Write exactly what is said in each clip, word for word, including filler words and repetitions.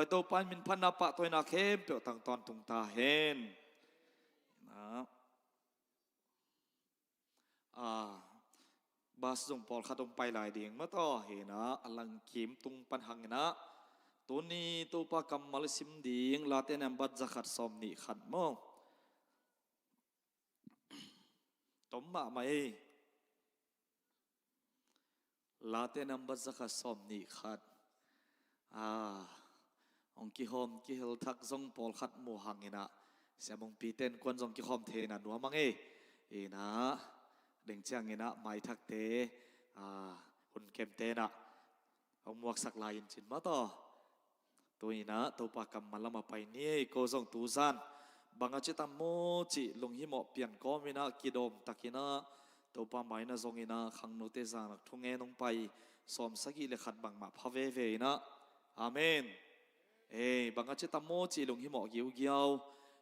Topa in min phatna, pahtawina khempeuh tang tawntung ta hen. Na, a, bas zong pawlkhat hong pai lai ding mah tawh hi na, a langkim tung pan hang hi na, tuni Topa kammal i sim ding Late nambat zakhat sawmnih khat maw. Tom mahmah ei. Late nambat zakhat sawmnih khat. A, hong kihawm kihel thak zong pawlkhat mu hang hi na, siamungpi ten kuan zong kikhawm thei na nuam hang ei. Hi na, deng ciang hi na, maithakte, a, hun kemte na hong muaksak lai in cin mah tawh. Tu hi na Topa kammal lam a pai ni ei. Ko zong tu zan bang a ci tam maw cih lunghimawh pian kawm hi na, kidawm tak hi na, Topa mai na zong hi na, khangnote zan lak thungen hong pai sawm sagih le khat bangmah pha veve hi na. Amen. Ei, bang a ci tam maw cih lunghimawh giugiau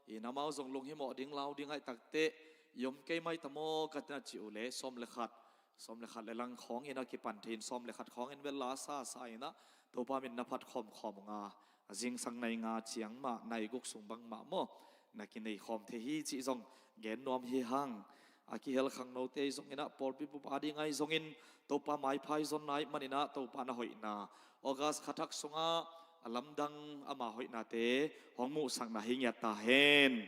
hi na, amau zong lunghimawh ding lau ding ahih takteh, i om kei mai tam maw ka na cih uh leh sawm le khat, sawm le khat le lang khawng hi na kipan thei in, sawm le khat khawng in vel la sasa hi na, Topa min na phat khawmkhawm uh nga, a zingsang nai nga ciang mah, nai guk sung bangmah maw, na kinei khawm thei hi cih zong gen nuam hi hang. A kihel khangnote zong hi na, pawlpi bup a ding ahi zongin Topa maipha i zon nai man hi na, Topa na hoihna August kha thak sungah a lamdang ama hoihnate hong muhsakna hi ngiat ta hen.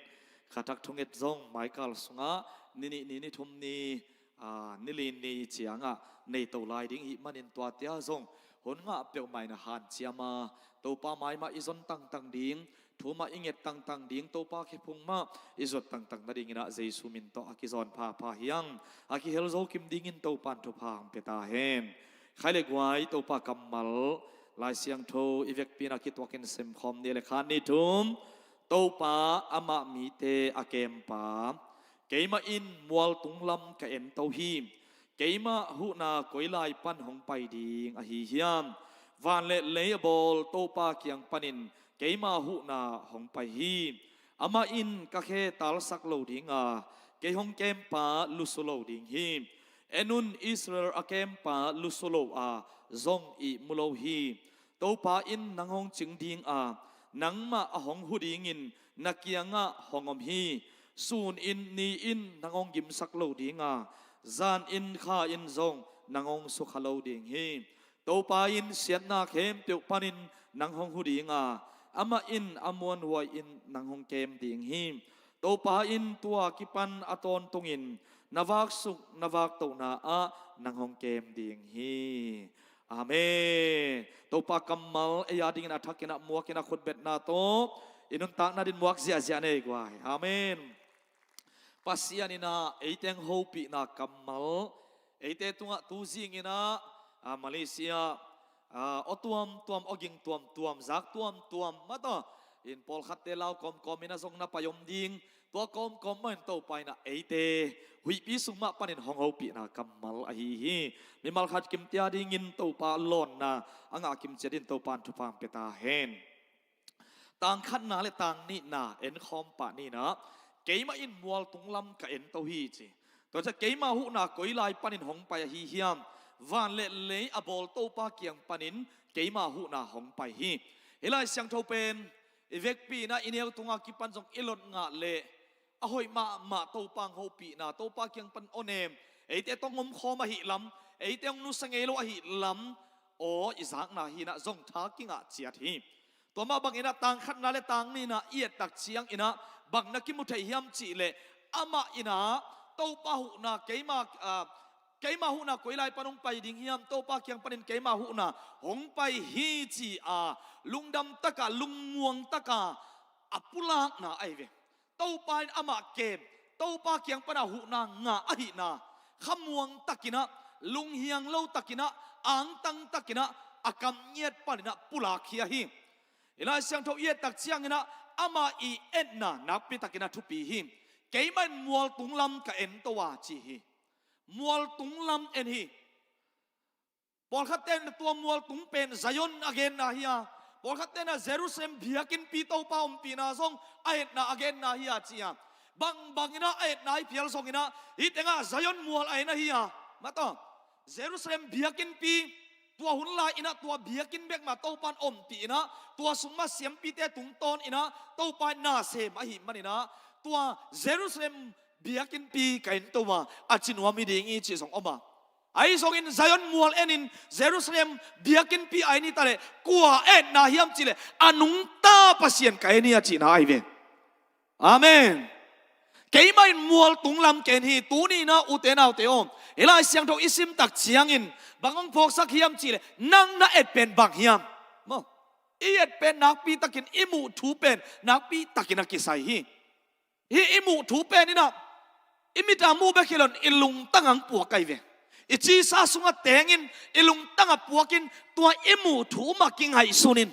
Kha thak thunget zong maikal sungah ni nih ni, ni thum ni, a, ni li ni ciangah nei to lai ding i hih manin, tuate ah zong hun ngah peuhmah in a hanciam a, Topa mai mah i zon tangtang ding, thu mah i nget tangtang ding, Topa khephung mah i zuat tangtang nadingin ah Jesu min tawh a kizawn phapha hi hang. A kihel zo kim dingin Topa in thupha hong pia ta hen. Khai le guai, Topa kammal Lai Siangtho i vekpi in a kituakin semkhawm ni le khat, ni thum. Topa amah mite a kempa, keimah in mualtung lam ka ento hi. Keimah huhna koi lai pan hong pai ding ahi hiam? Van le lei a bawl Topa kiang panin keima huhna hong pai hi. Amah in ka khe talsak lo ding a, kei hong kempa lusu lo ding hi. En un, Israel a kempa lusu lo a, zong ihmu lo hi. Topa in nang hong cing ding a, nangmah a hong hu dingin na kiangah hong om hi. Sun in, ni in nang hong gimsak lo ding a, zan in, kha in zong nang hong sukha lo ding hi. Topa in siatna khempeuh panin nang hong hu ding a, amah in a muanhuai in nang hong kem ding hi. Topa in tua kipan a tawntungin na vaksuk, na vaktohna ah nang hong kem ding hi. Amen. Topa kammal ei a dingin a thakin ah muakin a khutbetna tawh i nuntakna din muak ziahziah nei guai. Amen. Pasian in ah eite hong hopihna kammal eite tungah tu zing in ah, a, Malaysia, a, aw tuamtuam, aw ging tuamtuam, zak tuamtuam mah tawh in pawlkhatte lau kawmkawm in ah zong na pai om ding. Tua kawmkawm mah in Topa in ah eite huihpi sung mah panin hong hopihna kammal ahi hi. Mimal khat kimte a dingin Topa lawnna a ngah kim ciat in Topa in thupha hong pia ta hen. Tang khatna le tang nihna en khawm pah ni in ah, keimah in mualtung lam ka ento hi ci. Tua ciang keima huhna koi lai panin hong pai ahi hiam? Van le lei a bawl Topa kiang panin keima huhna hong pai hi. Hih Lai Siangtho pen i vekpi in ah i neu tungah kipan zong i lot ngah leh a hoih mahmah Topa hong hopihna, Topa kiang pan aw nem, eite tawh hong omkhawm ahih lam, eite hong nusia ngei lo ahih lam aw i zakna hi in ah zong tha kingah ciat hi. Tua mah bangin ah tang khatna le tang nihna i et tak ciangin ah bang na kimu thei hiam cih leh, amah in ah Topa huhna keima, a, keima huhna koi lai pan hong pai ding hiam, Topa kiang panin keima huhna hong pai hi ci a lungdam takah, lungmuang takah a pulakna ahi ve. Topa in amah kem, Topa kiang pan a huhna ngah ahihna khamuang takin ah, lunghiang lo takin ah, angtang takin ah, a kam ngiat panin ah pulak hi ahi. I Lai Siangtho i et tak ciangin ah amah i etna nakpi takin ah thupi hi. Keimah in mualtung lam ka ento a ci hi. Mualtung lam en hi. Pawlkhatte in ah tua mualtung pen Zion a genna hi a, pawlkhatte in ah Jerusalem biakinnpi Topa ompihna zong a etna a genna hi a ci a. Bangbang in ah a etna i phial zongin ah hih tengah Zion mual a en ahi a, mah tawh Jerusalem biakinnpi Tua hun lai-in ah tua biakinn bek mah Topa'n ompih in ah, tua sung mah siampite tungtawn in ah Topa in na sem ahih manin ah, tua Jerusalem biakinnpi ka en to a, a ci nuam hi ding hi cih zong om a. Ahi zongin Zion mual enin Jerusalem biakinnpi a en hi ta leh, kua etna hiam cih leh, a nungta Pasian ka en hi a cihna ahi ve. Amen. Keimah in mual tung lam ka en hi. Tuni in ah ute naute aw, hih Lai Siangtho i sim tak ciangin bang hong phawksak hiam cih leh, nang na et pen bang hiam? Maw, i et pen nakpi takin, i muh thu pen nakpi takin a kisai hi. Hih i muh thu pen in ah i mit a muh bek hi lo in, i lungtang ah puak ahi ve. I cisa sungah tengin, i lungtang ah puakin, tua i muh thu mah kingaihsunin,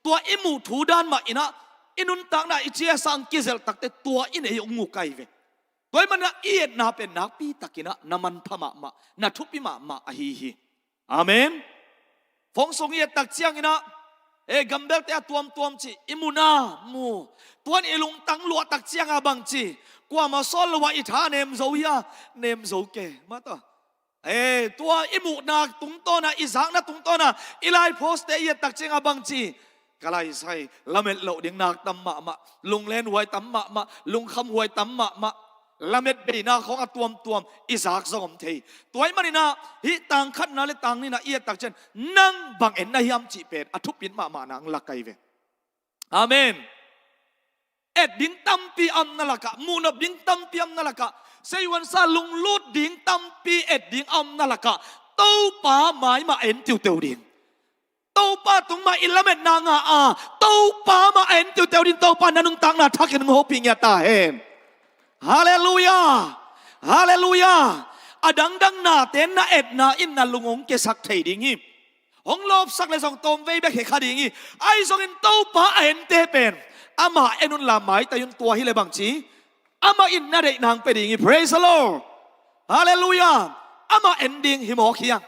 tua i muh thu dan mah in ah i nuntakna, i cisa ah kizelh tak teh tua in ei hong uk ahi ve. Tua ahih manin ah i etna pen nakpi takin ah na manpha mahmah, na thupi mahmah ahi hi. Amen. Phone sung i et tak ciangin ah, e, gambelte a tuamtuam cih i mu na mu. Tua in i lungtang luah tak ciangin bang ci? Kuamah sawl lo a i tha nem zo hia? Nem zo kei. Mah tawh, e, tua i muhna tungtawn a, i zakna tungtawn a, i lai post-te i et tak ciangin bang ci? Ka lai sai, lamet loh ding nak tam mahmah, lunglen huai tam mahmah, lungkham huai tam mahmah, lamet beina khawng a tuamtuam i zak zong om thei. Tua ahih manin ah hih tang khatna le tang nihna i et tak ciang, nang bang en na hiam cih pen a thupit mahmah na hong lak ahi ve. Amen. Et ding tampi a om na lakah, muhnop ding tampi a om na lakah, seihuansa lunglut ding tampi et ding a om na lakah, Topa mai mah en tiuteu ding. Topa tung mah i lametna ngah a, Topa mah en tiuteu ding, Topa na nuntakna thakin hong hopih ngiat ta hen. Halleluiah. Halleluiah. A dangdang nate na etna in na lung hong kiasak thei ding hi. Hong lawpsak leh zong tawmvei bek hekha ding hi. Ahi zongin Topa a ente pen, amah en unla maitai un, tua hi leh bang ci? Amah in na deihna hong pia ding hi. Praise the Lord. Halleluiah. Amah en ding hi mawk hi hang.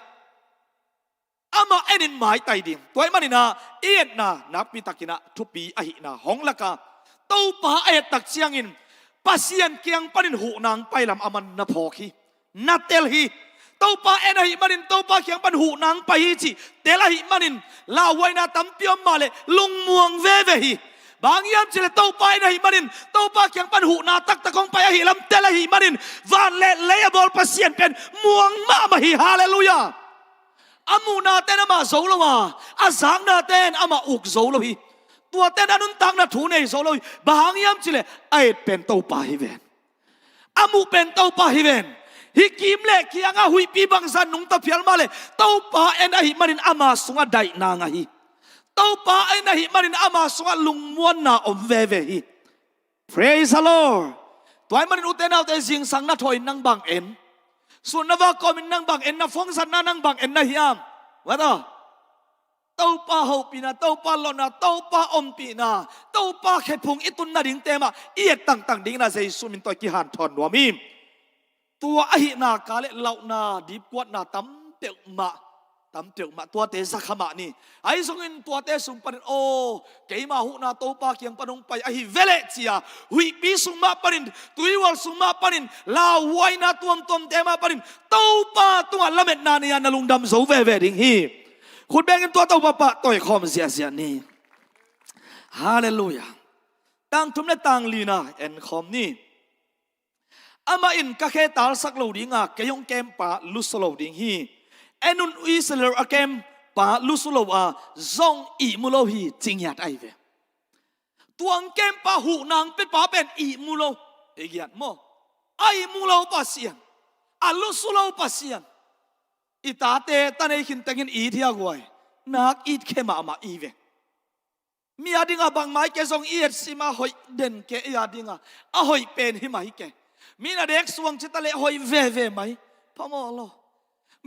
Amah enin maitai ding. Tua ahih manin ah i etna nakpi takin ah thupi ahihna hong lak a, Topa a et tak ciangin Pasian kiang panin huhna hong pai lam a man na phawk hi. Na tel hi. Topa en ahih manin Topa kiang pan huhna hong pai hi cih tel ahih manin, lauhuaina tampi om mah leh lungmuang veve hi. Bang hang hiam cih leh Topa en ahih manin, Topa kiang pan huhna taktak hong pai ahih lam tel ahih manin, van le lei a bawl Pasian pen muang mahmah hi. Halleluiah. A muhnate'n amah zo lo a, a zaknate'n amah uk zo lo hi. Tuate'n a nuntakna thu nei zo lo hi. Bang hang hiam cih leh a et pen Topa hi ven. A muh pen Topa hi ven. Hih kim le kiangah huihpi bangzah nungta phial mah leh Topa en ahih manin ama sungah daihna ngah hi. Topa en ahih manin ama sungah lungmuanna om veve hi. Praise the Lord. Tua ahih manin ute naute, zingsang na thawi-in nang bang en? Sun na vak kawmin nang bang en? Na phone zatna nang bang en na hiam? Mah tawh, Topa hopihna, Topa lawhna, Topa ompihna, Topa khephung i tun nadingte mah i et tangtang dingin ah Jesu min tawh i kihanthawn nuam hi. Tua ahihna kah leh lauhna, dipkuatna tam peuhmah, tam peuhmah, tuate za kha mah ni. Ahi zongin tuate sung panin, aw, keima huhna Topa kiang pan hong pai ahi ve leh ci-a, huihpi sung mah panin, tuihual sung mah panin, lauhuaina tuamtuamte mah panin Topa tungah lametna nei-a na lungdam zo veve ding hi. Khut bengin tua Topa pahtawi khawm ziahziah ni. Halleluiah. Tang thum le tang lina en khawm ni. Amah in, ka khe talsak lo ding a, kei hong kempa lusu lo ding hi. En un, Israel a kempa lusu lo a, zong ihmu lo hi, ci ngiat ahi ve. Tua hong kempa, huhna hong piapa pen ihmu lo. I giat maw? A ihmu lo Pasian, a lusu lo Pasian. I tate ta nei khin tengin it hi a guai. Nak it khe mahmah i ve. Mi a dingah bangmah hi kei, zong i et sim a hoih den kei, ei a dingah a hoih pen hi mah hi kei. Mi na dek suang ci ta leh hoih veve mah hi. Phamawh lo.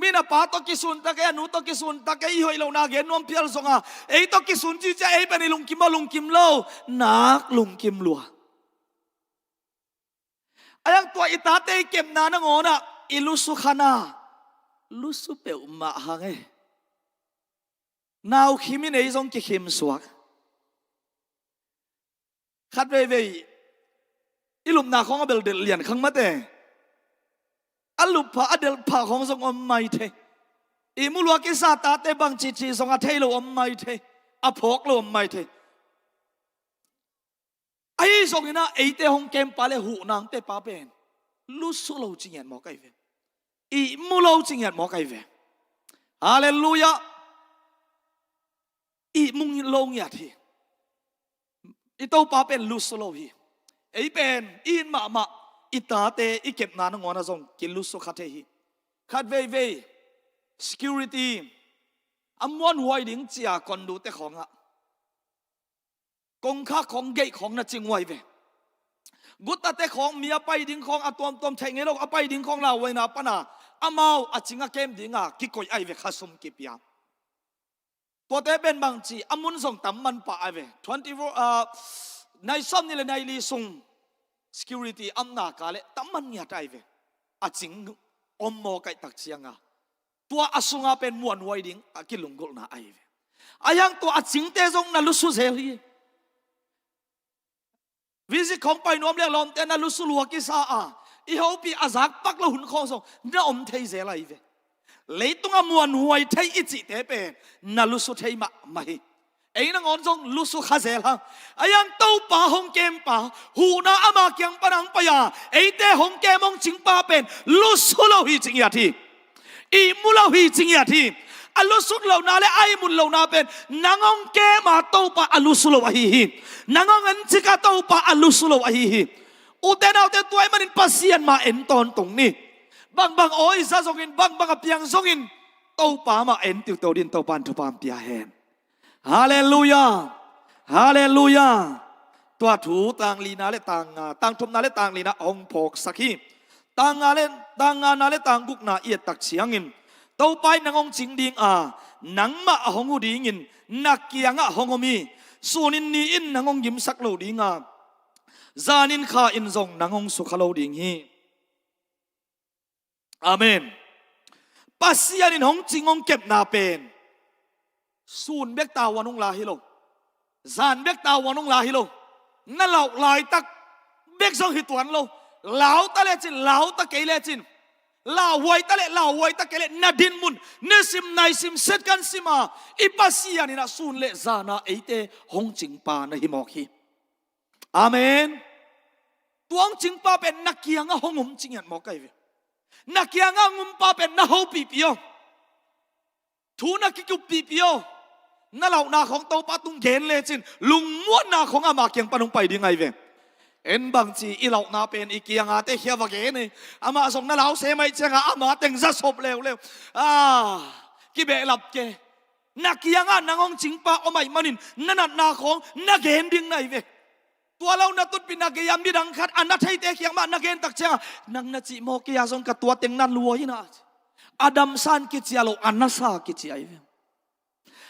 Mi na pa tawh kisun ta kei, a nu tawh kisun ta kei, i hoih lohna gen nuam phial zongah ei tawh kisun ci ciang ei pen i lungkim maw? Lungkim lo. Nak lungkim lua. A hiang tua i tate i kepna nangawnah i lusu kha na. Lusu peuhmah hang e. Nau khim in ei zong kikhim suak. Khat veivei i lupna khawng a bel delh lian khang mate. A lup pha, a delh pha khawng zong om mai thei. Ihmu lua kisa tate bangci ci zong a thei lo om maithei, a phawk lo om maithei. Ahi zongin ah eite hong kempa le huhna hong pepa pen lusu lo ci ngiat mawk ahi ve. Ihmu lo ci ngiat mawk ahi ve. Halleluiah. Ihmu lo ngiat hi. I Topa pen lusu lo hi. Ei pen i it mahmah, i tate i kepna nangawn ah zong kilusu kha thei hi. Khat veivei security a muanhuai ding cia kondute khawngah, kongkhak khawng, gate khawng na cing huai ve. Gutate khawng, mi a pai ding khawng, a tuamtuam theih ngei lo a pai ding khawng lauhuaina pana amau a cing a kem dinga kikoih ahi ve, khasum kipia. Tuate pen bangci a mun zong tam man pah ahi ve. Twenty-four, ah, nai sawm nih le nai li sung security amna ka le tam man ngiat ahi ve. A cing om maw kaihtak cianga tua a sunga pen muanhuai ding a kilunggulhna ahi ve. A hiang tua a cingte zong na lusu zel hi. Visit khawng pai nuam le lawmte na lusu lua kisa a, i hopih a zak pak lo hun khawng zong na om thei zel ahi ve. Leitunga muanhuai thei i cihte pen na lusu thei mahmah hi. Ei nangawn zong lusu kha zel hang. A hiang Topa hong kempa, huhna ama kiang pan hong pai a, eite hong kem hong cingpa pen lusu lo hi ci ngiat hi. Ihmu lo hi ci ngiat hi. A lusut lohna le a ihmut lohna pen nang hong kema Topa a lusu lo ahi hi. Nang hong encika Topa a lusu lo ahi hi. Ute naute, tua ahih manin Pasian mah en tawntung ni. Bangbang awi za zongin, bangbang a piang zongin Topa mah en tiuto din Topa in thupha pia hen. Halleluiah. Halleluiah. Tua thu tang lina le tang nga, tang thumna le tang lina hong phawksak hi. Tang nga le, tang ngana le tang gukna i ettak ciangin, Topa in nang hong cing dinga, nangmah a hong hu dingin na kiangah hong om hi. Sunin ni in nang hong gimsak lo dinga, zanin kha in zong nang hong sukha lo ding hi. Amen. Pasian in hong cing hong kepna pen sun bek tavuan hong la hi lo. Zan bek tavuan hong la hi lo. Na lauh laitak bek zong hi tuan lo. Lauta lecin, lauta kei lecin, lauhuaita le lauhuaita kei le, na dinmun, nisim naisim, setkan sima i Pasian in ah sun le zana eite hong cingpa na hi mawk hi. Amen. Tua hong cingpa pen na kiangah hong om ci ngiat mawk ahi ve. Na kiangah hong ompa pen na hopihpih aw. Thu na kikuppihpih aw. Na lauhna khawng Topa tung gen lecin, lungmuanna khawng ama kiang pan hong pai ding ahi ve. En bangci i lauhna pen i kiangah te khia va gen e. Amah zong na lau se mai ciangah ama teng za sop leuleu. Ah, kibehlap ke. Na kiangah nang hong cingpa om ahih manin na natna khawng na gen ding na hi ve. Tua lo na tutpih na gei-a midang khat a na theite kiang mah na gentak ciangah, nang na cih maw, kei-a zong ka tua teng na lua hi na. A damsa in kici a lo, a nasa kici ahi ve.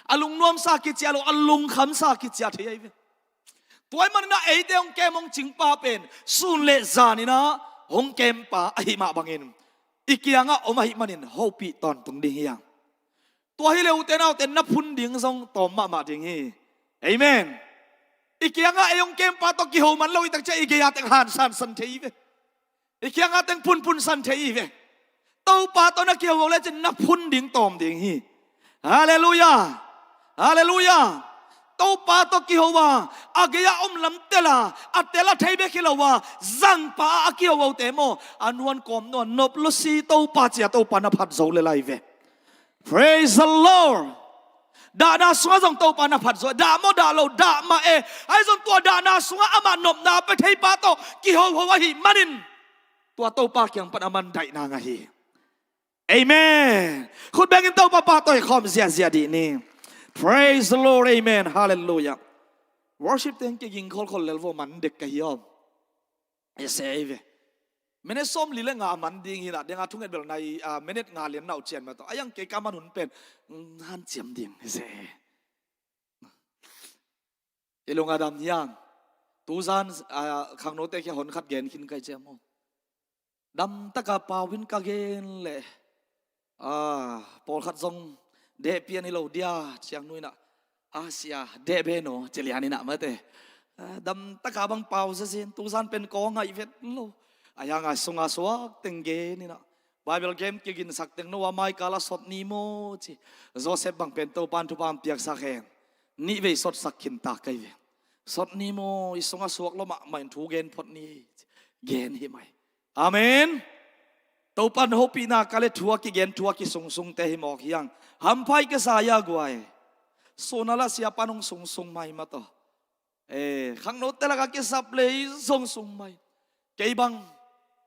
A lungnuamsa kici a lo, a lungkhamsa kici a thei ahi ve. Tua ahih manin ah eite hong kem hong cingpa pen sun le zanin ah hong kempa ahih mah bangin i kiangah om ahih manin hopih tawntung ding hi hang. Tua hi le ute naute, na phun ding zong tawm mahmah ding hi. Amen. I kiangah ei hong kempa tawh kiho man lo i tak ciang i gei-a teng hansansan thei hi ve. I kiangah teng phunphunsan thei hi ve. Topa tawh na kiho lecin na phun ding tawm ding hi. Halleluiah. Halleluiah. Topa tawh kiho a, a gei-a om lam tel a, a tel a thei bek hi lo a, zangpa a kiho hote maw, a nuan kawm nuan nop lo si Topa cia Topa na phat zo le lai ve. Praise the Lord. Dahna sungah zong Topa na phat zo. Dah maw, dah lo, dah mah e. Ahi zong tua dahna sungah amah nopna pe theipa tawh kihoho ahih manin tua Topa kiang pan a man daihna ngah hi. Amen. Khut bengin Topa pahtawi khawm ziahziah dih ni. Praise the Lord. Amen. Halleluiah. Worship teng kiging kholkhol lel vo, man dek ka hi om. Ese ei ve. Minute sawmli le nga man ding hi na, denga thunget bel nai, ah, minute nga lian nau cian mah tawh. A hiang kei ka man hun pen, mm, hanciam ding. Ese. I lung a dam hiang. Tuzan, ah, khangnote kia hon khat gen khin kai ciam maw. Damtaka pau in ka gen leh, ah, pawlkhat zong deh pian hi lo dia, ciang nu in ah, a sia, deh ben aw, ci lian in ah mate. Ah, damtaka bang pau zezen, tuzan pen kawng ngaih vet lo. A hiang a sunga suak teng gen in ah, Bible game kiginsak teng no a maikal a sot ni maw ci. Joseph bang pen Topan thupha piaksak hen. Nih vei sotsak khin ta kei ve. Sot ni maw, i sungah suak lo mahmah in thu gen phot ni. Gen hi mai. Amen. Topan hopihna ka le thu a kigen thu a kisungsungte hi mawk hiang. Hamphai ka sa ya guai. Suna la sia pan hong sungsung mai mataw. Eh, khangnote laka kisap lei zong sung mai. Kei bang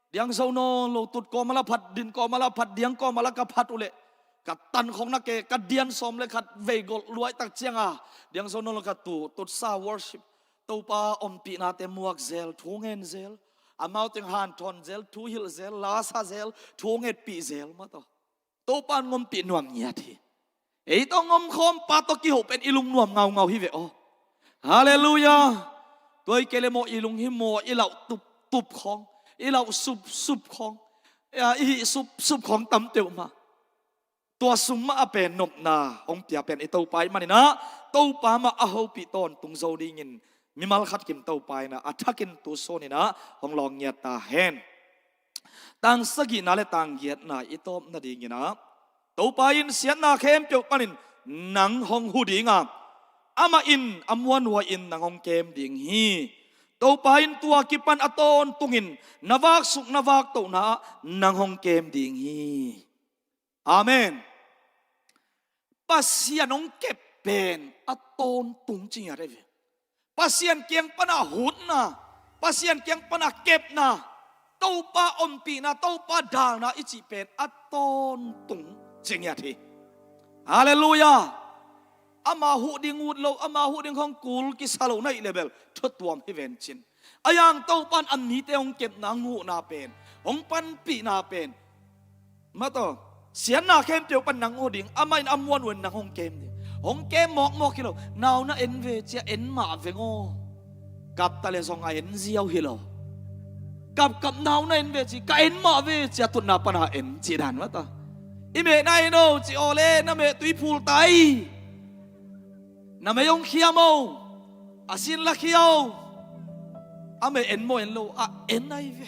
diang zo nawn lo, tut kawm a la phat, din kawm a la phat, diang kawm a la ka phat uh leh ka tankhawkna ke, ka dian sawm le khat vei golh luai tak cianga diang zo nawn lo ka tu, tutsa worship, Topa ompihnate muak zel, thu ngen zel, amau teng hanthawn zel, thu hilh zel, lasa zel, thu ngetpih zel mataw. Topa in ngompih nuam ngiat hi. Ei tawh ngomkhawm pa tawh kiho pen i lung nuam ngaungau hi ve aw. Halleluiah. Tua i kei le maw i lung hi maw, i lauh tuptup khawng, i lauh supsup khawng, i hih supsup khawng tam peuhmah. Tua sung mah a pen nopna hong pia pen i Topa i hih maninah Topa mah a hopih tawntung zo dingin mimal khat kim Topa inah a thakin tu suninah hong lawng ngiat ta hen. Tang sagihna le tang giatna i tawp nadinginah Topa in siatna khempeuh panin nang hong hu dinga, amah in a muanhuai in nang hong kem ding hi. Topa in tua kipan a tawntungin na vaksuk na vaktohna ah nang hong kem ding hi. Amen. Pasian hong kep pen a tawntung ci ngiat ahi ve. Pasian kiang pana hutna, Pasian kiang pana kepna, Topa ompihna, Topa dalna i cih pen a tawntung ci ngiat hi. Halleluiah. Ama huh ding ut lo, ama huh ding hong kul kisa lo na hih le bel thutuam hi vencin. A yang Topan a mite hong kepna, hong huhna pen, hong panpihna pen mataw, siatna khempeuh pan nang hu ding, amah in a muanhuai in nang hong kem ding. Hong kem mawkmawk hi lo. Nau na en ve cia en mah veng aw. Kapta le zong a en ziau hi lo. Kapkap nau na en ve ci, ka en mah ve cia tutna pana en ci dan mataw. I meh na en aw ci aw le na meh tui phul tai. Na mei hong khia maw, a sin la khia aw. A mei en maw en lo, a en ahi ve.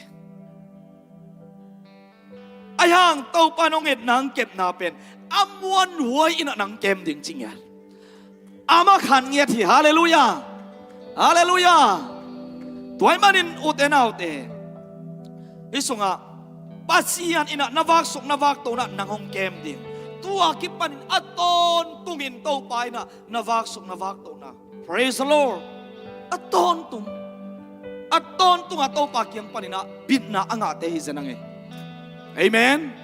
Ahi hang Topa in hong etna hong kepna pen a muanhuai inah nang kem ding ci ngiat. Amah khan ngiat hi. Halleluiah. Halleluiah. Tua ahih manin ute naute, hih sungah Pasian inah na vaksuk na vaktohna nang hong kem ding. Tua kipanin a tawntungin Topa inah na vaksuk na vaktohna. Praise the Lord. A tawntung, a tawntungah Topa kiang paninah bitna a ngahte hi zen ang e. Amen.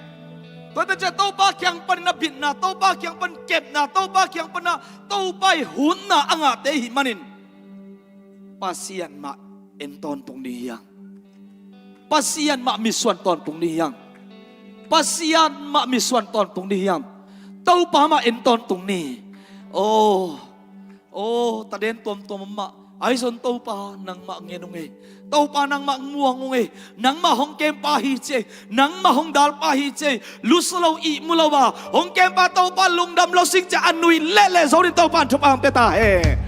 Tuate ciah Topa kiang paninah bitna, Topa kiang pan kepna, Topa kiang panah Topa i hutna a ngahte hi manin Pasian mah en tawntung ding hiang. Pasian mah mitsuan tawntung ding hiang. Pasian mah mitsuan tawntung ding hiang. Topa mah en tawntung ni. Aw, aw, taden tuamtuam mah ahi zong Topa nangmah ngen ung ei. Topa nangmah muang ung ei. Nangmah hong kempa hi ci ei. Nangmah hong dalpa hi ci ei. Lusu lo, ihmu lo a hong kempa Topa lungdam lo sing cia a nui lehleh zo ding Topa in thupha hong pia ta hen.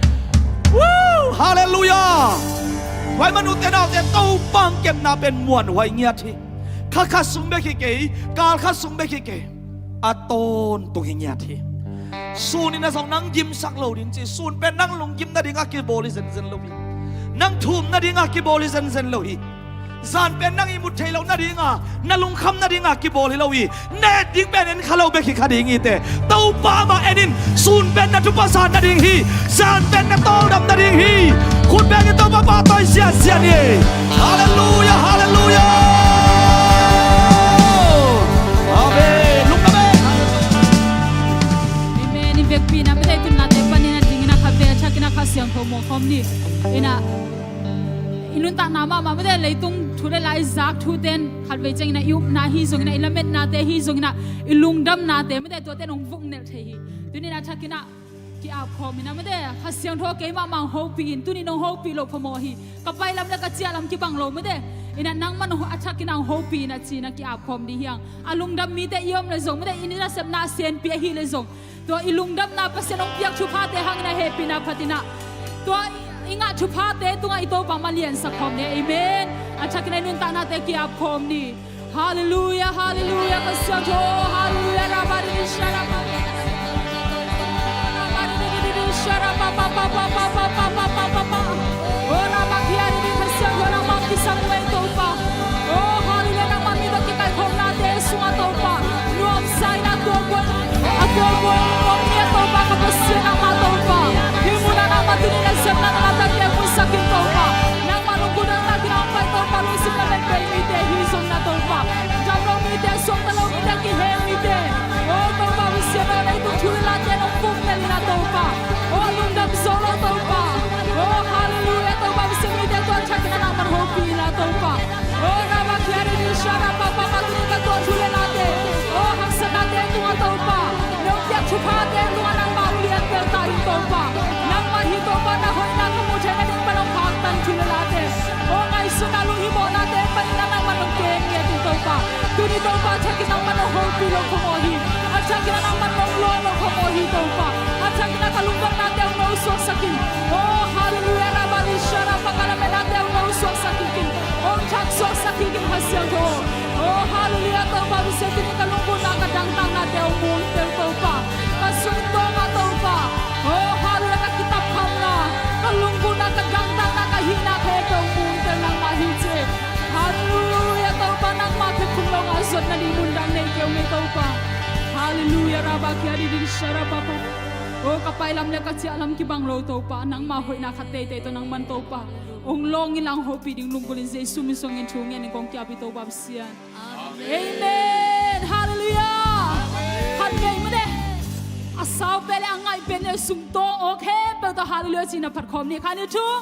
Woo! Halleluiah. Huai man ute naute, Topa hong kepna pen muanhuai ngiat hi. Kha khat sung bek hi kei, kal khat sung bek hi kei. A tawntung hi ngiat hi. Sun inah zong nang gimsak lo ding ci, sun pen nang lunggim nadingah kibawl hi zenzen lo hi. Nang thum nadingah kibawl hi zenzen lo hi. Zan pen nang ihmut theih loh nadinga, na lungkham nadinga kibawl hi lo hi. Na et ding pen en kha lo bek hi kha ding hi te. Topa mah en in, sun pen na thupha zan nading hi. Zan pen na tawldam nading hi. Khut bengin Topa pahtawi ziahziah ni. Halleluiah, halleluiah. Amen. Lungdam e. Amen. I vekpi na mite i tunlate panin a dingin a khat vei a thakin a Kha Siangtho muang khawm ni. Inah i nuntakna mahmah mite leitung thu le lai zak thuten khatvei ciangin a i upna hi zongin a i lametnate hi zongin a i lungdamnate mite tuate nong vuknelh thei hi. Tunin a thakin a ki-ap khawm inah mite Kha Siangtho keimah mah hong hopih in, tunin hong hopih loh phamawh hi. Ka pailam le ka ciahlam kibang lo mite. Inah nangman a thakin a hong hopih inah ci-in a ki-ap khawm ding hiang. A lungdam mite i om le zong mite, i nasepna a senpi ahi le zong, tua i lungdamna Pasian hong piak thuphate hangin a hehpihna phatinah tua i ngah thuphate tungah i Topa mah liansak khawm ni. Amen. A thakin a i nuntaknate ki-ap khawm ni. Halleluia, halleluia, ka siangtho. Halleluia, rabadidi sharababa. Rabadidi sharababa. Oh, rabakiaridi, ka siangtho, nangmah kisam ngei Topa. Oh, halleluia, nangmah mi tawh kikaikhawmnate sungah Topa, nuamsa in a tuabuai, a tuabuai nuam mi a Topa, ka Pasian nangmah Topa. Hih munah nangmah tuni nasepna nangmah tangte musak in Topa. Nangmah lungkutna takin a hong pai Topa, lungsim na pen bei mite hi zongin a Topa, dam lo mite, suakta lo mite, kihem mite, oh Topa Pasian aw, na i tung thu le late nong puknel in a Topa, oh lungdam zo lo Topa. Oh halleluia Topa Pasian, mite tua thakin a nangman hopih in a Topa. Oh rabakiaridi sharababa, tuni ka tuah thu le late, oh haksatnate tungah Topa, nong piak thuphate tungah nangmah hong liantel ta in Topa. Nangmah hi Topa, na hoihna ka muh theihna ding pan hong phaktan thu le late, oh ngaihsutna lunghimawhnate panin a nangman hong kem ngiat in Topa. Tuni Topa, a thakin nangman hong hopih lo khawng aw hi. A thakin a nangman hong lawng lo khawng aw hi Topa. A thakin a ka lungdamnate hong nosuaksak in. Oh halleluia, rabadidi sharababa, ka lametnate hong nosuaksak kik in. Hong thaksuaksak kik in, ka siangtho. Oh halleluia Topa Pasian, tuni ka lungkutna, ka dangtaknate hong muangtel Topa. Ka sungtawng ah Topa, oh halleluia, ka kitap khamna, ka lungkutna, ka dangtakna, ka hihna khempeuh hong muangtel nangmah hi ci. Halleluia Topa, nangmah khe khum lo ngah zotna ding mun dang nei kei ung ei Topa. Halleluia, rabakiaridi sharababa. Oh ka pailam le ka ciahlam kibang lo Topa, nangmah hoihna khat teitei tawh nangman Topa hong lawng in la, hong hopih ding lunggulh in Jesu min suangin thu ngen in kong ki-ap hi Topa Pasian. Amen. Halleluia. Khat vei mah ne. A sau pen le a ngaih pen le sungtawng aw khempeuh tawh halleluia ci-in a phat khawm ni. Khat, nih, thum.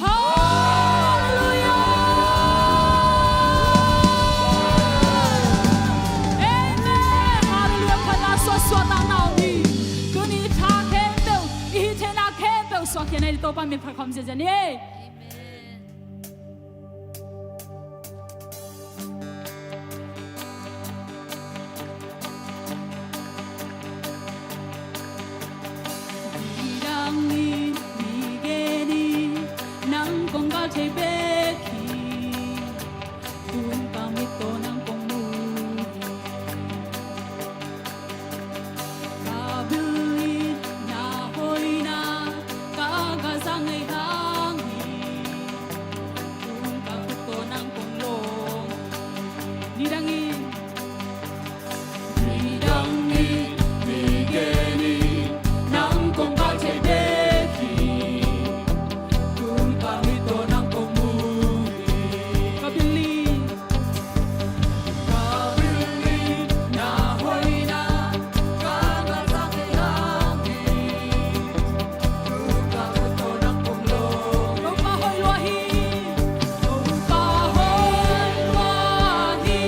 Halleluia. Amen. Halleluia. Phatna suah, suahtakna om hi. Tuni tha khempeuh, i hih theihna khempeuh suahkhia in, Topa min phat khawm ziahziah ni. Nidangin, nigenin nang kong gal thei bek hi. Tung ka mit tawh nang kong mu hi. Ka bil in na hoihna ka galsak ngei hang hi. Tung ka khut tawh nang kong lawng hi. Nidangin, nidangin, nigenin nang kong gal thei bek hi. Tung ka mit tawh nang kong mu hi. Ka bil in, ka bil in na hoihna ka galsak ngei hang hi. Tung ka khut tawh nang kong lawng hi. Topa hoih lua hi. Topa hoih lua hi.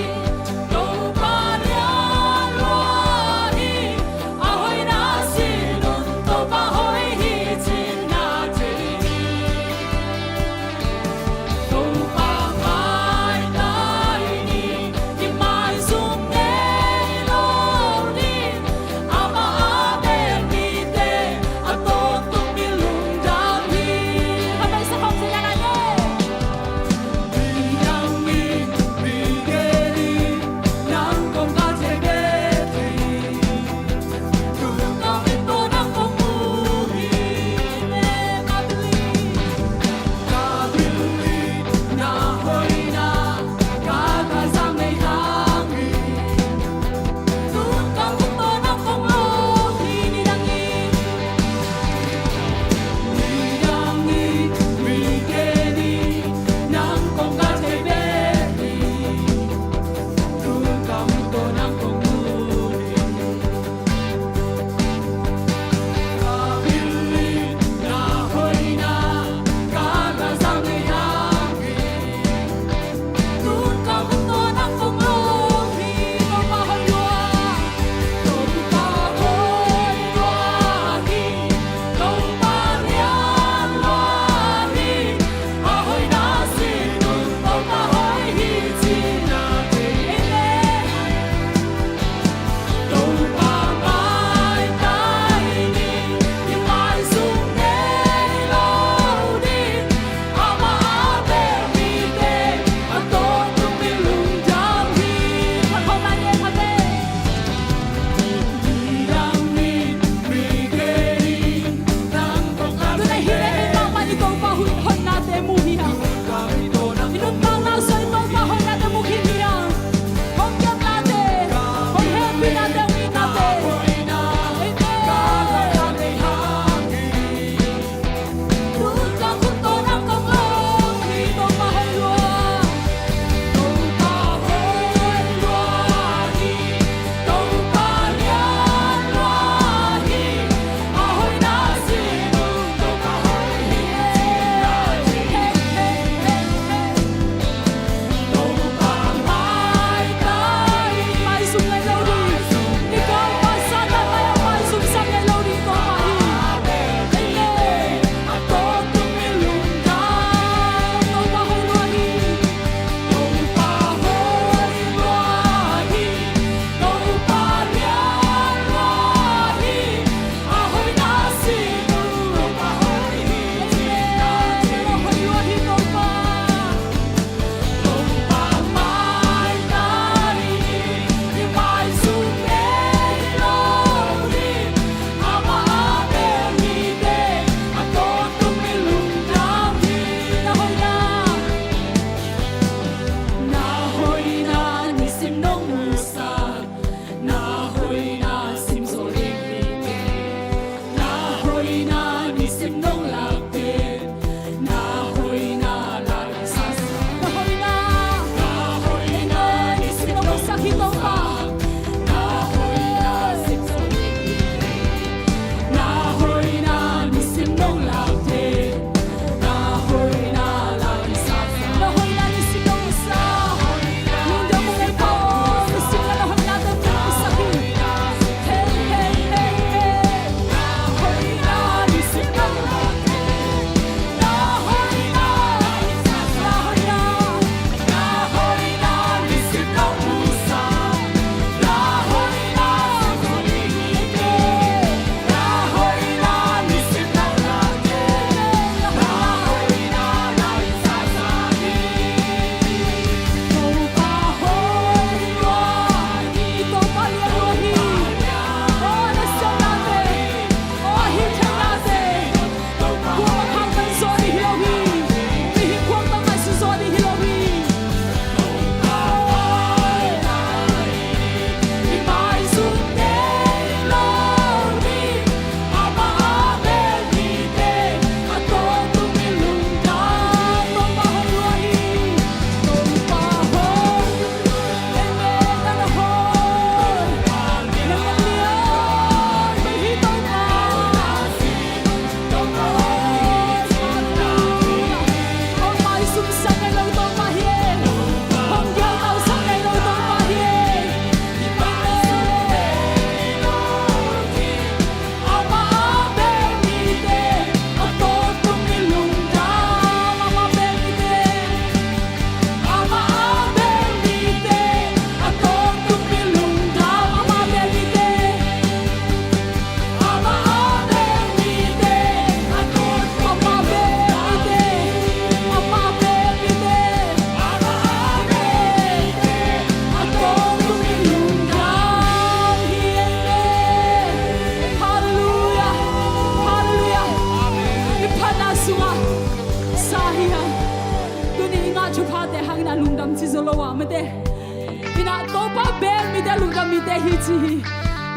Inah Topa bel mite lungdam mite hi ci hi.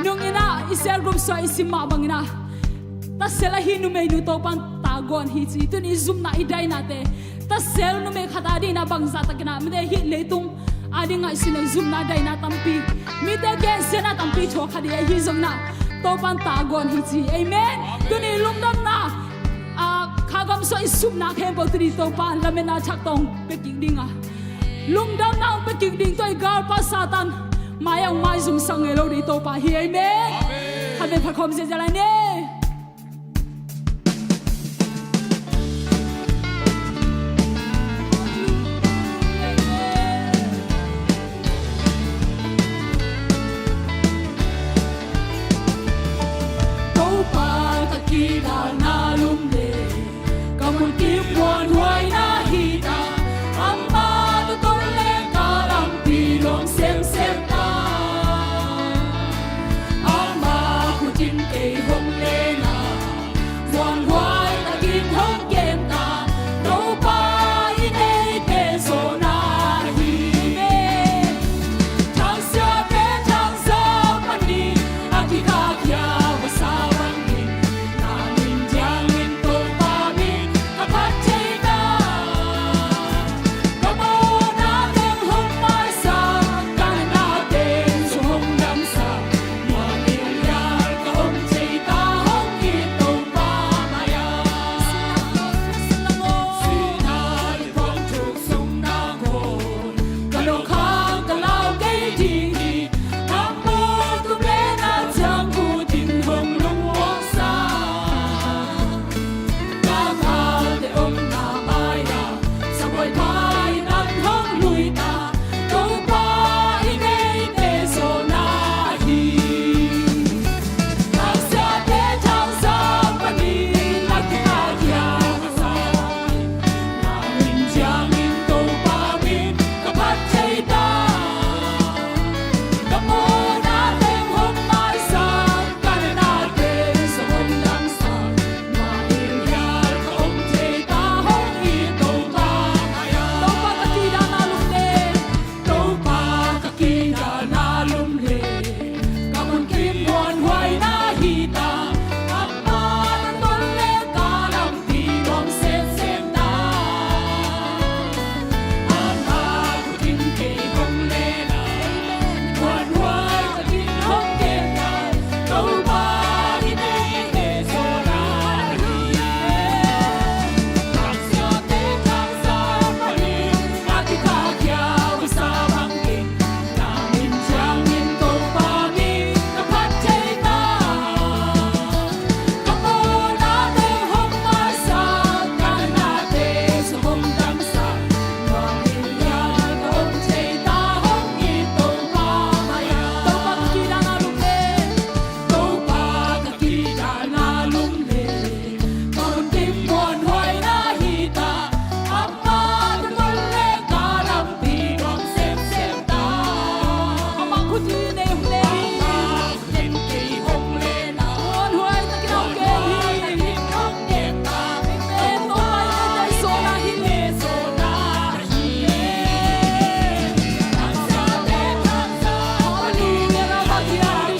Nung inah i cell group sua i sim mah bang inah tasel ahi numeinu Topan taguan hi ci. Tuni i zumna i dainate tasel numei khat ading inah bangzah tak inah mite hih leitung ading ngaihsun inah zumna daina tampi, mite gensiatna tampi thuak kha ding ahi zong inah Topan taguan hi ci. Amen. Tuni lungdamna, ah, kha gam sua i supna khempeuh tuni Topan lametna thak tawh pia kik ding a, lungdamna hong pia kik ding tawh i galpa Satan mai-ah hong maizumsak ngei lo ding Topa hi. Amen. Khat vei phat khawm ziahziah lai ni. Topa ka kidalna lum le ka mun kim muanhuaina hi ta, amah tawh tun le ka lampi luang semsem ta. Amah khut in kei hong len a, muanhuai takin hong kem ta, Topa i neite zawhna hi. Thangsiate thangzak panin a kikhakkhia huasa bangin, na min ciangin Topa min ka phat thei ta. Ka mawhna teng hong maisak, ka natna teng zong hong damsak, muanhuai ka om thei ta hong it Topa mai-ah. Sinai thuang thuk sung nangawn ka lungkham ka lau kei ding hi. Ka muh tung le na ciang khut in hong lungmuang sa. Ka galte omna mai-ah sabuai mai nan hong lui ta, Topa i neite zawhna hi. Thangsiate thangzak panin a kikhakkhia huasa bangin, na min ciangin Topa min ka phat thei ta. Ka mawhna teng hong maisak, ka natna teng zong hong damsak, muanhuai ka om thei ta hong it Topa mai-ah. Topa ka kidalna lum le, Topa ka kidalna lum le ka mun kim muanhuaina hi ta. Amah tawh tun le ka lampi luang semsem ta. Amah khut in kei hong len a, muanhuai takin hong kem ta. Topa i neite zawhna hi. Thangsiate thangzak panin a kikhakkhia huasa bangin, na min ciangin Topa min ka phat thei ta. Ka mawhna teng hong maisak, ka natna teng zong hong damsak, muanhuai ka om thei ta hong it Topa mai-ah. Topa ka kidalna lum le, Topa ka kidalna lum le ka mun kim muanhuaina hi ta. Amah tawh tun le ka lampi luang semsem ta. Amah khut in kei hong len hi. Amah khut in kei hong len a, muanhuai takin hong kem hi. Muanhuai takin hong kem ta. Amen. Topa i neite zawhna hi. Zawhna hi. Hallelujah.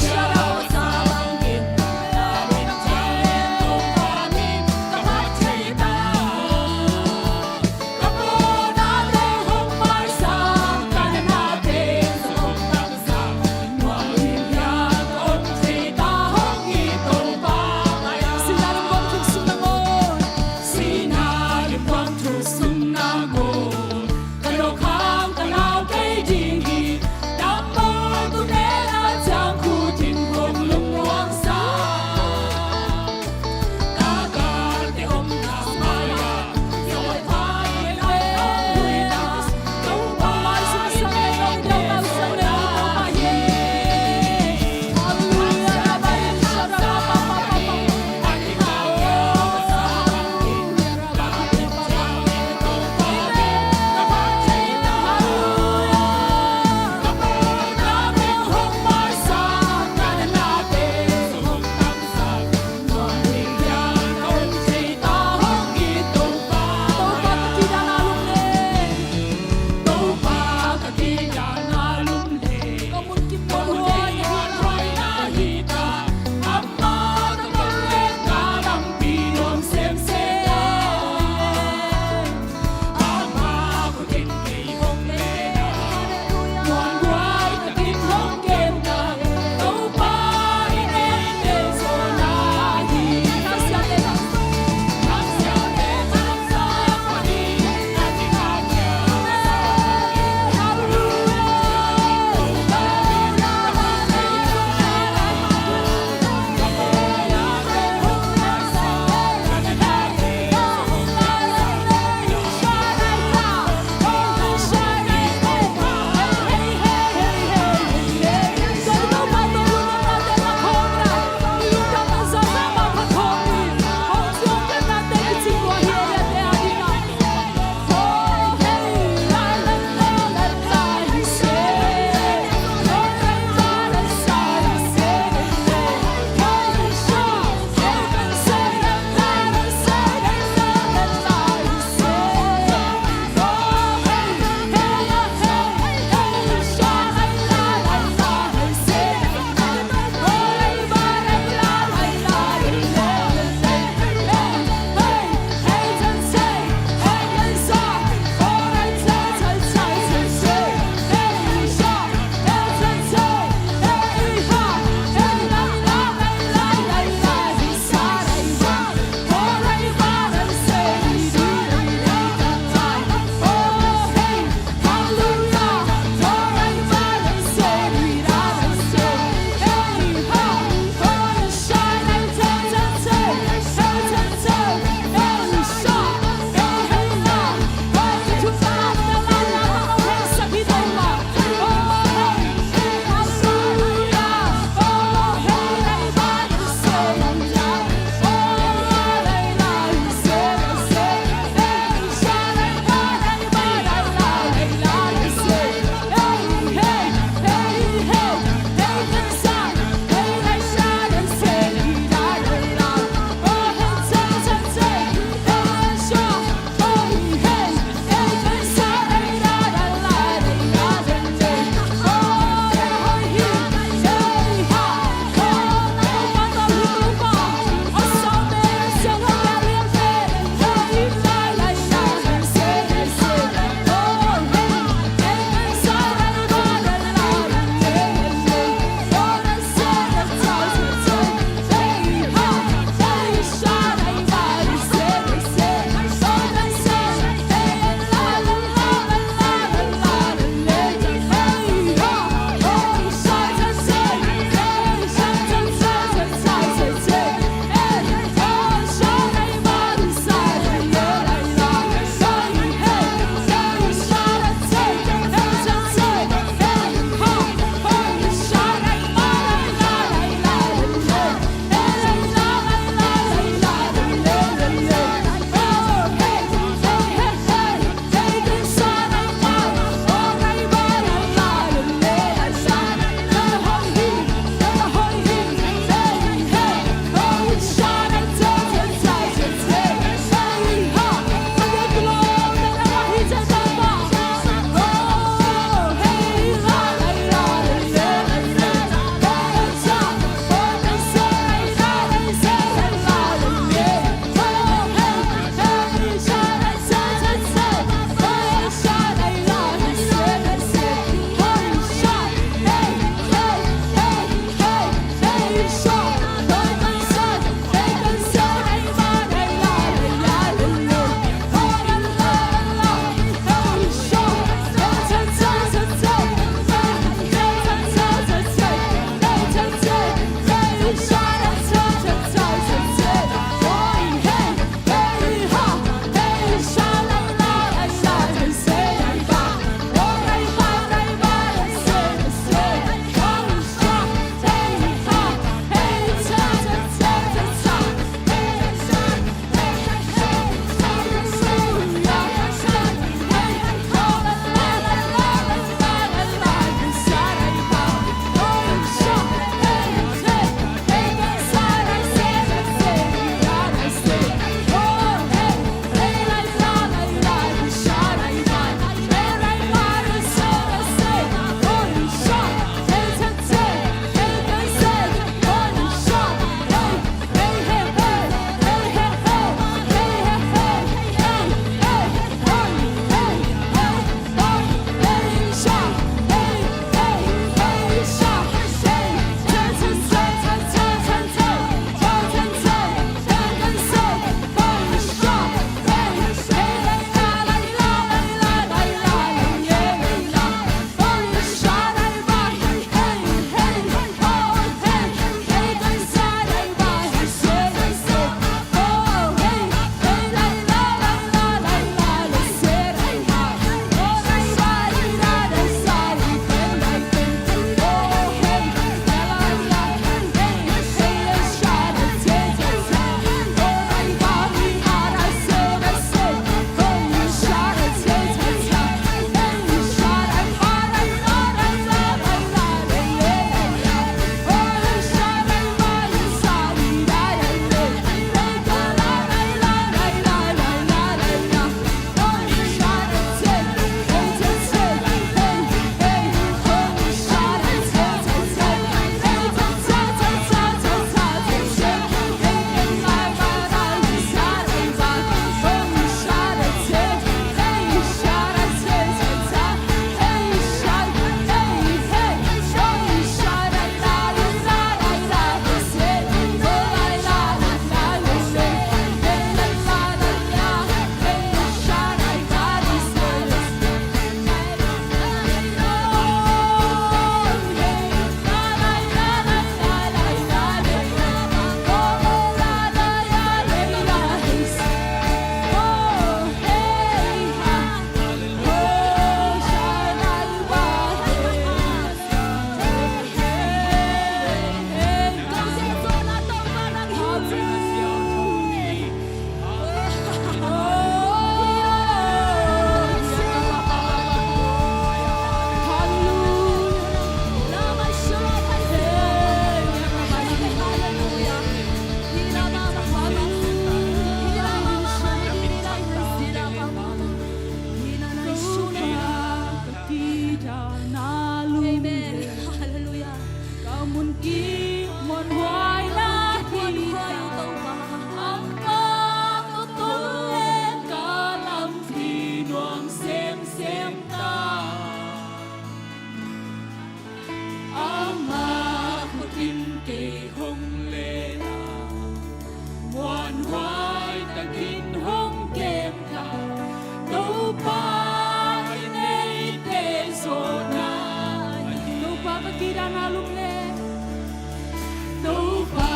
Topa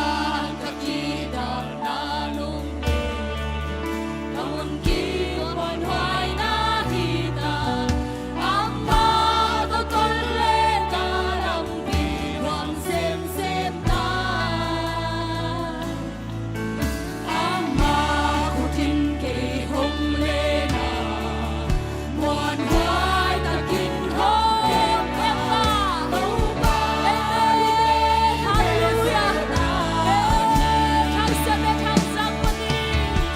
ka kidalna nung le, ka mun ki muanhuaina hi ta, amah tawh tolh le ka lampi huang semsem ta. Amah khut in kei hong len a, muanhuai takin hong len a. Halleluia. Thangsiahte thangzak manin, a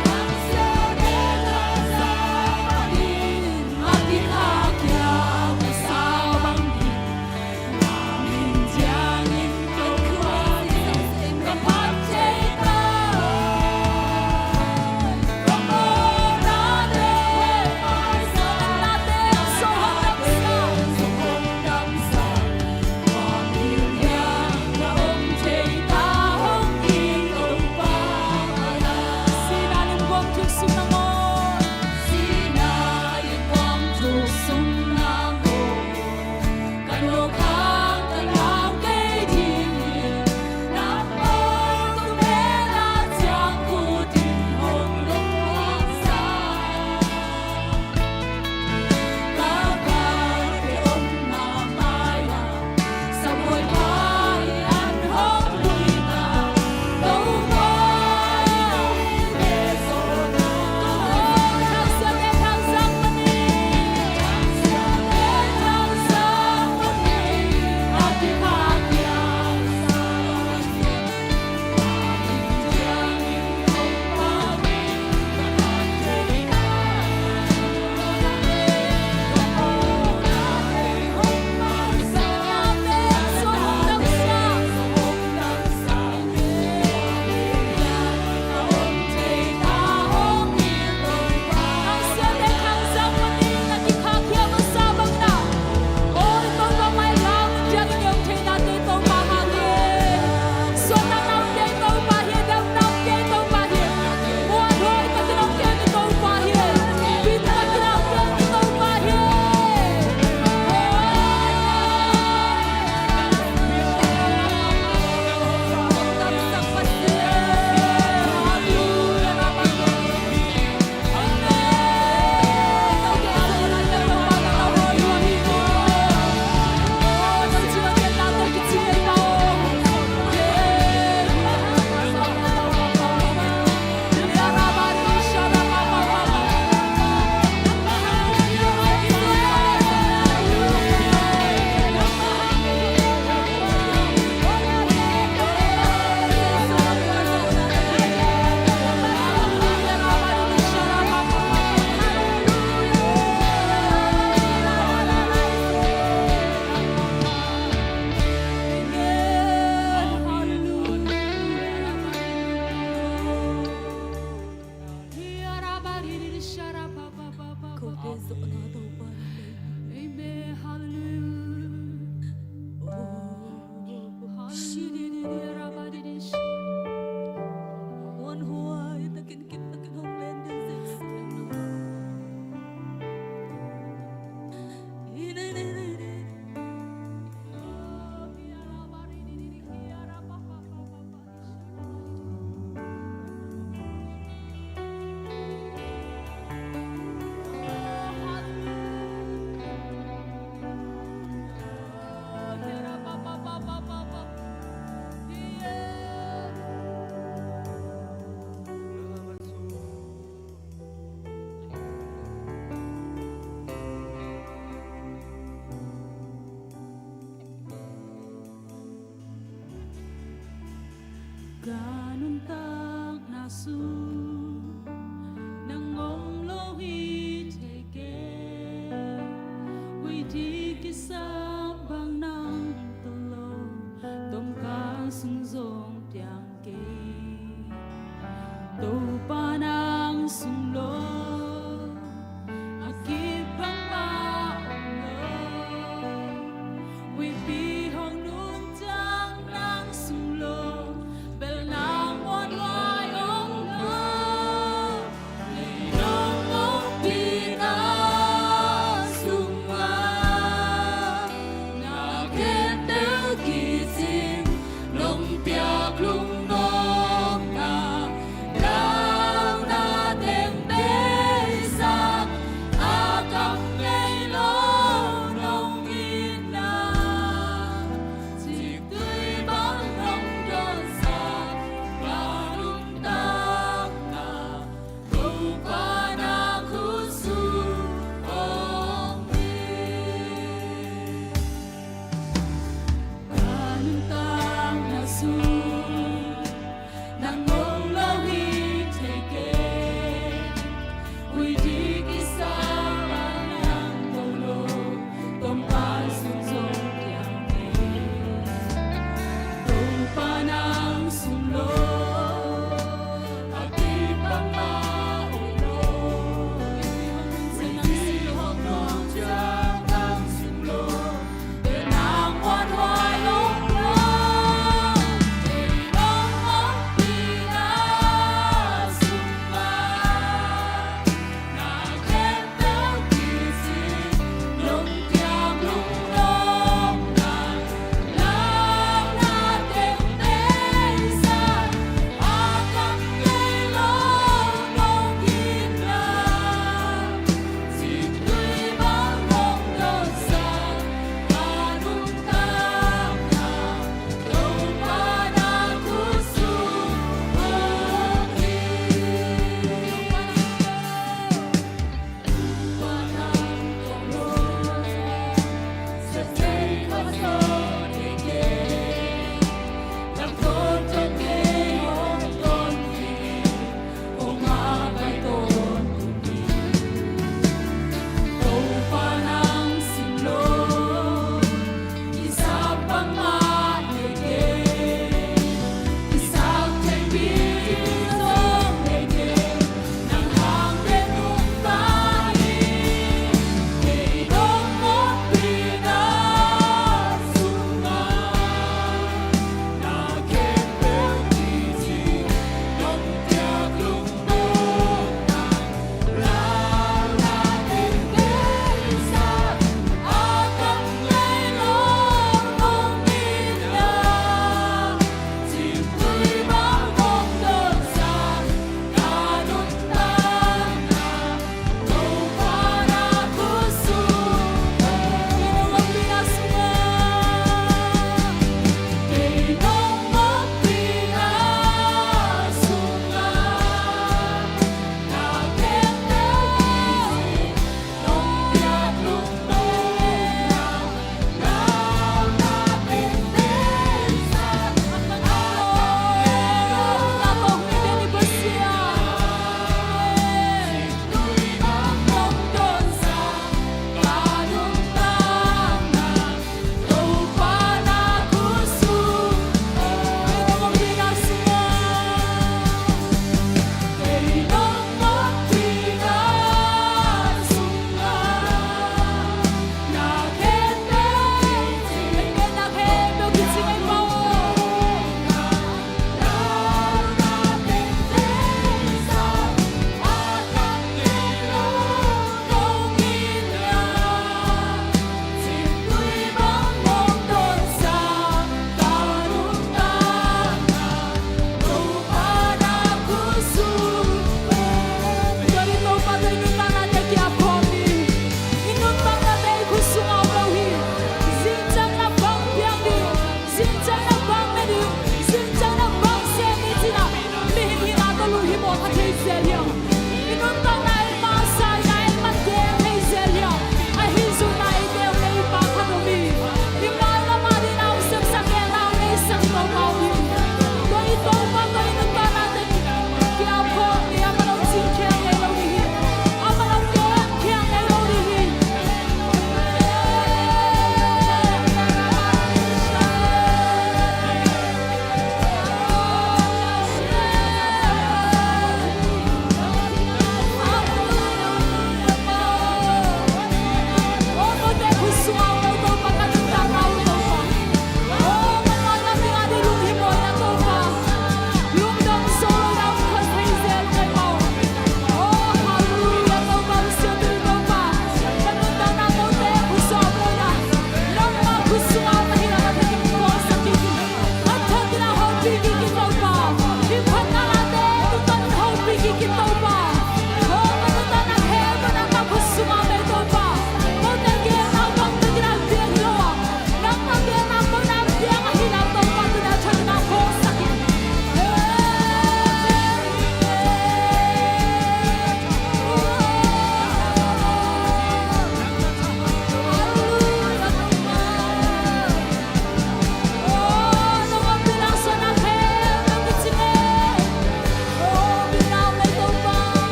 kikhakhia masa bangin, Ka nuntakna sung nang om lo hi thei kei. Huih ding kisam bang nang tawh lo, dongka sung zong piang kei. Topa nang sung lo, a kip bangmah om lo. Huihpi hong nungta nang sung lo, bel nang muanhuai om lo.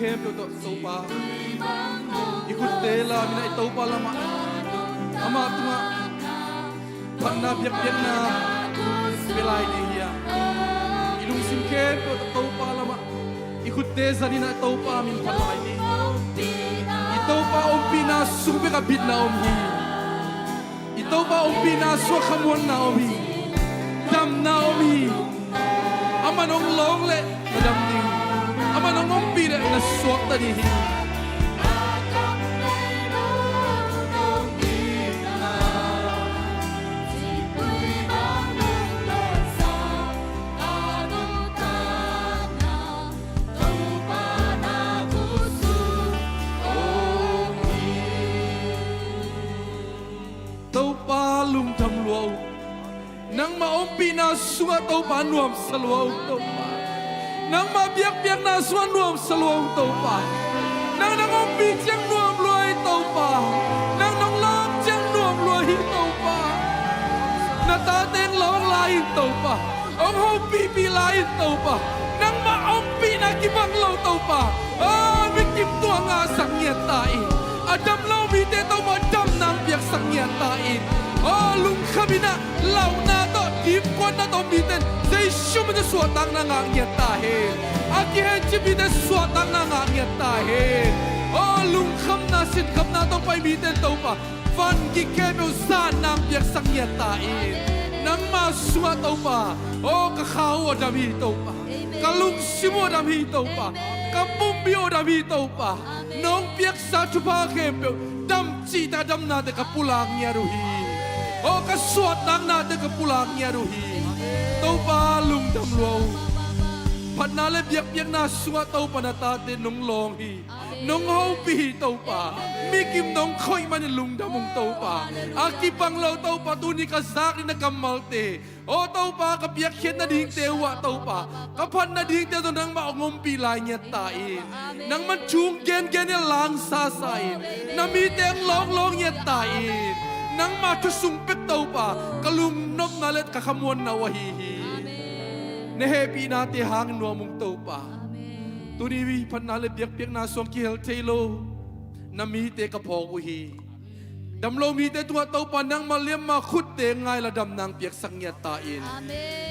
khempeuh tawh Topa, i khutte lamin ah i Topa lamah, amah tungah phatna biakpiakna pia lai ding hi a, i lungsim khempeuh tawh Topa lamah i khutte zanin ah Topa min phat lai ding. I Topa ompihna sung bek a bitna om hi. I Topa ompihna sungah khamuanna om hi. Damna om hi. Amah nong lawng leh na dam ding. Amah nong ompih leh na suakta ding hi. Topa lungdam lua uh. Nangmah ompihna sungah Topa nuamsa lua uh Topa. Nangmah biakpiakna sungah nuamsa lua uh Topa. Nang nang ompih ciang nuam lua hi Topa. Nang nong lawng ciang nuam lua hi Topa. Na tate lawng lai in Topa. Hong hopihpih lai in Topa. Nangmah ompihna kibang lo Topa. Oh, mikim tua ngahsak ngiat ta in. A dam lo mite Topa damna hong piaksak ngiat ta in. Oh, lungkham in ah lauhna tawh kimkuanna tawh mite in Jesu min tawh suahtakna ngah ngiat ta hen. A kihencip mite suahtakna ngah ngiat ta hen. Oh, lungkhamna sinkhamna tawh pai mite in Topa van gik khempeuh zanna hong piaksak ngiat ta in. Nangma sungah Topa, oh, ka kha uh a dam hi Topa. Ka lungsim uh a dam hi Topa. Ka pumpi uh a dam hi Topa. Nong piaksa thupha khempeuh dam cihtak a damnate ka pulak ngiat uh hi. Oh, ka suahtaknate ka pulak ngiat uh hi. Topa lungdam lua uh. Phatna le biakpiakna sungah Topa na tate nong lawng hi. Nong hopih hi Topa. Mikim nong khoih manin lungdam ung Topa. A kibang lo Topa tuni ka zak ding na kammalte, oh Topa, ka piakkhiat nadingte uh ah Topa, ka phat nadingte uh zong nangmah hong ompih lai ngiat ta in. Nangman thu hong gengen in, la hong sasa in, na mite hong lawnglawng ngiat ta in. Nangma thu sung pek Topa ka lungnopna le ka khamuanna uh ahi hi. Na hehpihnate hang nuam ung Topa. Tuni phatna le biakpiakna sung kihel thei lo na mite ka phawk uh hi. Dam lo mite tungah Topa nangmah liamma khutte ngai la damna hong piaksak ngiat ta in.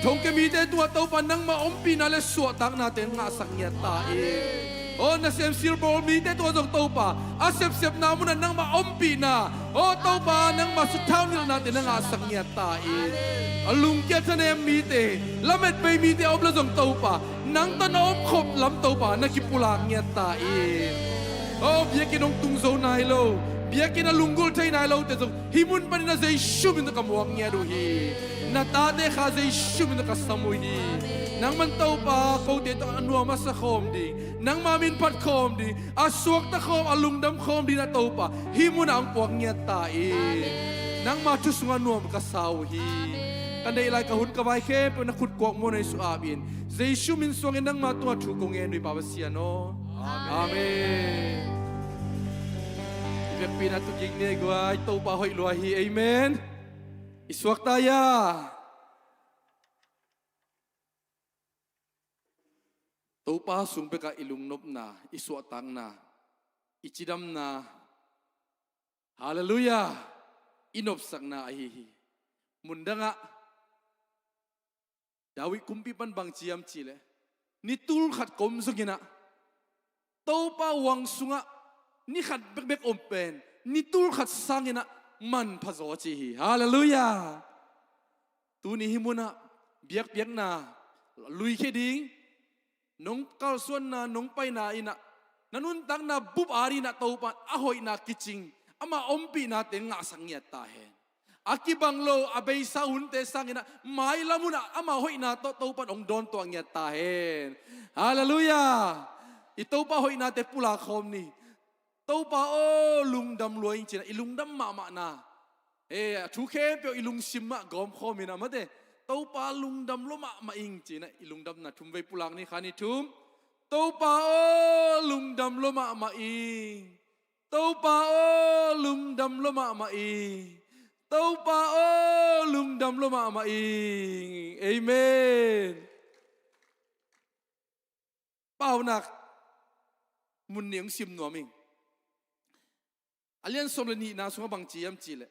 Thongkia mite tungah Topa nangmah ompihna le suahtaknate ngahsak ngiat ta in. Oh, nasem silbawl mite tungah zong Topa a sepsepna munah nangmah ompihna, oh Topa nangmah sathau nilhnate na ngahsak ngiat ta in. A lungkia thanem mite, lametbei mite a om le zong Topa nang tawh na omkhop lam Topa na kipulak ngiat ta in. Oh, biakinn hong tung zo nai lo, biakinn a lunggulh thei nai lote zong hih mun panin a Jesu min tawh ka muak ngiat uh hi. Na tate kha Jesu min tawh ka sam uh hi. Nangman Topa kote tawh a nuam a sa khawm ding, nangma min phat khawm ding, a suakta khawm, a lungdam khawm ding na Topa hih munah hong puak ngiat ta in. Nangma thu sungah nuam ka sa uh hi. Ka neih lai ka hun ka vai khempeuh na khut kuak muanah Jesu apin, Jesu min suangin nangma tungah thu kong ngen uh hi Pa Pasian aw. Amen. I biakpiakna tawh kik ni ei guai, Topa hoih lua hi. Amen. I suakta ia. Topa sung bekah i lungnopna, i suahtakna, i cidamna, halleluiah, i nopsakna ahi hi. Mundangah David kumpi pan bang ci hiam cihleh, ni tul khat kom zongin ah Topa huang sungah ni khat bekbek om pen ni tul khat sangin ah manpha zaw ci hi. Halleluiah. Tuni hih munah biakpiakna luikhia ding, nong kalsuanna, nong paina in ah, na nuntakna bup adingin ah Topa a hoihna kicing, ama ompihnate ngahsak ngiat ta hen. A kibang lo a beisa hunte sangin ah mailam hunah ama hoihna tawh Topa in hong dawntuah ngiat ta hen. Halleluiah. I Topa hoihnate pulak khawm ni. Topa aw, lungdam lua ing ci-in ah i lungdam mahmahna, e, a thu khempeuh i lungsim mah gawm khawm in ah, mate, Topa lungdam lua mahmah ing ci-in ah i lungdamna thum vei pulak ni, khat, nih, thum. Topa aw, lungdam lua mahmah ing. Topa aw, lungdam lua mahmah ing. Topa aw, lungdam lua mahmah ing. Amen. Paunak mun nih hong sim nuam ing. A lian sawm le nihna sungah bang ci hiam cih leh,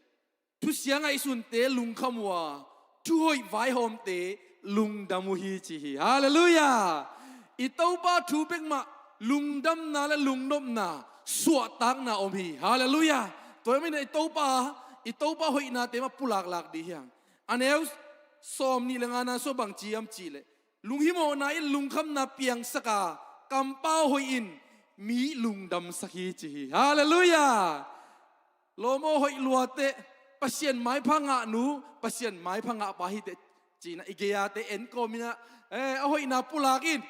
thusia ngaihsunte lungkham uh a, thuhoih vaihawmte lungdam uh hi ci hi. Halleluiah. I Topa thu bek mah lungdamna le lungnopna, suahtakna om hi. Halleluiah. Tua ahih manin i Topa, i Topa hoihnate mah pulaklak dih hi hang. A neu sawm nih le ngana sungah bang ci hiam cih leh, lunghimawhna in lungkhamna piangsak a, kampau hoih in mi lungdamsak hi ci hi. Halleluiah. Lawm aw, hoih lua teh, Pasian maipha ngah nu, Pasian maipha ngah pa hi teh, ci-in ah i gei-ate en kawmin ah, eh, a hoihna pulak in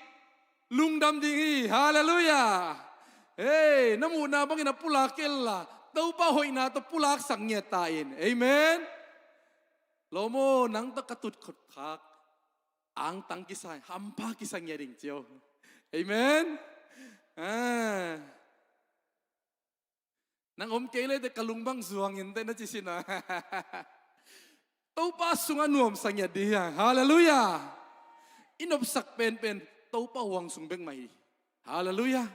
lungdam ding hi. Halleluiah. Hei, na muhna bangin a pulak kei inla, Topa hoihna tawh pulaksak ngiat ta in. Amen. Lawm aw, nang tawh ka tut khut khak, angtang kisa, hampha kisa ngiat ding ci aw. Amen. Ah. Nang om kei le teh ka lung bang zuang in teh na ci sin a. Topa sungah nuamsa ngiat dih hi hang. Halleluiah. I nopsak penpen Topa huang sung bek mah hi. Halleluiah.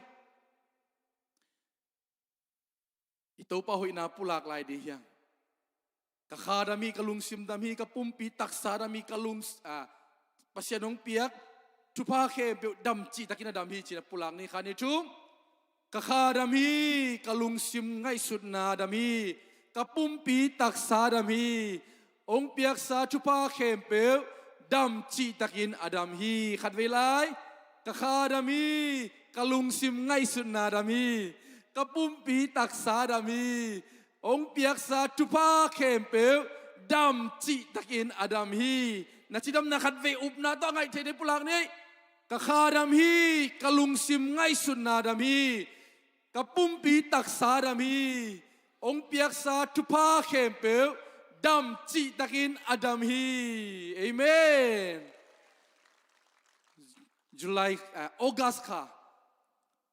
I Topa hoihna pulak lai dih hi hang. Ka kha dam hi, ka lungsim dam hi, ka pumpi taksa dam hi, ka lung, ah, Pasian hong piak thupha khempeuh dam cihtakin a dam hi ci-in a pulak ni. Khat, nih, thum. Ka kha dam hi, ka lungsim ngaihsutna dam hi, ka pumpi taksa dam hi, hong piaksa thupha khempeuh dam cihtakin a dam hi. Khatvei lai. Ka kha dam hi, ka lungsim ngaihsutna dam hi, ka pumpi taksa dam hi, hong piaksa thupha khempeuh dam cihtakin a dam hi. Na cidamna khatvei upna tawh a ngaih theite pulak ni. Ka kha dam hi, ka lungsim ngaihsutna dam hi, ka pumpi taksa dam hi, hong piaksa thupha khempeuh dam cihtakin a dam hi. Amen. July, ah, August kha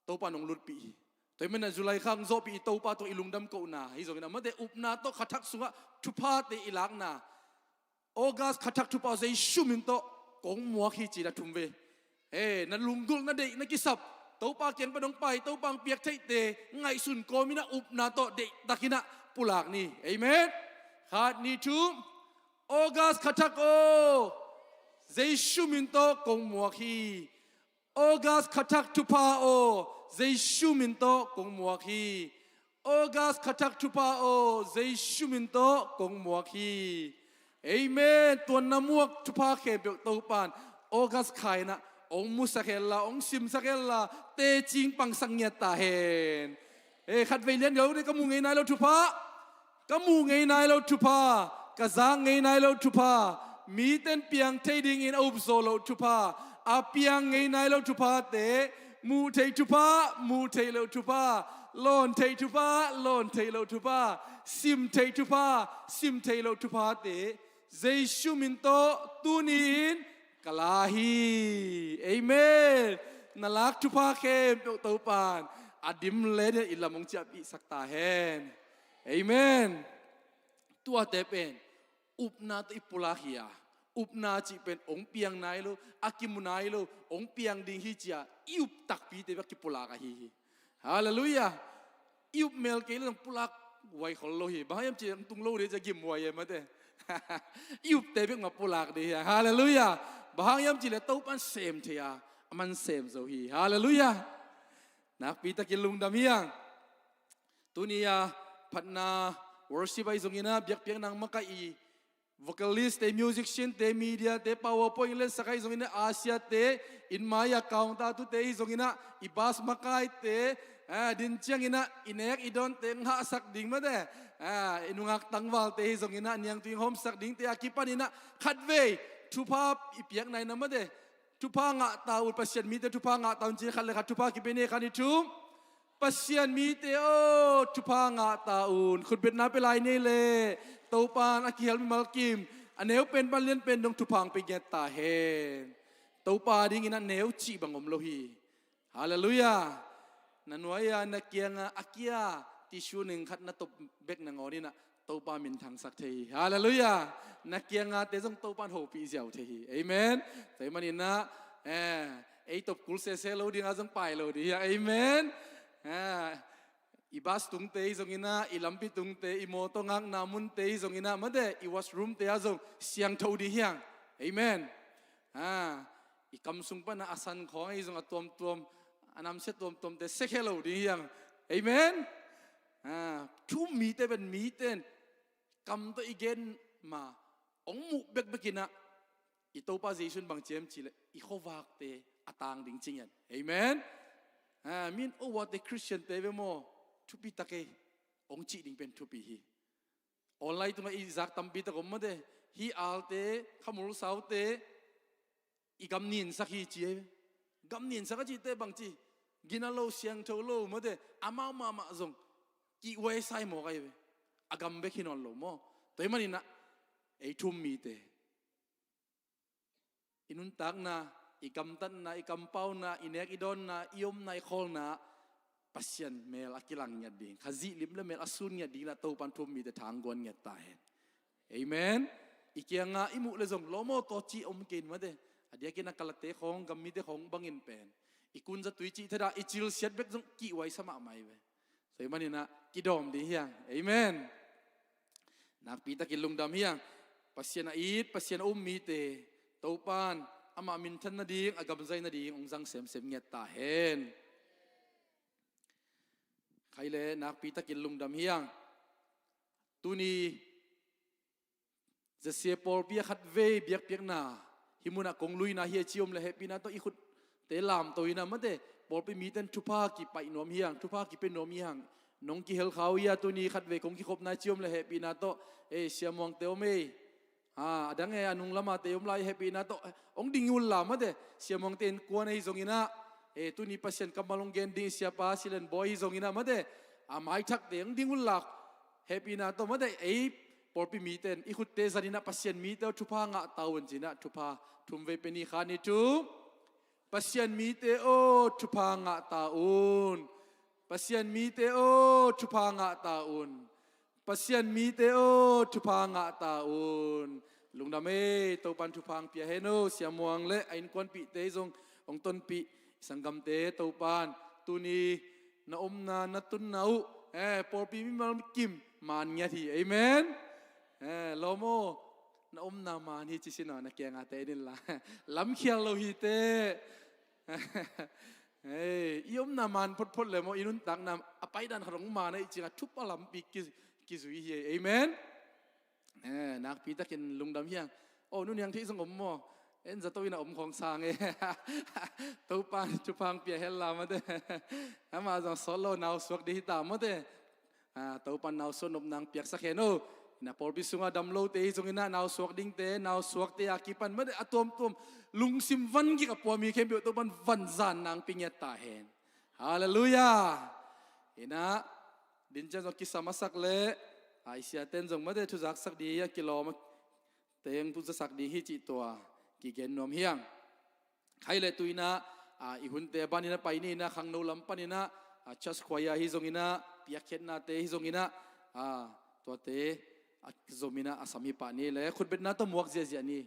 Topa in hong lutpih hi. Tua ahih manin ah July kha hong zawhpih i Topa tawh i lungdam kohna hi zongin ah, mate, upna tawh kha thak sungah thuphate i lakna, August kha thak thupha Jesu min tawh kong muak hi ci-in a thum ve. Eh, na lunggulh, na deih, na kisap, Topa kiang pan hong pai, Topa hong piak theihte ngaihsun kawmin ah upna tawh deihtakin ah pulak ni. Amen. Khat, nih, thum. August kha thak aw, Jesu min tawh kong muak hi. August kha thak thupha aw, Jesu min tawh kong muak hi. August kha thak thupha aw, Jesu min tawh kong muak hi. Amen. Tua na muak thupha khempeuh Topa in August kha in ah hong musak hen la, hong simsak hen la, tecing pangsak ngiat ta hen. Eh, khatvei lian lo dih, ka mu ngei nai lo thupha. Ka mu ngei nai lo thupha, ka zak ngei nai lo thupha, mite in piang thei dingin a up zo lo thupha, a piang ngei nai lo thuphate, muh theih thupha, muh theih loh thupha, lawn theih thupha, lawn theih loh thupha, sim theih thupha, sim theih loh thuphate, Jesu min tawh tuni-in ka la hi. Amen. Na lak thupha khempeuh Topa in a dim le ding in i lam hong ciahpihsak ta hen. Amen. Tuate pen upna tawh i pulak hi a, upna cih pen hong piang nai lo, a kimu nai lo, hong piang ding hi ci-a i up takpite bek kipulak ahi hi. Halleluiah. I up mel kei le zong pulak huai khol lo hi. Bang hang hiam cih leh hong tung lo ding ci-a gimhuai hi mate. I upte bek mah pulak ding hi. Halleluiah. Bang hang hiam cih leh Topa in sem thei a, aman sem zo hi. Halleluiah. Nakpi takin lungdam hi hang. Tuni-a phatna worship ahi zongin ah, biakpiakna makaih i vocalist te, musician te, media te, PowerPoint lensak ahi zongin ah, Asia te, in mai-a counter tute hi zongin ah, i bus makaite, ah, din ciangin ah i nek i dawnte hong hahsak ding mate, ah, i nungak tangvalte hi zongin ah niangtui hong hawmsak dingte a kipanin ah khatvei thupha i piak nai na mate. Thupha ngah ta un, Pasian mite thupha ngah ta un ci-in khat le khat thupha kipia ni. Khat, nih, thum. Pasian mite aw, thupha ngah ta un. Khutbetna pia lai ni ei leh, Topa in a kihel mimal kim, a neu pen pan lian pen dong thupha hong pia ngiat ta hen. Topa dingin a neu cih bang om lo hi. Halleluiah. Na nuai-a, na kianga a kia tissue neng khat na top bek nangawn in ah Topa minthangsak thei hi. Halleluiah. Na kiangate zong Topa in hopih ziau thei hi. Amen. Tua ahih manin ah, eh, ei top kul sese lo ding a zong pai lo ding hi. Amen. Ha, i bus tungte hi zongin ah, i lampi tungte, i mawtaw ngakna munte hi zongin ah, mate, i washroomte ah zong siangtho ding hi hang. Amen. Ha, i kam sung pan a san khawng ahi zong a tuamtuam, a namsia tuamtuamte sekhe lo ding hi hang. Amen. Ha, thu um mite pen mite in kam tawh i gen ma, hong muh bekbek in ah, i Topa Jesu in bang ci hiam cih leh, i khuavakte a tang ding ci ngiat. Amen. Ha, min o wate Christiante ve maw, thupi tak ei, hong cih ding pen thupi hi. Online tungah i zak tampi tak om mate, hih alte, khamul saute, i gam ninsak hi ci ei ve. Gam ninsak a cihte bang ci, gina lo, siangtho lo mate, amau mahmah zong kihhuai sa mawk ahi ve. A gam bek hi nawn lo maw. Tua ahih manin ah, ei thu um mite, i nuntakna, i gamtatna, i kampauna, i nek i dawnna, i omna, i khawlna, Pasian mel a kilang ngiat ding, Khazih lim le mel a sun ngiat ding in ah Topan thu um mite thangguan ngiat ta hen. Amen. I kiangah i muh le zong lawm aw, tua ci om kei in mate. A diakin a Kalate khawng, gammite khawng bangin pen, i kunza tui cih thadah i cilsiat bek zong kihhuai sa mahmah hi ve. Tua ahih manin ah kidawm ding hi hang. Amen. Nakpi takin lungdam hi hang. Pasian a it, Pasian a um mite, Topan amah minthan nading, a gam zai nading hong zang semsem ngiat ta hen. Khai le nakpi takin lungdam hi hang. Tuni Zasia pawlpi ah khatvei biakpiakna, hih munah kong luina hi a ci om le hehpihna tawh i khutte lamto in ah mate, pawlpi mite in thupha kipaih nuam hi hang, thupha kipia nuam hi hang. Nong kihel kha uh hi a, tuni khatvei kong kikhopna hi ci om le hehpihna tawh, e, Sia Muangte om ei. A, a dang e, a nung lama te om lai hehpihna tawh, e, hong ding unla mate, Sia Muangte innkuan ahi zongin ah, e, tuni Pasian kammal hong gen ding Siapa Silen Bawi ahi zongin ah mate, a maithakte hong ding unla hehpihna tawh mate, ei pawlpi mite in i khutte zanin ah Pasian mite aw thupha ngah ta un ci-in ah thupha thumvei pia ni. Khat, nih, thum. Pasian mite aw thupha ngah ta un. Pasian mite aw thupha ngah ta un. Pasian mite aw thupha ngah ta un. Lungdam ei, Topan thupha hong pia hen aw. Sia Muang le a innkuanpihte zong hong tonpih sanggamte Topan tuni na omna, na tunna uh, eh, pawlpi mimal kim man ngiat hi. Amen. Eh, lawm aw, na omna man hi ci sin aw, na kiangah te in la. Lamkhial lo hi teh. Hei, i omna man photphot le maw, i nuntakna a paidan khat hong man ahih ciangah thupha lampi ki, kizui hi. Amen. Eh, nakpi takin lungdam hi hang. Oh, Nu Niang Theih zong om maw? En zato in a om khawng sang e. Topan thupha hong pia hen la mate. Amah zong sawt lo nau suak ding hi ta mate. Ah, Topan nau suak nopna hong piaksak hen aw. Na pawlpi sungah dam lote hi zongin ah nau suak dingte, nau suakte a kipan mate a tuamtuam lungsim van gik a pua mi khempeuh Topan vanzanna hong pia ngiat ta hen. Halleluiah. In ah, din ciang zong kisa masak le, a i siate in zong mate thuzaksak ding a kilawm a teng thuzaksak ding hi cih tua kigen nuam hi hang. Khai le tu in ah, a, i hunte a ban in ah pai ni in ah, khangno lam pan in ah, a, church choir hi zongin ah, piakkhiatnate hi zongin ah, a, tuate a zom in ah a sam hi pah ni le, khutbetna tawh muak ziahziah ni.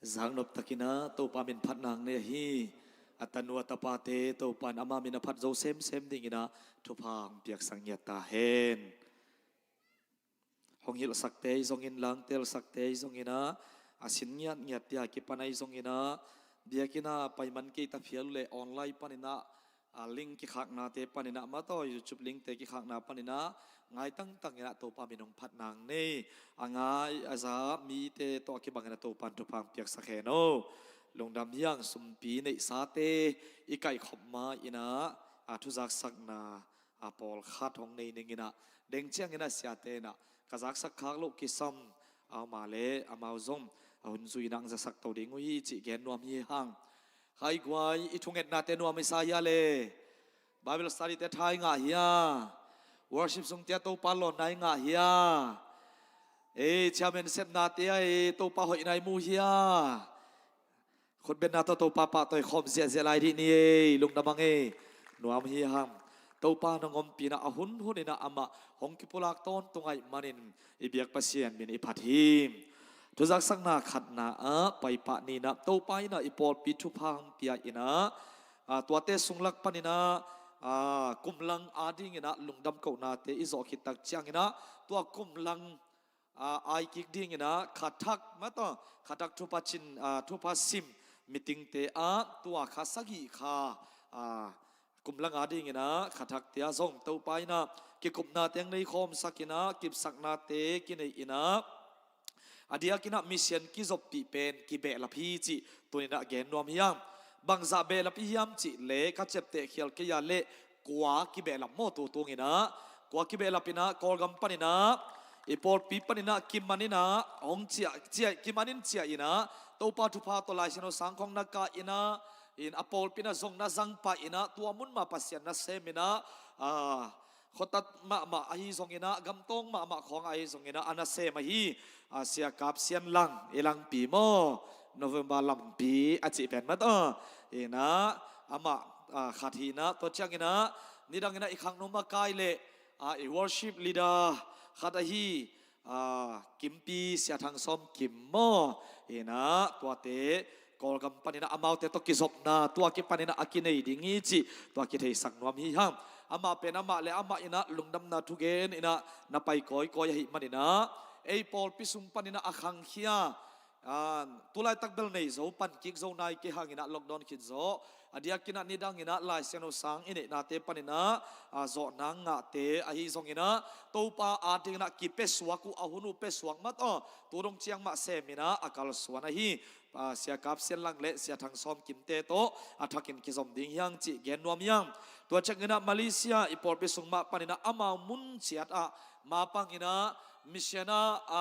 Zaknop takin ah Topa min phat nang nei ahi a tanu a tapate Topa in ama min a phat zo semsem dingin ah thupha hong piaksak ngiat ta hen. Hong hilhsakte ahi zongin, langtelsakte ahi zongin ah, a sin ngiatngiat tia kipan ahi zongin ah, biakinn ah pai man kei ta phial uh leh online panin ah, a link kikhaknate panin ah, mataw YouTube linkte kikhakna panin ah, ngai tangtangin ah Topa min hong phat nang nei. A ngai a za mite tawh a kibangin ah Topa in thupha hong piaksak hen aw. Lungdam hi hang. Sumpi neihsate i kaihkhop ma-in ah, a thuzaksakna a pawlkhat hong nei ning in ah, deng ciangin ah siate in ah ka zaksak khak loh kisam, ama le amau zong a hun zui in ah hong zasak to ding uh hi cih gen nuam hi hang. Hai guai, i thungetnate nuam i sa hia le? Bible study te tha i ngah hia? Worship sungte ah Topa lawnna i ngah hia? Ei, chairman sepnate ah ei Topa hoihna i mu hia? Khutbetna tawh Topa pahtawi khawm ziahziah lai dih ni ei, lungdam hang ei. Nuam hi hang. Topa nong ompihna a hunhun in ah amah hong kipulak tawntung ahih manin i biak Pasian min i phat hi. Thuzaksakna khatna ah paipah ni in ah Topa in ah i pawlpi thupha hong pia in ah, a, tuate sunglak panin ah, a, kumlang adingin ah lungdam kohnate i zawh khit tak ciangin ah tua kumlang, a, ai kik dingin ah khathak, mataw, khathak thupha cin, a, thupha sim meetingte ah tua kha sagih kha, a, kumlang adingin ah khathakte ah zong Topa in ah kikupna teng nei khawmsak in ah kipsaknate kinei in ah, a diakin ah mission kizoppih pen kibehlap hi cih tuni in ah gen nuam hi hang. Bangzah behlap i hiam cih leh ka ciapteh khial kei a leh kua kibehlap maw? Tu tungin ah kua kibehlap in ah Kawlgam panin ah i pawlpi panin ah kiman in ah hong ciah, ciah, kiman in ciah in ah Topa thupha tawh Lai Siangtho sang khawng na kah in ah, in a pawlpi in ah zong na zang pah in ah tua mun mah Pasian nasem in ah, a, khuatat mahmah ahi zongin ah, gamtawng mahmah khawng ahi zongin ah, a nasem ahi, a, Sia Kap Sian Lang, i Langpi maw, November lampi a cih pen mataw. In ah amah, a, khat hi in ah, tua ciangin ah nidang in ah i khangno makai leh, a, i worship leader khat ahi, a, Kimpi, Sia Thang Sawm Kim maw? In ah tuate Kawlgam panin ah amaute tawh kizopna tua kipanin ah a kinei ding hi cih tua kitheisak nuam hi hang. Amah pen amah le amah in ah lungdamna thugen in ah na pai kawikawi ahih manin ah ei pawlpi sung panin ah a khangkhia, a, tulaitak bel nei zo, pan kik zo nai kei hang in ah lockdown khit zawh, a diakin ah nidang in ah Lai Siangtho sang i neihnate panin ah, a, zawhna ngahte ahi zongin ah Topa adingin ah kipesuak uh, a hun uh pesuak mataw, tu dong ciang mah sem in ah a kalsuan ahi, a, Sia Kap Sian Lang le Sia Thang Sawm Kimte tawh a thakin kizom ding hi hang cih gen nuam hi hang. Tua ciangin ah Malaysia i pawlpi sung mah panin ah amau mun ciat ah mapang in ah mission ah, a,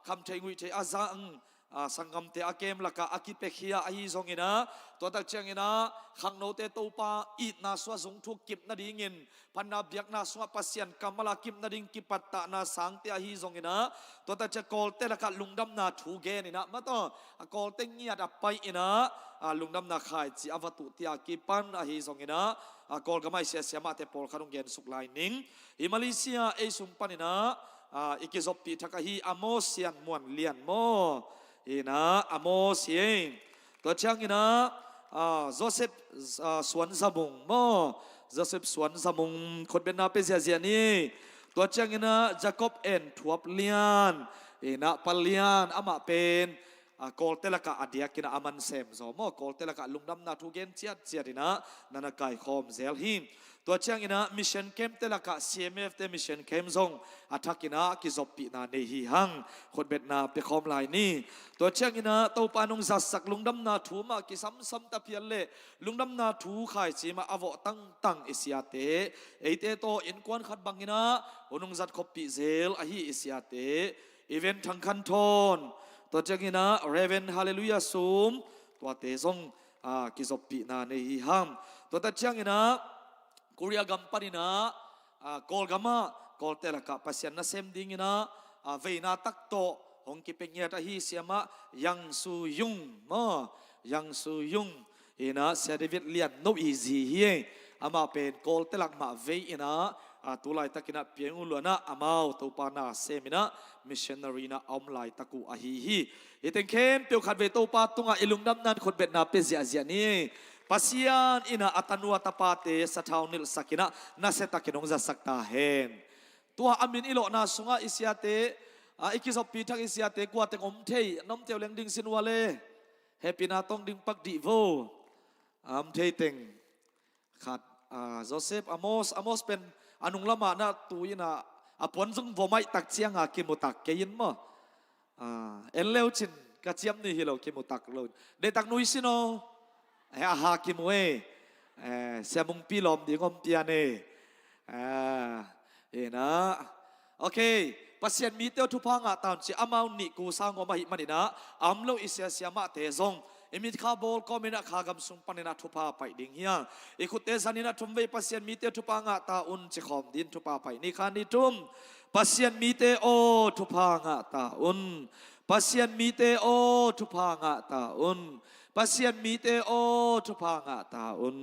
khamtheih nguihtheih a zang, a, sanggamte a kem lakah a kipiakhia ahi zongin ah, tua tak ciangin ah khangnote Topa itna sungah zungthuk kip nadingin, phatna biakna sungah Pasian kammal a kip nading kipattahna sangte ahi zongin ah, tua tak ciang Kawlte lakah lungdamna thu gen in ah mataw, a Kawlte ngiat a pai in ah, a, lungdamna khaici a va tuh tia kipan ahi zongin ah, a, Kawlgam ah i siasia mahte pawlkhat hong gensuk lai ning. Hi Malaysia ei sung panin ah, a, i kizoppih thak ahi Amos Sian Muan Lian maw? In ah Amos hi ei. Tua ciangin ah, a, Joseph, a, Suan Za Mung maw? Joseph Suan Za Mung, khutbetna pia ziahziah ni. Tua ciangin ah Jacob En Thuap Lian, in ah Pa Lian, amah pen, a, Kawlte lakah a diakin ah a man sem zaw maw, Kawlte lakah lungdamna thu gen ciatciat in ah na na kaikhawm zel hi. Tua ciangin ah mission camp te lakah C M F te mission camp zong a thakin ah kizoppihna nei hi hang. Khutbetna piakhawm lai ni. Tua ciangin ah Topa nong zatsak lungdamna thu mah kisamsam ta phial leh, lungdamna thu khaici mah a vawh tangtang i siate, eite tawh innkuan khat bangin ah hun hong zat khoppih zel ahi i siate, Event Thang Khan Thawn, tua ciangin ah Reverend Hallelujah Sum, tuate zong, a, kizoppihna nei hi hang. Tua tak ciangin ah Korea gam panin ah, a, Kawlgam ah Kawlte lakah Pasian nasem dingin ah, a, veina tak tawh hong kipia ngiat ahi siamah Yang Su Yung maw? Yang Su Yung, in ah Sia David Lian no i zi hi ei. Amah pen Kawlte lak mah vei in ah a, tu laitakin ah piang uh luanah amau Topa na semin ah missionary in ah a om laitak uh ahi hi. Hih teng khempeuh khatvei Topa tungah i lungdamna in khutbetna pia ziahziah ni. Pasian in ah a tanu a tapate sathau nilhsakin ah nasiatakin hong zatsak ta hen. Tua a min i lawhna sungah i siate, a, i kizoppih thak i siate kua teng om thei, na om thei uh leng ding sin uh a le. Hehpihna tawng ding pak dih vo. A om thei teng khat, a, Joseph, Amos, Amos pen a nung lamah na tu in ah a puan zong vom aih tak cianga kimu tak kei in maw. A, en leu cin ka ciam ni hi lo, kimu tak lo. Deihtak nui sin aw. Eh, a ha kimu e. Eh, Sia Mungpi lawm ding om pian e. Ah, hi na. Ok, Pasian mite aw thupha ngah ta un ci, amau nih kusa ngawm ahih manin ah a om lo i siasia mahte zong i mitkha bawl kawmin ah kha gam sung panin ah thupha paih ding hi hang. I khutte zanin ah thumvei Pasian mite aw thupha ngah ta un ci khawm ding, thupha paih ni, khat, nih, thum. Pasian mite aw thupha ngah ta un. Pasian mite aw thupha ngah ta un. Pasian mite aw thupha ngah ta un.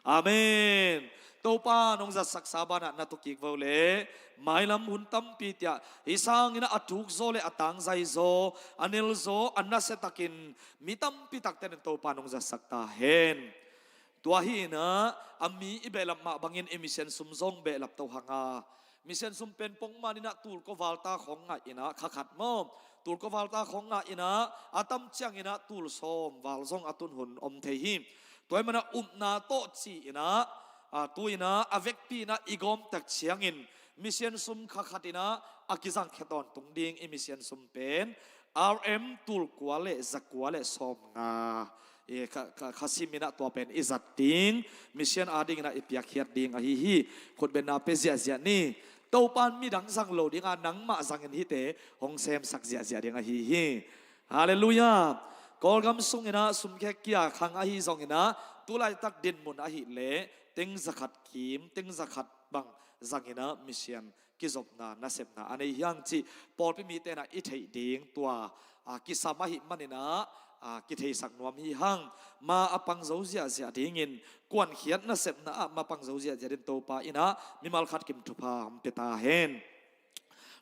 Amen. Topa nong zatsaksa banah na tukik vo le, mailam hun tampi tiah hih sangin ah a tukzaw le a tangzaizaw, a nelzaw, a nasiatakin mi tampi takte in Topa nong zatsak ta hen. Tua hi in ah a mi i behlap mah bangin i mission sum zong behlap to hang a. Mission sum pen pongman in ah tulkua valta khawng ngah in ah, kha khat maw, tulkua valta khawng ngah in ah, a tam ciangin ah tul sawm val zong a tun hun om thei hi. Tua ahih manin ah upna tawh ci in ah, a, tu in ah a vekpi in ah i gawm tak ciangin mission sum kha khat in ah a kizangkhia tawntung ding i mission sum pen R M tulkua le zakua le sawmnga. Eh, kha, kha, kha sim in ah tua pen i zat ding, mission adingin ah i piakkhiat ding ahi hi. Khutbetna pia ziahziah ni. Topa in midang zang lo ding a, nangmah zangin hihte hong semsak ziahziah ding ahi hi. Halleluiah. Kawlgam sungin ah sumkhek kia khang ahi zongin ah, tu laitak dinmun ahih leh teng zakhat kim, teng zakhat bang zangin ah mission kizopna, nasepna a nei hi hang cih pawlpi mite in ah i theih ding, tua, a, kisam ahih manin ah, a, kitheisak nuam hi hang. Ma a pang zo ziahziah dingin, kuankhiat nasepna ah ma pang zo ziahziah dingin Topa in ah mimal khat kim thupha hong pia ta hen.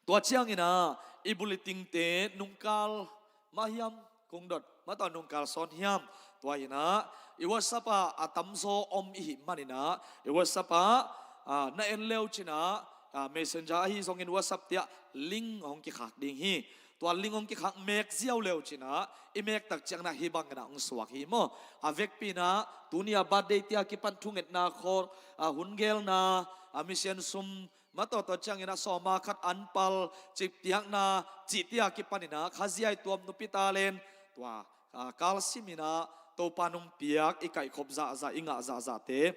Tua ciangin ah i bulletin-te nungkal mah hiam, kung dot mah tawh nungkal sawn hiam, tua in ah i WhatsApp ah a tamzaw om i hih manin ah, i WhatsApp ah, ah, na en leu cin ah, ah, Messenger ahi zongin WhatsApp tiah link hong kikhak ding hi. Tua link hong kikhak mek ziau leu cin ah, i mek tak ciangin ah hih bangin ah hong suak hi maw. A vekpi in ah tuni a birthday tiah kipan thungetna khawng, ah, hun gelna, ah, mission sum, mah tawh tua ciangin ah sawma khat anpal, cip tiakna, cih tiah kipanin ah khaziai tuam, nupi talent, tua, ah, kalsimin ah Topa nong piak, i kaihkhop zahzah, i ngah zahzahte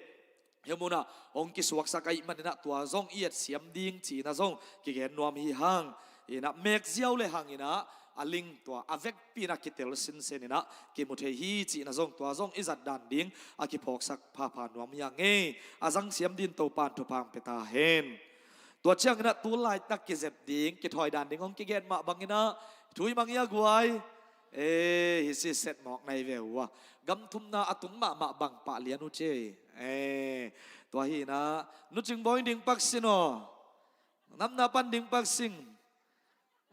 hih mun ah hong kisuaksak ahih manin ah tua zong i etsiam ding ci-in ah zong kigen nuam hi hang. In ah mek ziau le hangin ah a link tua a vekpi in ah kitel sinsen in ah kimu thei hi ci-in ah zong tua zong i zat dan ding a kiphawksak phapha nuam hi hang e. A zangsiam dingin Topa in thupha hong pia ta hen. Tua ciangin ah tu laitak kizep ding, kithawi dan ding hong kigen mah bangin ah, thu i mang hia guai? Eh, hi si set mawk nai ve ua. Gam thumna a tung mahmah bang pah lian uh ci. Eh, tua hi in ah, Nu Cing Bawi ding pak sin aw. Namna pan ding pak sin.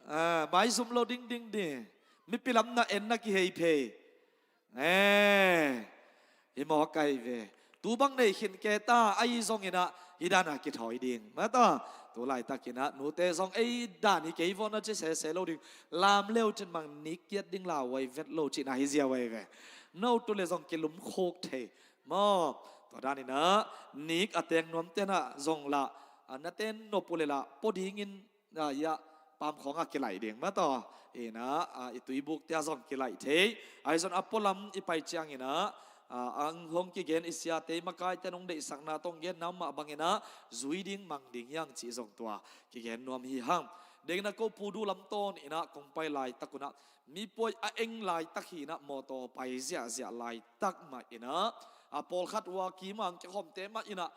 Ah, maizum lo ding ding di. Mipi lam na en na kihei phei. Eh, hi mawk kai ve. Tu bang nei khin kei ta, ahi zongin ah hih dan a kithawi ding. Mah tawh, tu laitakin ah nute zong ei dan hi kei vaw na ci sese lo ding. Lam leu cin mang nik kiat ding, lau ai vet lo cihna hi ziau ai ve. No tu le zong kilum khuk thei maw. Tua danin ah nik a teng nuamte in ah zong lah, a na ten nop uh le lah pua dingin, ah, ia, pam khawng ah kilaih ding mah tawh. In ah, ah, i tuibuk tiah zong kilaih thei. Ahi zong a pualam i pai ciangin ah, ah, ang hong kigen i siate, makaite nong deihsakna tawh hong genna mah bangin ah zui ding, mang ding hi hang cih zong tua kigen nuam hi hang. Dengna ko Pudu lam tawn in ah kong pai laitak un ah, mipuai a eng laitak hi in ah, mawtaw pai ziahziah laitak mah in ah, a pawlkhat uh a kim a hong kikhawmte mah in ah,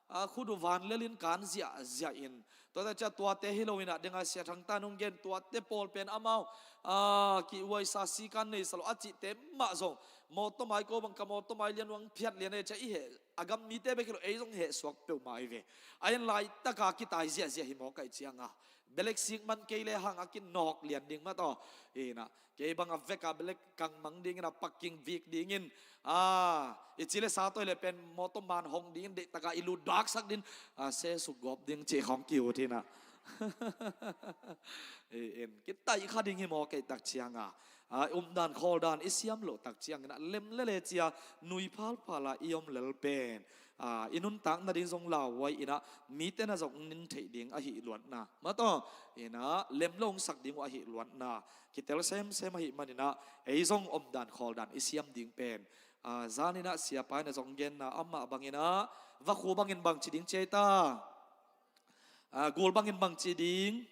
a, khut uh vanlel in kan ziahziah in. Tuate ciah tuate hi lo in ah, deng a Sia Thang Tan hong gen tuate pawl pen amau, a, kihuaisa sikan neisa lo a cihte mah zong, mawtaw mai ko bang ka mawtaw mai lian uang phiat lian e ciah i heh, a gam mite bek hi lo ei zong heh suak peuhmah hi ve. A en laitaka kitai ziahziah hi mawk ahih cianga, belek sik man kei le hang a kinawk lian ding mah tawh. Hi in ah, kei bang a veka belek kangmang dingin a pakking vik dingin, a, i ci le sa toi le pen mawtaw man hong dingin deihtaka i lut daksak dingin, a, se suk gawp ding cih khawng kiut hi in ah. Hi in, kitai kha ding hi mawk ahih tak cianga, a, umdan khawldan i siam loh tak ciangin ah, lem lele cia nui phalphala i om lel pen, a, i nuntak nading zong lauhuai in ah, mite na zong nin theih ding ahi luatna mah tawh, in ah, lem lo hong sak ding uh ahi luatna kitel semsem ahih manin ah, ei zong omdan khawldan i siam ding pen, a, zan in ah siapa in a zong genna amah bangin ah, vakhu bangin bangci ding ci ei ta, a, gul bangin bangci ding,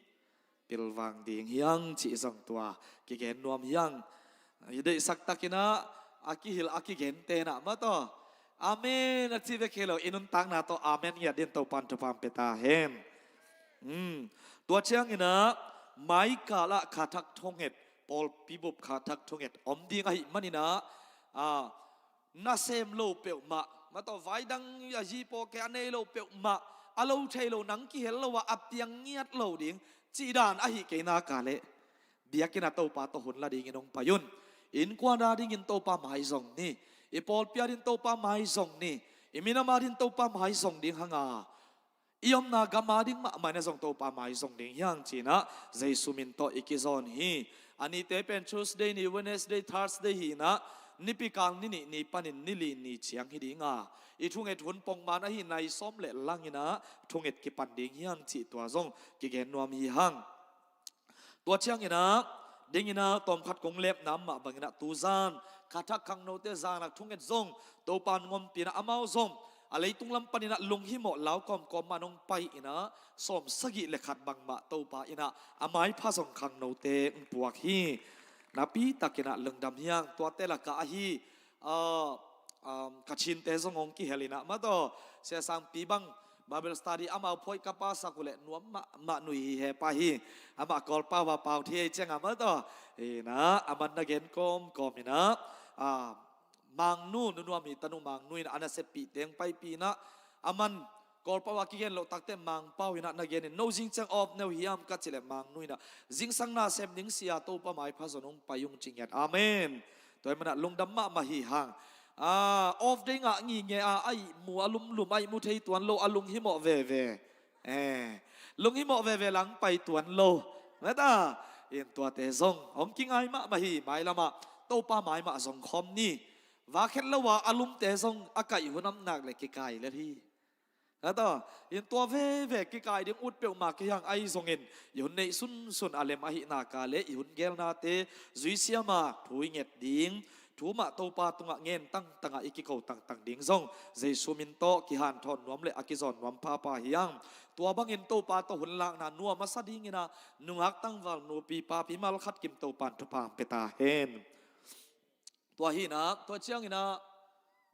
pilvang ding hi hang cih zong tua kigen nuam hi hang. I deihsak takin ah, a kihilh a kigente in ah mah tawh, amen a ci vek hi lo, i nuntakna tawh amen ngiat dingin Topan thupha hong pia ta hen. Hmm. Tua ciangin ah, maikal ah kha thak thunget, pawlpi bup kha thak thunget om ding ahih manin ah, a, nasem lo peuhmah, mah tawh vai dang a zi pawh kei a nei lo peuhmah, a lo thei lo, nang kihel lo ah a piang ngiat lo ding cih dan ahi kei nak leh, biakinn ah Topa tawh hun la dingin hong pai un. Innkuan a dingin Topa mai zong ni, i pawlpi a dingin Topa mai zong ni, i minam a dingin Topa mai zong ding hang a, i omna gam a ding mahmah in ah zong Topa mai zong ding hi hang ci in ah, Jesu min tawh i kizawn hi. A nite pen Tuesday ni, Wednesday, Thursday hi in ah, nipi kal ni nih ni panin ni li ni ciang hi ding a, i thunget hun pongman ahi nai sawm le lang in ah thunget kipan ding hi hang cih tua zong kigen nuam hi hang. Tua ciangin ah, dingin ah tawmkhat kong lepna mah bangin ah, tu zan kha thak khangnote zan ah thunget zong Topa in hong ompih in ah, amau zong a leitung lam panin ah lunghimawh lau kawmkawm mah in hong pai in ah, sawm sagih le khat bangmah Topa in ah a maipha zong khangnote hong puak hi. Napi takin ah lungdam hi hang. Tuate lakah ahi, ah, um, Kachinte zong hong kihel in ah mah tawh, Sia Sangpi bang Bible study amau phoih ka pasak uh leh nuam mahmah, nui hi he pa hi. Amah Kawlpau a pau thei ciang a mah tawh, hi in ah, aman na gen kawmkawm in ah, a, Mangnu, Nu Nuam hi, tanu Mangnu in ah a naseppihte hong paipih in ah, aman Kawlpau a kigen loh takte Mangpau in ah na gen in, no zing ciang awp neu hiam ka cih leh Mangnu in ah, zingsang nasem ding sia, Topa maipha zong hong pai ung ci ngiat. Amen. Tua ahih manin ah lungdam mahmah hi hang. A, off day ngah ngitnget a, a ihmu a lumlum, a ihmu thei tuan lo, a lunghimawh veve. Eh, lunghimawh veve lang pai tuan lo. Mah ta, in tuate zong hong kingai mahmah hi, mailam ah Topa mai mah zong khawm ni. Vakhet lo a a lumte zong a kaih hun om nak leh kikai lel hi. Mah ta, in tua veve kikai ding ut peuhmah kei hang, ahi zongin i hun neih sunsun a lem ahih nak leh, i hun gelnate zui siam a thu i nget ding, thu mah Topa tungah ngen tangtang a i kiko tangtang ding zong Jesu min tawh kihanthawn nuam le a kizawn nuam phapha hi hang. Tua bangin Topa tawh hun lakna nuam a sa dingin ah, nungak tangval, nupi papi malkhat kim Topa in thupha hong pia ta hen. Tua hi in ah, tua ciangin ah,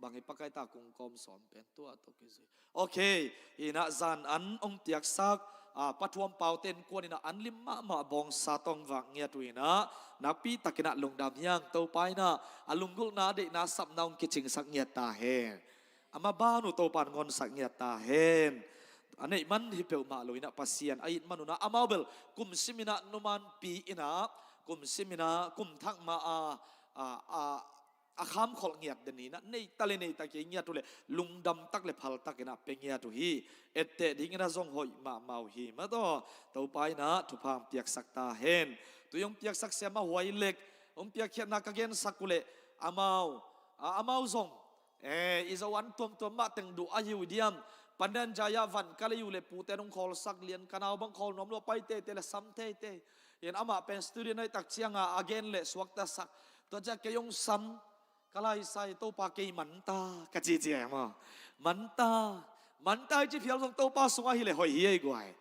bang hi, pakai ta kung kawm sawm pen tua tawh kizui. Ok, hi in ah, zan an hong piaksak, a, Pa Thuam Paute innkuan in ah an lim mahmah bawngsa tawh hong vak ngiat uh in ah, nakpi takin ah lungdam hi hang. Topa in ah a lunggulhna, a deihna, a sapna hong kicingsak ngiat ta hen. Amah ban uh Topa in hong honsak ngiat ta hen. A neih man hi peuhmah lo in ah, Pasian a it man un ah, amau bel kum sim in ah, numanpi in ah, kum sim in ah, kum thak ma a, a, a, a khamkholh ngiat den in ah, nei ta le nei ta kei ngiat uh leh lungdam tak le phal takin ah pia ngiat uh hi. Etteh dingin ah zong hoih mahmah uh hi. Mah tawh, Topa in ah thupha hong piaksak ta hen. Tui hong piaksak siam a huai lek, hong piakkhiatna ka gensak uh leh, amau, a, amau zong, eh, i Zo an tuamtuam mah teng duh ahi uh diam? Pandan Jaya van ka lei uh leh pute in hong khawlsak lian, ka nau bang khawl nuam lo, a pai teitei leh sam teitei. In amah pen student ahih tak ciang a, a gen leh suaktasak. Tua ciang kei hong sam, ka laisai, Topa kei man ta, ka ci ci e maw. Man ta, man ta i ci phial zong Topa sungah hi leh hoih hi ei guai.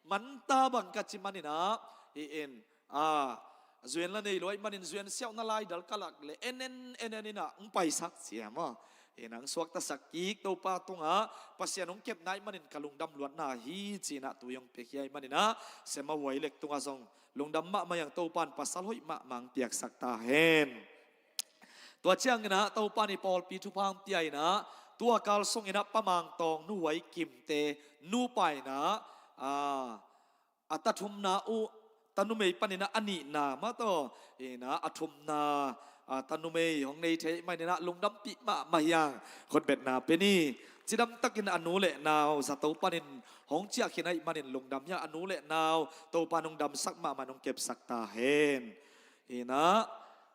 Man ta bang ka ci man in ah, hi in, a, zuan la nei lo ahih manin zuan siauhna laidal ka lak leh, en en, en en in ah hong paisak ci e maw. Hi nang suaktasak kik Topa tungah Pasian hong kepna ahih manin ka lungdam luatna hi cinah tui hong piakhia ahih maninah Sema Huai Lek tungah zong lungdam mahmah hi hang. Topa in pasal hoih mahmah hong piaksak ta hen. Tua cianginah Topa in i pawlpi thupha hong pia inah tua kal sunginah Pa Mang Tawng, Nu Huai Kimte nupa inah a, a ta thumna uh, ta numei paninah a nihna mah tawh inah a thumna, a, ta numei hong nei thei maninah lungdampih mahmah hi hang. Khutbetna pia ni. Cidamtakin a nu le nau zato panin hong ciah khin ahih manin lungdam hi hang. A nu le nau Topa in hong damsak mahmah, hong kepsak ta hen. Inah,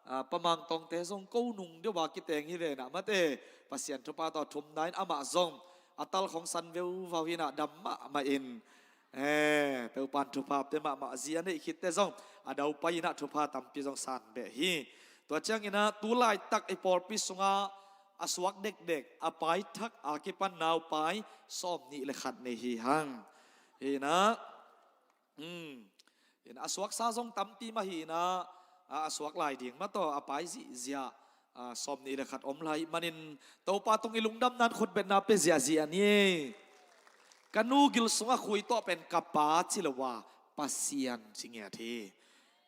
a, Pa Mang Tawngte zong ko nung deuh a kiteng hi ve inah mate, Pasian thupha tawh thumna in amah zong a tal khong san veuvau hi inah dam mahmah in. Eh, Topa in thupha pia mahmah. Zi a neih khitte zong a daupai inah thupha tampi zong san beh hi. Tua cianginah tu laitak i pawlpi sungah a suak dekdek a paithak a kipan naupai sawmnih le khat nei hi hang. Inah, um, inah a suaksa zong tampi mah hi inah, a, a suak lai ding mah tawh a pai zihziah, a, sawmnih le khat om lai manin Topa tung i lungdamna in khutbetna pia ziahziah ni. Ka nu gil sungah khui tawh pen ka pa ci lo a, Pasian ci ngiat hi.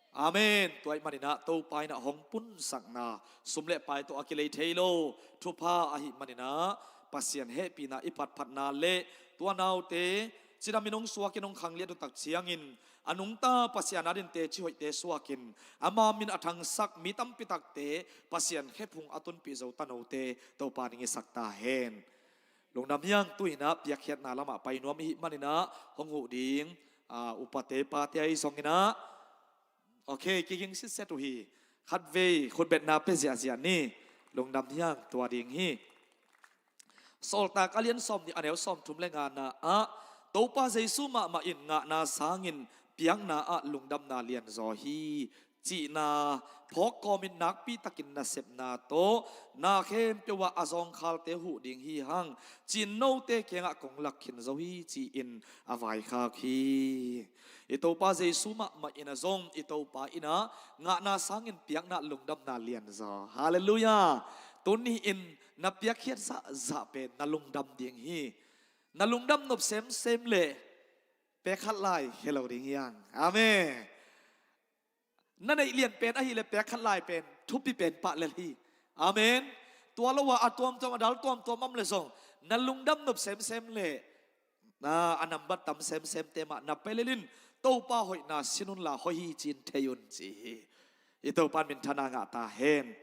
Amen. Tua ahih maninah Topa inah hong punsakna sum le pai tawh a kilei thei lo thupha ahih maninah Pasian hehpihna i phatphatna le tua naute cidamin hong suakin hong khangliat uh tak ciangin a nungta Pasian adin teci hoihte suakin ama min a thangsak mi tampi takte Pasian khephung a tunpih zo tanote Topa in hong hisak ta hen. Lungdam hi hang. Tu inah piakkhiatna lamah pai nuam i hih maninah hong huh ding, a, upate pate ahi zonginah, okay, kiging sitset uh hi. Khatvei khutbetna pia ziahziah ni. Lungdam hi hang. Tua ding hi. Sawltak a lian sawmnih a neu sawmthum le ngana ah Topa Jesu mahmah in ngahna sangin piakna ah lungdamna lianzaw hi cihna phawk kawmin nakpitakin nasepna tawh na khempeuh ah a zawngkhalte huh ding hi hang. Cin note kiangah kong lak khin zo hi ci-in a vaikhak hi. I Topa Jesu mahmah inah zong i Topa inah ngahna sangin piakna lungdamna lianzaw. Halleluiah. Tuni in na piakkhiat zahzah pen na lungdam ding hi. Na lungdam nop semsem leh pek khat lai khia lo ding hi hang. Amen. Na neih lian pen ahileh pek khat lai pen thupi pen pah lel hi. Amen. Tua lo a, a tuamtuam a dal tuamtuam om le zong na lungdam nop semsem leh na a nambat tam semsemte mah na pia lel in Topa hoihna sin unla hoih hi ci-in thei un ci hi. I Topa in minthanna ngah ta hen.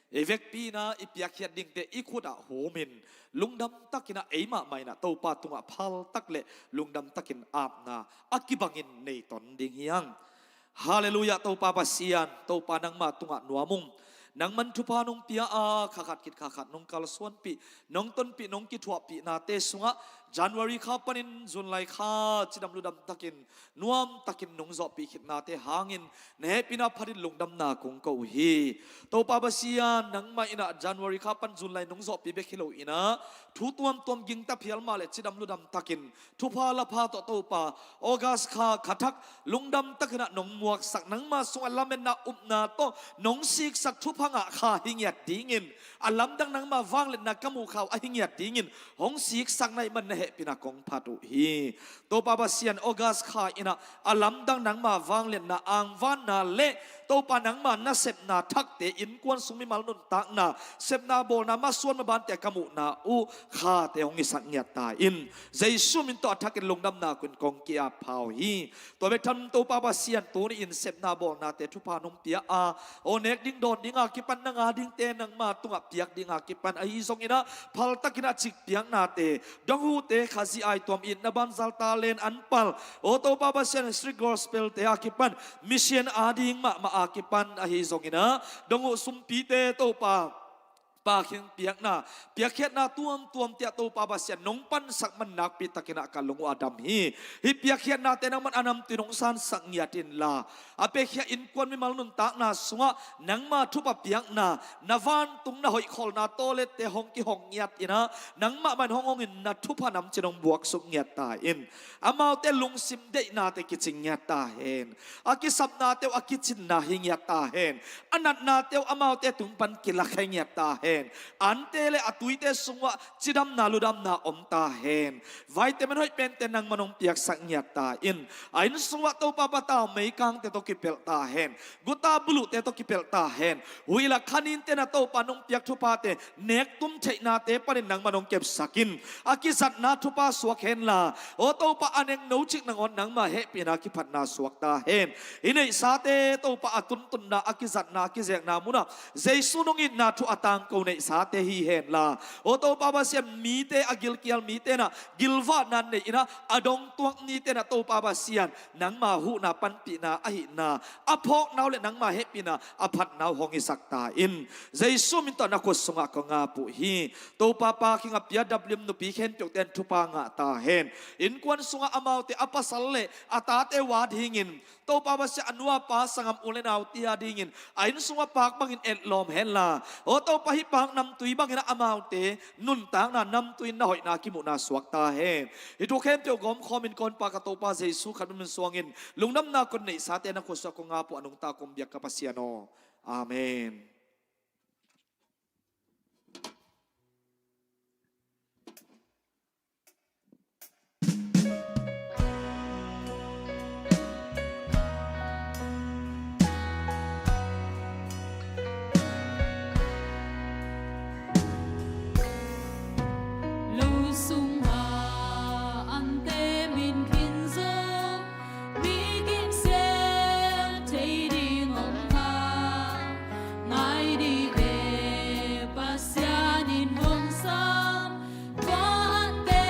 I vekpi inah i piakkhiat dingte i khutah humin lungdam takinah ei mahmah inah Topa tungah phaltak le lungdam takin apna a kibangin nei ton ding hi hang. Halleluiah. Topa Pasian, Topa nangma tungah nuam ung. Nangman thupha nong pia a, kha khat khit kha khat nong kalsuanpih, nong tonpih, nong kithuahpihnate sungah January kha panin July kha cidam ludam takin nuam takin nong zawhpih khitnate hangin na hehpihna phatin lungdamna kong ko uh hi. Topa Pasian, nangmah inah January kha pan July nong zawhpih bek hi lo inah thu tuamtuam gingta phial mah le cidam ludam takin thupha lapha tawh Topa August kha kha thak lungdam takinah nong muaksak, nangma sungah lametna upna tawh nong siksak thupha ngah kha hi ngiat dingin, a lamdang nangma vangliatna ka muh kha uh ahi ngiat dingin hong siksak na hih man na hehpihna kong phat uh hi. Topa Pasian, August kha inah a lamdang nangma vangliatna, angvanna le Topa nangma nasepna thakte, innkuan sung mimal nuntakna, sepna bawlna masuan mabante ka muhna uh khate hong hisak ngiat ta in, Jesu min tawh a thakin lungdamna kong ki-ap pha uh hi. Tua bek tham Topa Pasian, tuni in sepna bawlnate thupha nong pia a, aw nek ding dawn dinga kipan nang a dingte nangma tungah piak dinga kipan ahi zonginah phaltakinah cik piaknate, donghuhte, Khazih aituam, itna banzal, talent, anpal, aw Topa Pasian, street gospel-te a kipan, mission a ding mahmah a kipan ahi zonginah donghuh sumpite Topa, pakhin piakna, piakkhiatna tuamtuam tiah Topa Pasian nong pansak man nakpi takinah ka lung uh a dam hi. Hih piakkhiatnate nangman a namtui nong sansak ngiat inla, a piakhia innkuan mimal nuntakna sungah nangma thupha piakna, na vantung na hoihkholhna tawlette hong kihong ngiat inah nangmah man hong hongin na thupha namcin hong buaksuk ngiat ta in, amaute lungsim deihnate kicing ngiat ta hen. A kisapnate uh a kicinna hi ngiat ta hen. A natnate uh amaute tung pan kilak hi ngiat ta hen. Ante le a tuite sungah cidamna ludamna om ta hen. Vitamin hoih pente nangman hong piaksak ngiat ta in. A inn sungah Topa patau meikangte tawh kipelh ta hen. Guta buluhte tawh kipelh ta hen. Huih la khaninte na Topa nong piak thuphate nektum theihnate panin nangman hong kepsak in. A kizatna thupha suak henla, aw Topa, a neng no cik nangawn nangma hehpihna kiphatna suak ta hen. I neihsate Topa a tuntunna, a kizatna, a kizekna munah Jesu nong itna thu a tangko neihsate hi henla, aw Topa Pasian, mite a gilkial mite na gilvahna nei inah a dongtuak nite na Topa Pasian, nangma huhna panpihna ahihna a phawknau le nangma hehpihna a phatnau hong hisak ta in. Jesu min tawh na khut sungah kong ap uh hi. Topa Pa King a P R W M nupi khempeuhte in thupha ngah ta hen. Innkuan sungah amaute a pasal le a tate uh adingin, Topa Pasian, a nu a pa, sanggam u le naute adingin a inn sungah paak bangin etlawm henla, aw Topa, hih paak namtui bangin amaute nuntakna namtui in na hoihna kimuhna suak ta hen. Hih thu khempeuh gawmkhawmin ka Honpa ka Topa Jesu khat min suangin lungdamna kong neihsate na khut sungah kong ap uh a nungta kong biak ka Pasian aw. Amen. Lo sungah ante min khin zong mi kimsel thei ding om kha. Ngai dih ve, Pasian in hong sam, tua ante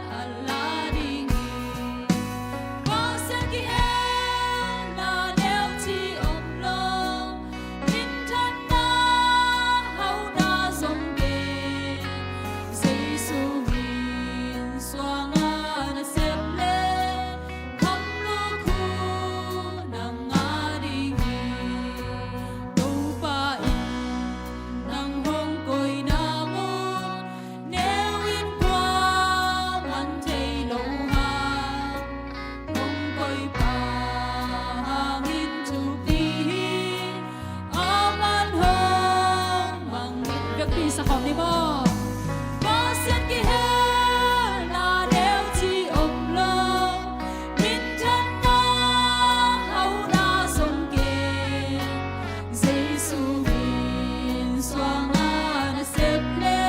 a la ding hi. Pasian kihelna neu ci om lo, minthanna hauhna zong gen, Jesu min suanga na sep le, kham lukhu nang a ding hi. Topa in nang hong koihna mun, neu in kua man thei lo hang, hong koihpa hangin thupi hi. Aman hong mang in, vekpi sa khawm ni maw? Pasian kihelna neu ci om lo, minthanna hauhna zong gen, Jesu min suanga na sep le,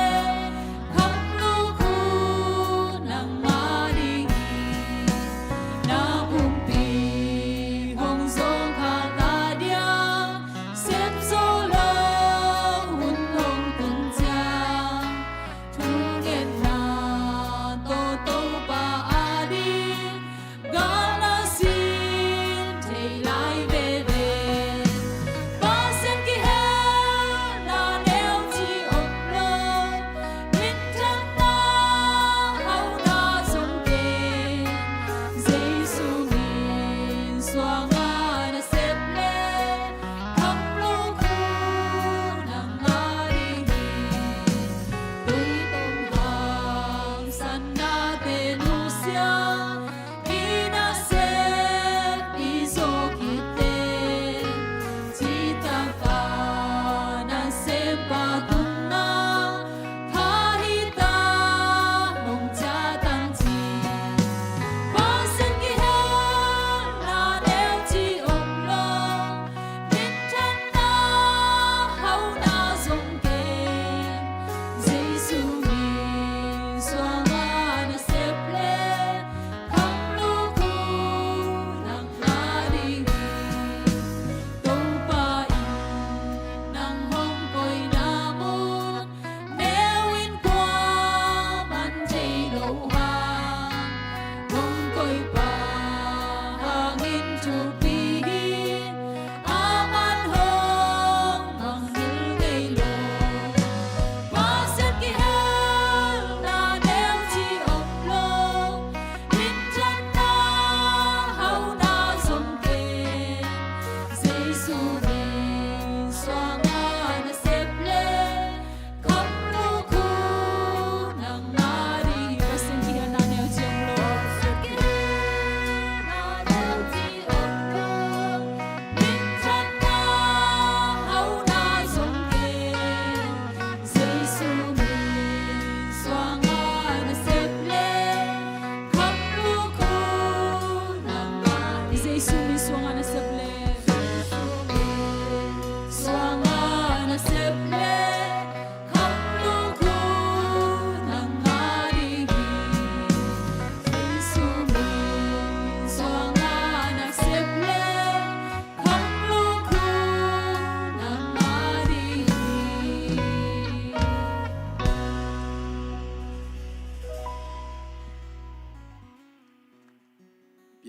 kham lukhu nang a ding hi. Na pumpi hong zawngkhal ta dia, sep zo lo hun hong tun ciang,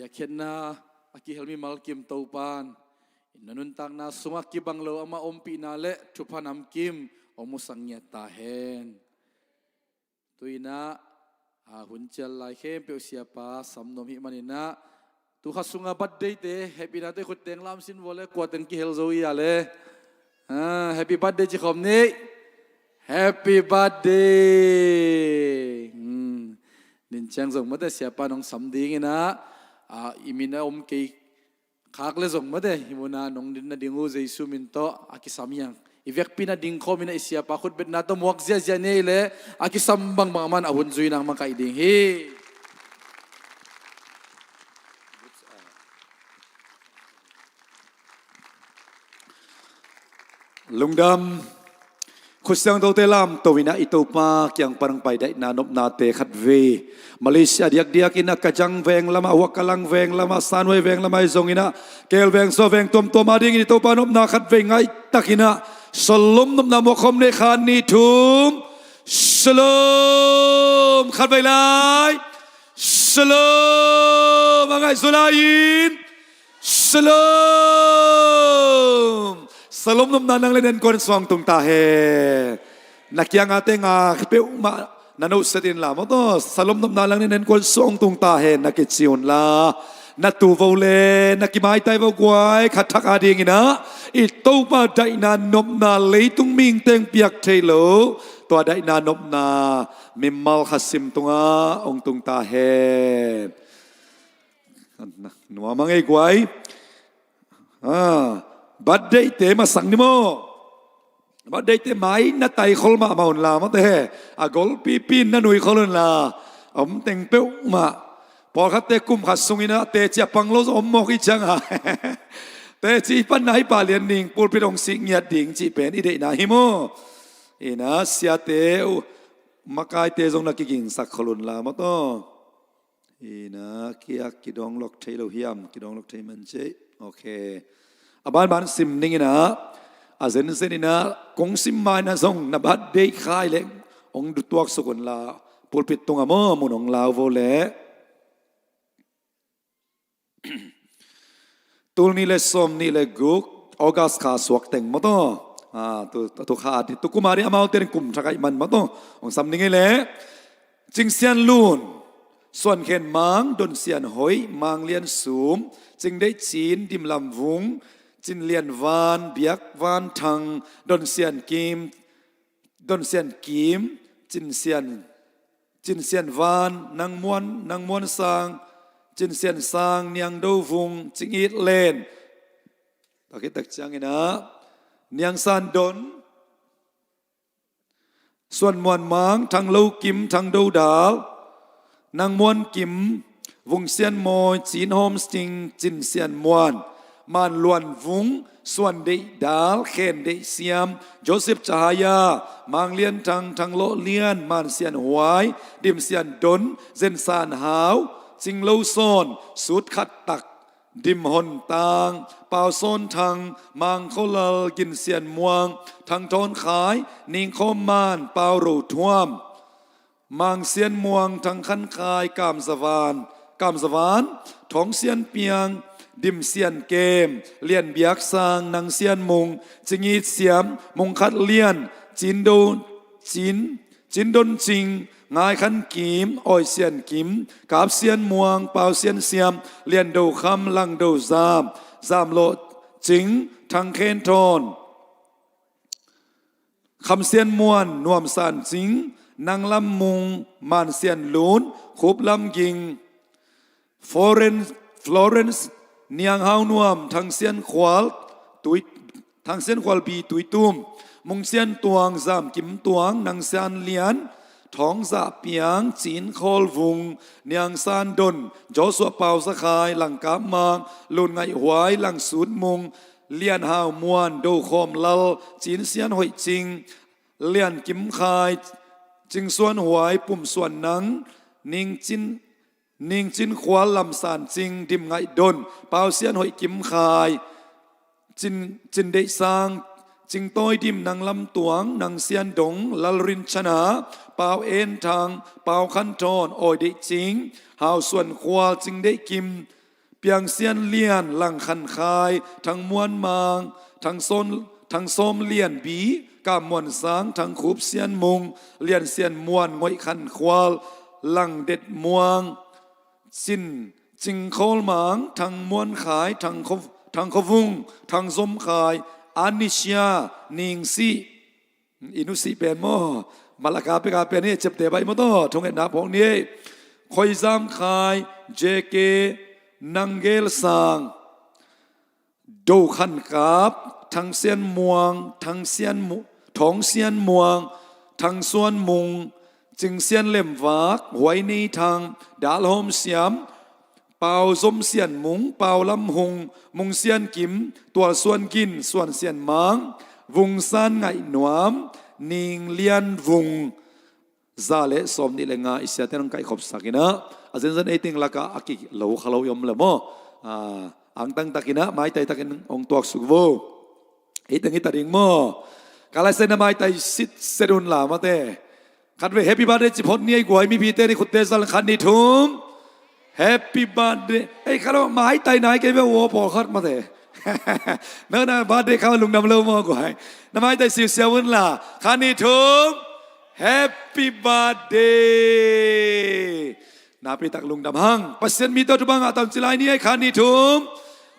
Biakhiatna a kihel mimal kim Topan, na nuntakna sungah kibang lo amah ompihna le thupha namkim hong musak ngiat ta hen. Tu-in ah, a, hun cial lai khempeuh siapa sam nuam hih manin ah, tu kha sungah birthday te, happy na te khut teng lam sin vua le, kua teng kihel zo hi a le. A, happy birthday ci khawm ni. Happy birthday. Hmm. Din ciang zong mate siapa nong sam ding in ah, a, i min a om kei khak le zong mate, hih mun ah nong din na ding uh Jesu min tawh a kisam hi hang. I vekpi na ding khawm in ah i siapa khutbetna tawh muak ziahziah ni ei le, a kisam bangbang a man a hun zui nang makaih ding hi. Lungdam. Khut siangthote lamto in ah i Topa kiang pan hong pai daihna nopnate khatvei. Malaysia diakdiak in ah Kajang veng lamah, Wakalang veng lamah, Sanwei veng lamah ahi zongin ah, Kel veng, Sua veng tuamtuam adingin i Topa nopna khatvei ngaihtak in ah, Shalom nopna muak khawm ni, khat, nih, thum. Shalom. Khatvei lai. Shalom. A ngaihsut lai-in. Shalom. Shalom nopna nang le na innkuan sung tung ta hen. Na kiang a te nga peuhmah na noset in la maw taw. Shalom nopna nang le na innkuan sung tung ta hen na kici un la. Na tuvo le na kimaitai vo guai, khat thak adingin ah i Topa daihna nopna leitung mihingte in piak thei lo, tua daihna nopna mimal khat sim tungah hong tung ta hen. Nuam a ngei guai. A, birthday te masak ni maw. Birthday te mai na tai khol mahmah un la maw te. A golpipi in na nui khol un la. Om teng peuhmah. Pawlkhatte kum khat sungin ah teci a pang lo om mawk i ciang a. Teci i panna hi pah lian ning, pulpit hong sik ngiat ding cih pen i deihna hi maw. In ah siate uh, makaite zong na kigingsak khol un la maw taw. In ah, kia kidawng lawk thei lo hiam, kidawng lawk thei man cih. Ok. A banban sim ning in ah, a zenzen in ah, kong sim mai na zong na birthday khai leng hong dutuak suk un la, pulpit tungah maw mun hong lau vo leh. Tul nih le sawm nih le guk, August kha suak teng maw taw. A, tu, tu kha a di, tu kum a di amau te ding kum thak ahih man maw taw. Hong sam ning ei leh. Cing Sian Lun, Suan Khen Mang, Don Sian Hoih, Mang Lian Sum, Cing Deih Cin, Dim Lam Vung, Cin Lian Van, Biak Van Thang, Don Sian Kim, Don Sian Kim, Cin Sian, Cin Sian Van, Nang Muan, Nang Muan Sang, Cin Sian Sang, Niang Do Vung, Cing It Len. Takhi tak ciangin ah, Niang San Don, Suan Muan Mang, Thang Lo Kim, Thang Do Dal, Nang Muan Kim, Vung Sian Mawi, Cin Hawm Sting, Cin Sian Muan, Man Luan Vung, Suan Deih Dal, Khen Deih Siam, Joseph Cahaya, Mang Lian Thang, Thang Lawh Lian, Man Sian Huai, Dim Sian Don, Zen San Hau, Cing Lo Sawn, Sut Khat Tak, Dim Hon Tang, Pau Sawn Thang, Mang Kho Lal, Gin Sian Muang, Thang Thawn Khai, Ning Khawm Man, Pau Ro Thuam, Mang Sian Muang, Thang Khan Khai, Kam Za Van, Kam Za Van, Thawng Sian Piang, Dim Sian Kem, Lian Biak Sang, Nang Sian Mung, Cing It Siam, Mung Khat Lian, Cin Do, Cin, Cin Don Cing, Ngai Khan Kim, Awi Sian Kim, Kap Sian Muang, Pau Sian Siam, Lian Do Kham, Lang Do Zam, Zam Lawh Cing, Thang Khen Thawn, Kham Sian Muan, Nuam San Cing, Nang Lam Mung, Man Sian Lun, Khup Lam Ging, Florence, Florence, Niang Hau Nuam, Thang Sian Khual, Tui, Thang Sian Khual Bi Tui Tum, Mung Sian Tuang, Zam Kim Tuang, Nang Sian Lian, Thawng Zah Piang, Cin Khawl Vung, Niang San Don, Joshua Pau Za Khai, Lang Kap Mang, Lun Ngaih Huai, Lang Sut Mung, Lian Hau Muan, Do Khawm Lal, Cin Sian Hoih Cing, Lian Kim Khai, Cing Suan Huai, Pum Suan Nang, Ning Cin, Ning Cin Khual, Lam San Cing, Dim Ngaih Don, Pau Sian Hoih Kim Khai, Cin, Cin Deih Sang, Cing Tawi Dim, Nang Lam Tuang, Nang Sian Dong, Lal Rin Chana, Pau En Thang, Pau Khan Thawn, Awi Deih Cing, Hau Suan Khual, Cing Deih Kim, Piang Sian Lian, Lang Khan Khai, Thang Muan Mang, Thang Sawn, Thang Sawm Lian Bi, Kam Muan Sang, Thang Khup Sian Mung, Lian Sian Muan, Ngoih Khan Khual, Lang Det Muang, Cin Cing Khawl Mang, Thang Muan Khai, Thang Khaw, Thang Khaw Vung, Thang Zom Khai, An Ni Sia, Ning Sih, i nu sih pen maw, Malaka peka pen hi, ciapte baih maw taw, thungetna phawk ni ei. Khoi Zam Khai, J K, Nang Gel Sang, Do Khan Kap, Thang Sian Muang, Thang Sian Mu-, Thawng Sian Muang, Thang Suan Mung, Cing Sian Lem Vak, Huai Nei Thang, Dal Hawm Siam, Pau Zom Sian Mung, Pau Lam Hung, Mung Sian Kim, Tual Suan Gin, Suan Sian Mang, Vung San Ngaih Nuam, Ning Lian Vung, za le sawm nih le nga i siate nong kaihkhop sak in ah, a zenzen ei teng lakah a kilo kha lo i om le maw? Ah, angtang takin ah, maitai takin hong tuaksuk vo. Ei teng hi ta ding maw? Ka lai sen na maitai sitset un la mate. Khat vei happy birthday ci phot ni ei guai, mipite ni khutte zal, khat nih thum. Happy birthday. Ei, khat lo maitai nai kei ve vo pawlkhat mate. Na, na birthday kha lungdam lo maw guai? Na maitai siusiau un la. Khat nih thum. Happy birthday. Napi tak lungdam hang. Pasian mite aw, thupha ngah ta un ci lai ni ei, khat nih thum.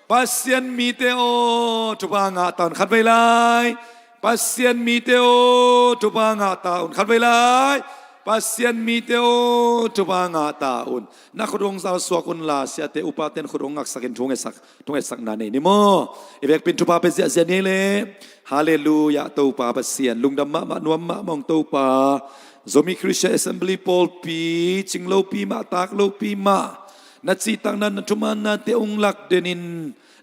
Pasian mite aw, thupha ngah ta un, khat vei lai. Pasian mite aw, thupha ngah ta un, khat vei lai. Pasian mite aw, thupha ngah ta un. Na khut hong zal suak un la, siate upaten khut hong ngaksakin thungaisak, thungaisakna nei ni maw? I vekpi in thupha pia ziahziah ni ei le. Halleluiah, Topa Pasian. Lungdam mahmah, nuam mahmah ung Topa. Zomi Christian Assembly pawlpi, cing lopi mah, tak lopi mah, na cihtakna, na thumaannate hong lak den in,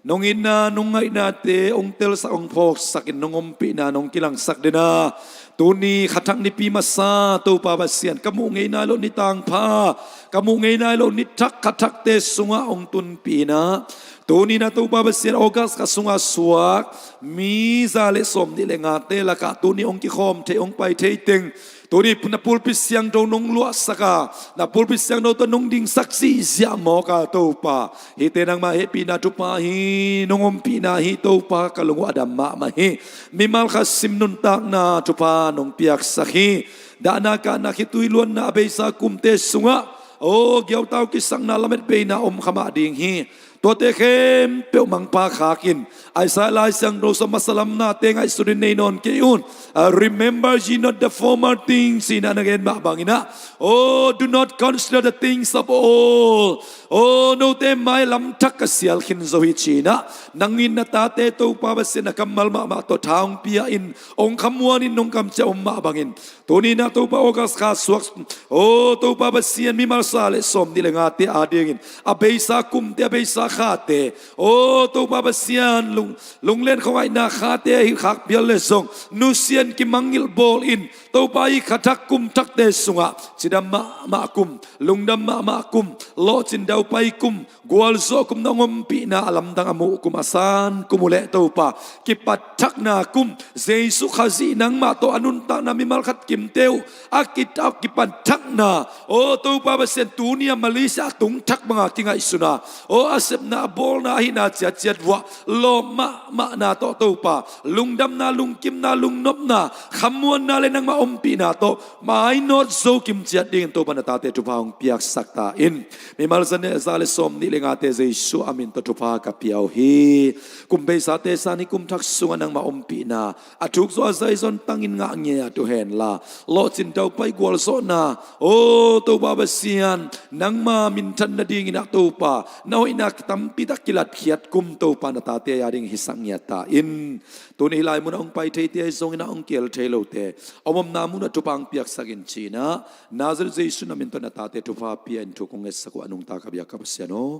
nong itna, nong ngaihnate hong telsak, hong phawksak in, nong ompihna nong kilangsak den a, tuni khathak nipi masa, Topa Pasian, ka muh ngei nai loh ni tangpha, ka muh ngei nai loh ni thak khathakte sungah hong tunpih in ah, tuni na Topa Pasian, August kha sungah suak mi za le sawm nih le ngate lakah tuni hong kikhawm thei, hong pai thei teng, tuni na pulpit siangtho nong luahsak a, na pulpit siangtho tawh nong dingsak zihziah mawk a, Topa, hihte nangmah hehpihna thupha hi, nong ompihna hi, Topa, ka lung uh a dam mahmah hi. Mimal khat sim nuntakna thupha nong piaksak hi. Dahna kahna, khitui luanna, a beisa kumte sungah, aw, giautau kisakna, lametbeina om kha mah ding hi. Tuate khempeuh mangpha khakin, Isaiah Lai Siangtho sung masa lam nate ngaihsutin nei nawn kei un. Uh, remember ye not the former things, ci-in ah na gen mah bangin ah, oh, do not consider the things of old. Oh, note mailam thak ka sial khin zo hi, ci-in ah, nang in na tate Topa Pasian na kammal mahmah tawh tha hong pia in, hong khamuan in, nong kamciam om mah bangin, tuni na Topa August kha suak, oh, Topa Pasian, mimal za le sawm nih le ngate adingin, a beisa kumte, a beisa khate, oh, Topa Pasian, lung, lunglen khuangaihna khate hi khak pial le zong, nusia in, kimangngilh bawl in, Topa, i khathak kum thakte sungah cidam mahmah kum, lungdam mahmah kum, lawhcin daupai kum, gualzawh kum, nong ompihna a lamdang a muh kum, a san kum uh leh Topa, kipatthakna kum, Jesu Khazih nangmah tawh a nuntakna mimal khat kimte uh a ki, a kipatthakna, aw Topa Pasian, tuni a Malaysia a tung thak banga kingaihsuna, aw a sepna, a bawlna, a hihna ciatciat vuah lawp mahmahna tawh Topa, lungdamna, lungkimna, lungnopna, khamuanna le nangmah ompihna tawh mainawt zo kimciat dingin Topa na tate thupha hong piaksak ta in. Mimal za le, za le sawm nih le ngate Jesu a min tawh thupha ka pia uh hi. Kum beisate san hi kum thak sungah nangmah ompihna a thuk zawh a zai zon tangin ngah ngiat uh henla, lawhcin daupai gualzawhna, aw Topa Pasian, nangma minthan nadingin ah Topa, na hoihna tampi tak kilatkhiat kum Topa na tate a ding hisak ngiat ta in. Tuni hih lai munah hong pai theite ahi zongin ah hong kihel thei lote, a omna munah thupha hong piaksak in, ci-in ah Nazareth Jesu na min tawh na tate thupha pia in thu kong ngetsak uh a, nungta ka biak ka Pasian aw.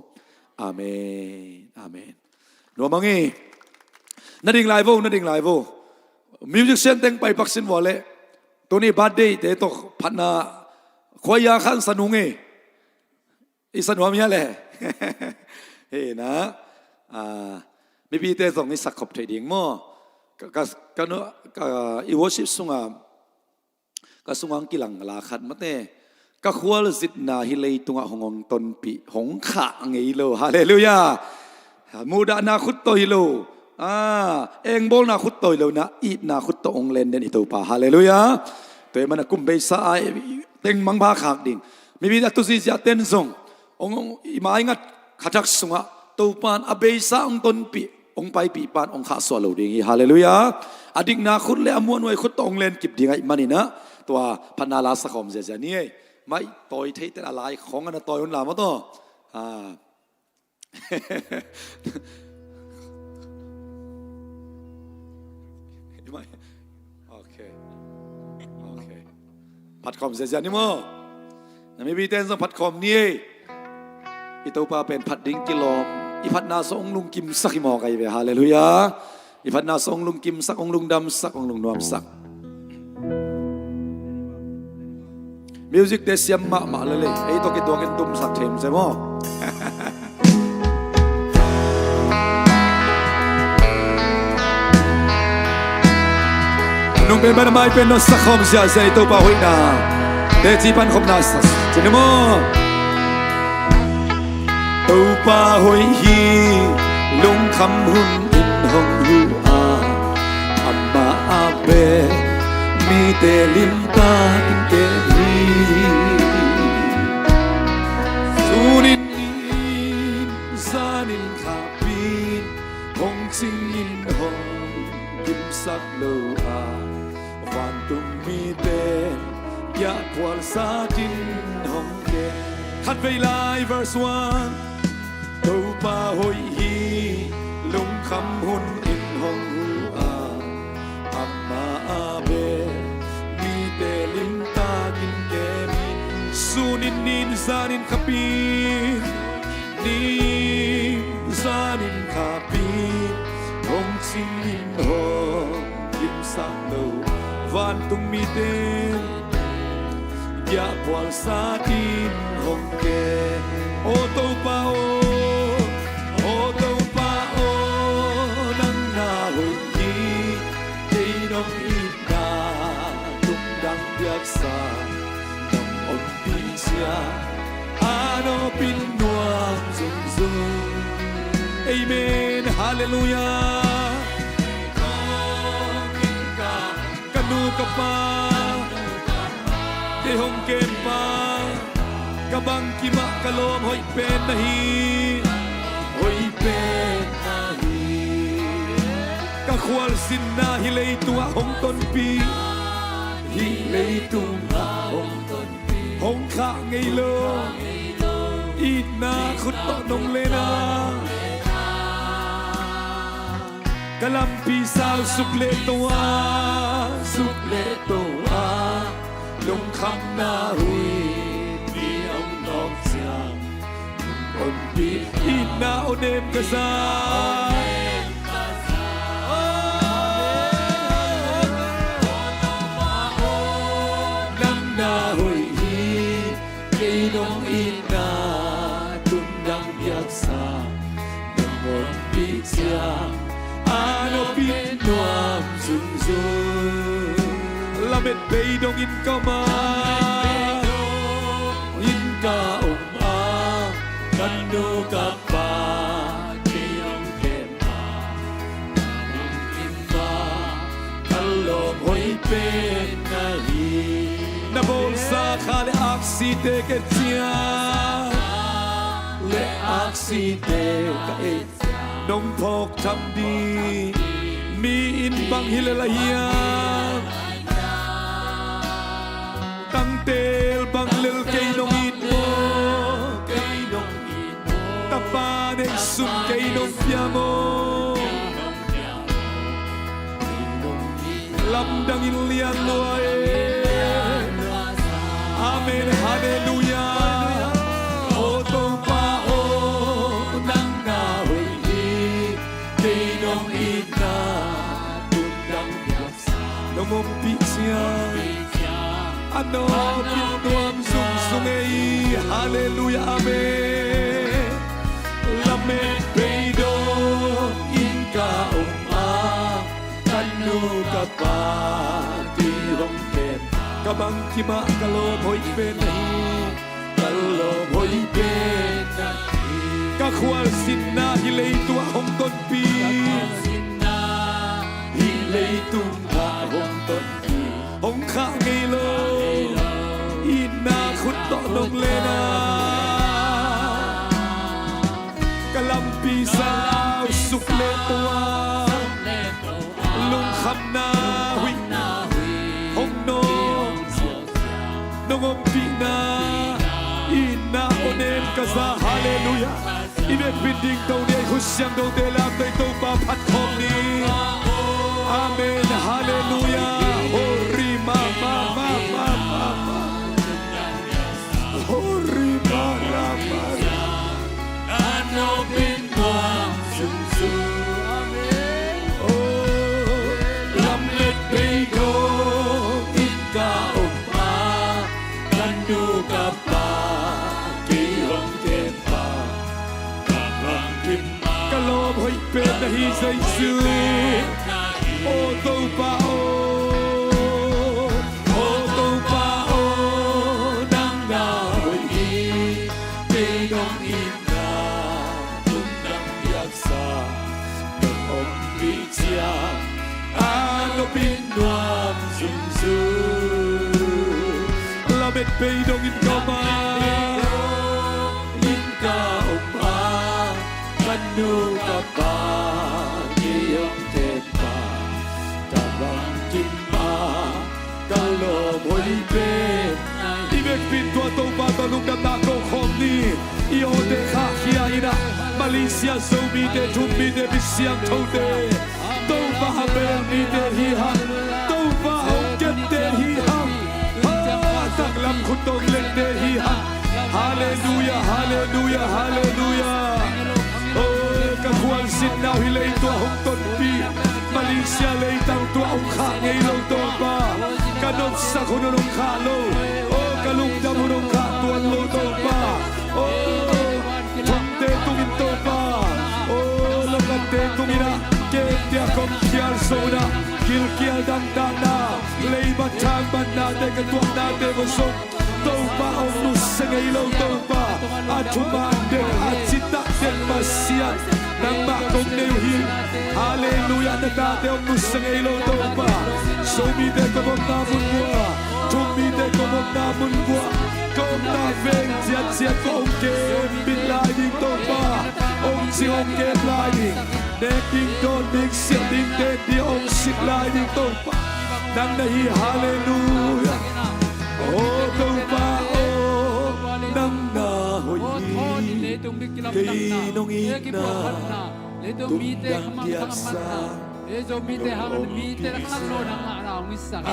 Amen. Amen. Nuam hang hi. Na ding lai vo, na ding lai vo. Musician teng pai pak sin vua leh. Tuni birthday te tawh phatna khuaia khan sa nung hi. I sa nuam hia le. Hi na. Ah, mipite zong i sak khop thei ding maw? Ka, ka, ka, no, ka, i worship sunga, ka sunga hong kilang la khat mate. Ka khualzinna hi leitungah hong, hong tonpih, hong khah ngei lo. Halleluiah. Muhdahna khut tawh hi lo. Ah, engbawlna khut tawh hi lo, na itna khut tawh hong len den i Topa. Halleluiah. Tua ahih manin a kum beisa a teng mangpha khak ding. Mipi a tu zihziah ten zong hong, hong i maingat khathak sungah Topa in a beisa hong tonpih, hong paipih pa in hong khahsuah lo ding hi. Halleluiah. A dikna khut le a muanhuai khut tawh hong len kip ding ahih manin ah, tua phatna la sakhawm ziazia ni ei. Mai tawi theite a lai khong a na tawi hun la maw taw. Ah. Okay. Okay. Phatkhawm ziazia ni maw. Na mipi ten zong phatkhawm ni ei. I Topa pen phat ding kilawm. I phatna sung hong lungkimsak hi mawk ahi ve. Halleluiah. I phatna sung hong lungkimsak, hong lungdamsak, hong lungnuamsak. Music te siam mahmah lel ei. Ei tawh kituakin tumsak thei mawk. Nung pen bana mai pen nong sakhawm ziazia i Topa hoihna. Teci pan khopna sa, ci ni maw. Topa hoih hi, lungkham hun in hong huh a, amah a bek mite limtak in kem hi. Tuni in, zan in, khapin, hong cingin hong kimsak lo a, vantung mite biakphual satin hong kem. Khatvei lai, verse one. Topa hoih hi, lungkham hun in hong huh a, amah a bek mite limtak in kem hi. Sun in, ni in, zan in, khapin, ni in, zan in, khapin, hong cingin hong kimsak lo, vantung mite biakphual satin hong kem. Aw Topa aw, aw Topa aw, nang na hoih hi. Kei nong itna tung dang piaksa, nong ompih ciang a nopin nuam zungzung. Amen. Halleluiah. Ka nu ka pa, kei hong kempa, ka bangkim ah ka lawm hoih pen na hi, hoih pen na hi. Ka khualzinna hih leitungah hong tonpih, hih leitungah hong tonpih, hong khah ngei lo, itna khut tawh nong len a, ka lampi sau suk le to a, suk le to a, lungkhamna huipi hong nawk ciang, ompih itna aw nem ka za. Nang na hoih hi, kei nong itna tung dang piaksa, nong ompih ciang a nopin nuam zungzung. Lamet bei dongin ka om a, in ka om a, ka nu ka pa kei hong kem a, ka lawm hoih pen na hi. Na bawlsa kha le aksite ka et ciang, le aksite ka et ciang, nong phawk tham ding mi in bang hi lel a hiam? Tangtel bang lel kei nong it maw? Kei nong it maw? Tapa neihsun kei nong pia maw? Lamdangin lian lua e. Amen. Halleluiah. Aw Topa aw, nang na hoih hi. Kei nong itna tung dang piaksa, nong ompih ciang a nopin nuam zungzung ei. Halleluiah. Amen. Lamet bei dongin ka om a, ka nu ka pa kei hong kem, ka bangkim ah ka lawm hoih pen na hi. Hoih pen ka khualzinna hih leitung ah hong tonpih. Hih leitung ah hong tonpih. Hong khah ngei lo itna khut tawh nong len a, ka lampi zau suk le tua, lungkhamna huih hong nawng, nong ompihna itna onem ka za. Halleluiah. I vekpi in dingto ni, i khut siangthote lamto, i Topa phat khawm ni. Amen. Halleluiah. Hori ma ma ma ma ma ma. Hori ma ra ma ra. Oh, lamet bei dongin ka om a, ka nu ka pa kei hong kem pa, ka bangkim a, ka lawm hoih pen na hi Jesu. O Topa aw, o Topa aw, nang na hoih hi. Kei nong itna tung nang piaksa, nong ompih ciang a nopin nuam zungzung. Lamet bei dongin ka om a, in ka om a, ka nu ka pa kei hong kem pa, ka bangkim a, ka lawm hoih pen. I vekpi in tua Topa tawh lungdamna ko khawm ni. I awte khahkhia in a, Malaysia Zomite, Thummite, mi siangthote, Topa a bel mite hi hang, Topa hong kepte hi hang, ha, taklam khut tawh lette hi hang. Halleluiah, halleluiah, halleluiah. Oh, ka khualzinna uh hih leitung ah hong tonpih, Malaysia leitang tua hong khah ngei lo Topa, ka nopsak hun uh hong khah lo, oh, ka lungdam hun uh hong khah tuan lo Topa. Oh, thongte tungin Topa, oh, lokatte tungin a, kei tia kong khial zo in a, gilkial dangdangna, leibat thangbatnate, ka tuaknate va zong Topa hong nusia ngei lo Topa, a thuman den, a citak den Pasian, nangmah kong nei uh hi. Halleluiah, na tate hong nusia ngei lo Topa. Zomite kong omna mun uah, Thummite kong omna mun uah, kong omna veng ciatciat kong hong kem bit lai ding Topa, hong ci hong kem lai ding. Nek ding, dawn ding, siat ding, ten ding hong sit lai ding Topa, nang na hi. Halleluiah. O Topa aw, nang na hoih hi. Kei nong itna tung nang piaksa, nong ompih ciang a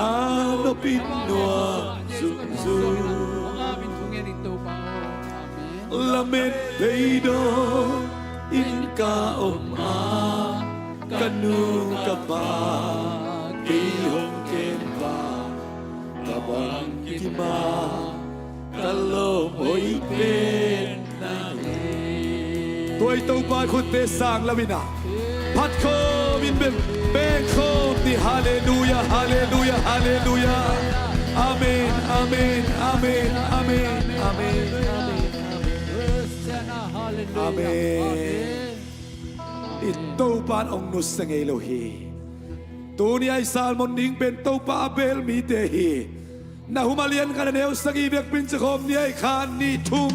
nopin nuam zungzung. Lamet bei dongin ka om a, ka nu ka pa kei hong kem pa, ka bangkim a, ka lawm hoih pen na hi. Tua i Topa khutte sang lo in a, phat khawm in beng, beng khawm ni. Halleluiah, halleluiah, halleluiah. Amen, amen, amen, amen, amen, amen. Amen. I Topa in hong nusia ngei lo hi. Tuni a i sermon ding pen Topa a bel mite hi. Nahum a lian khat a neu sagih vekpi in ci khawm ni ei, khat nih thum.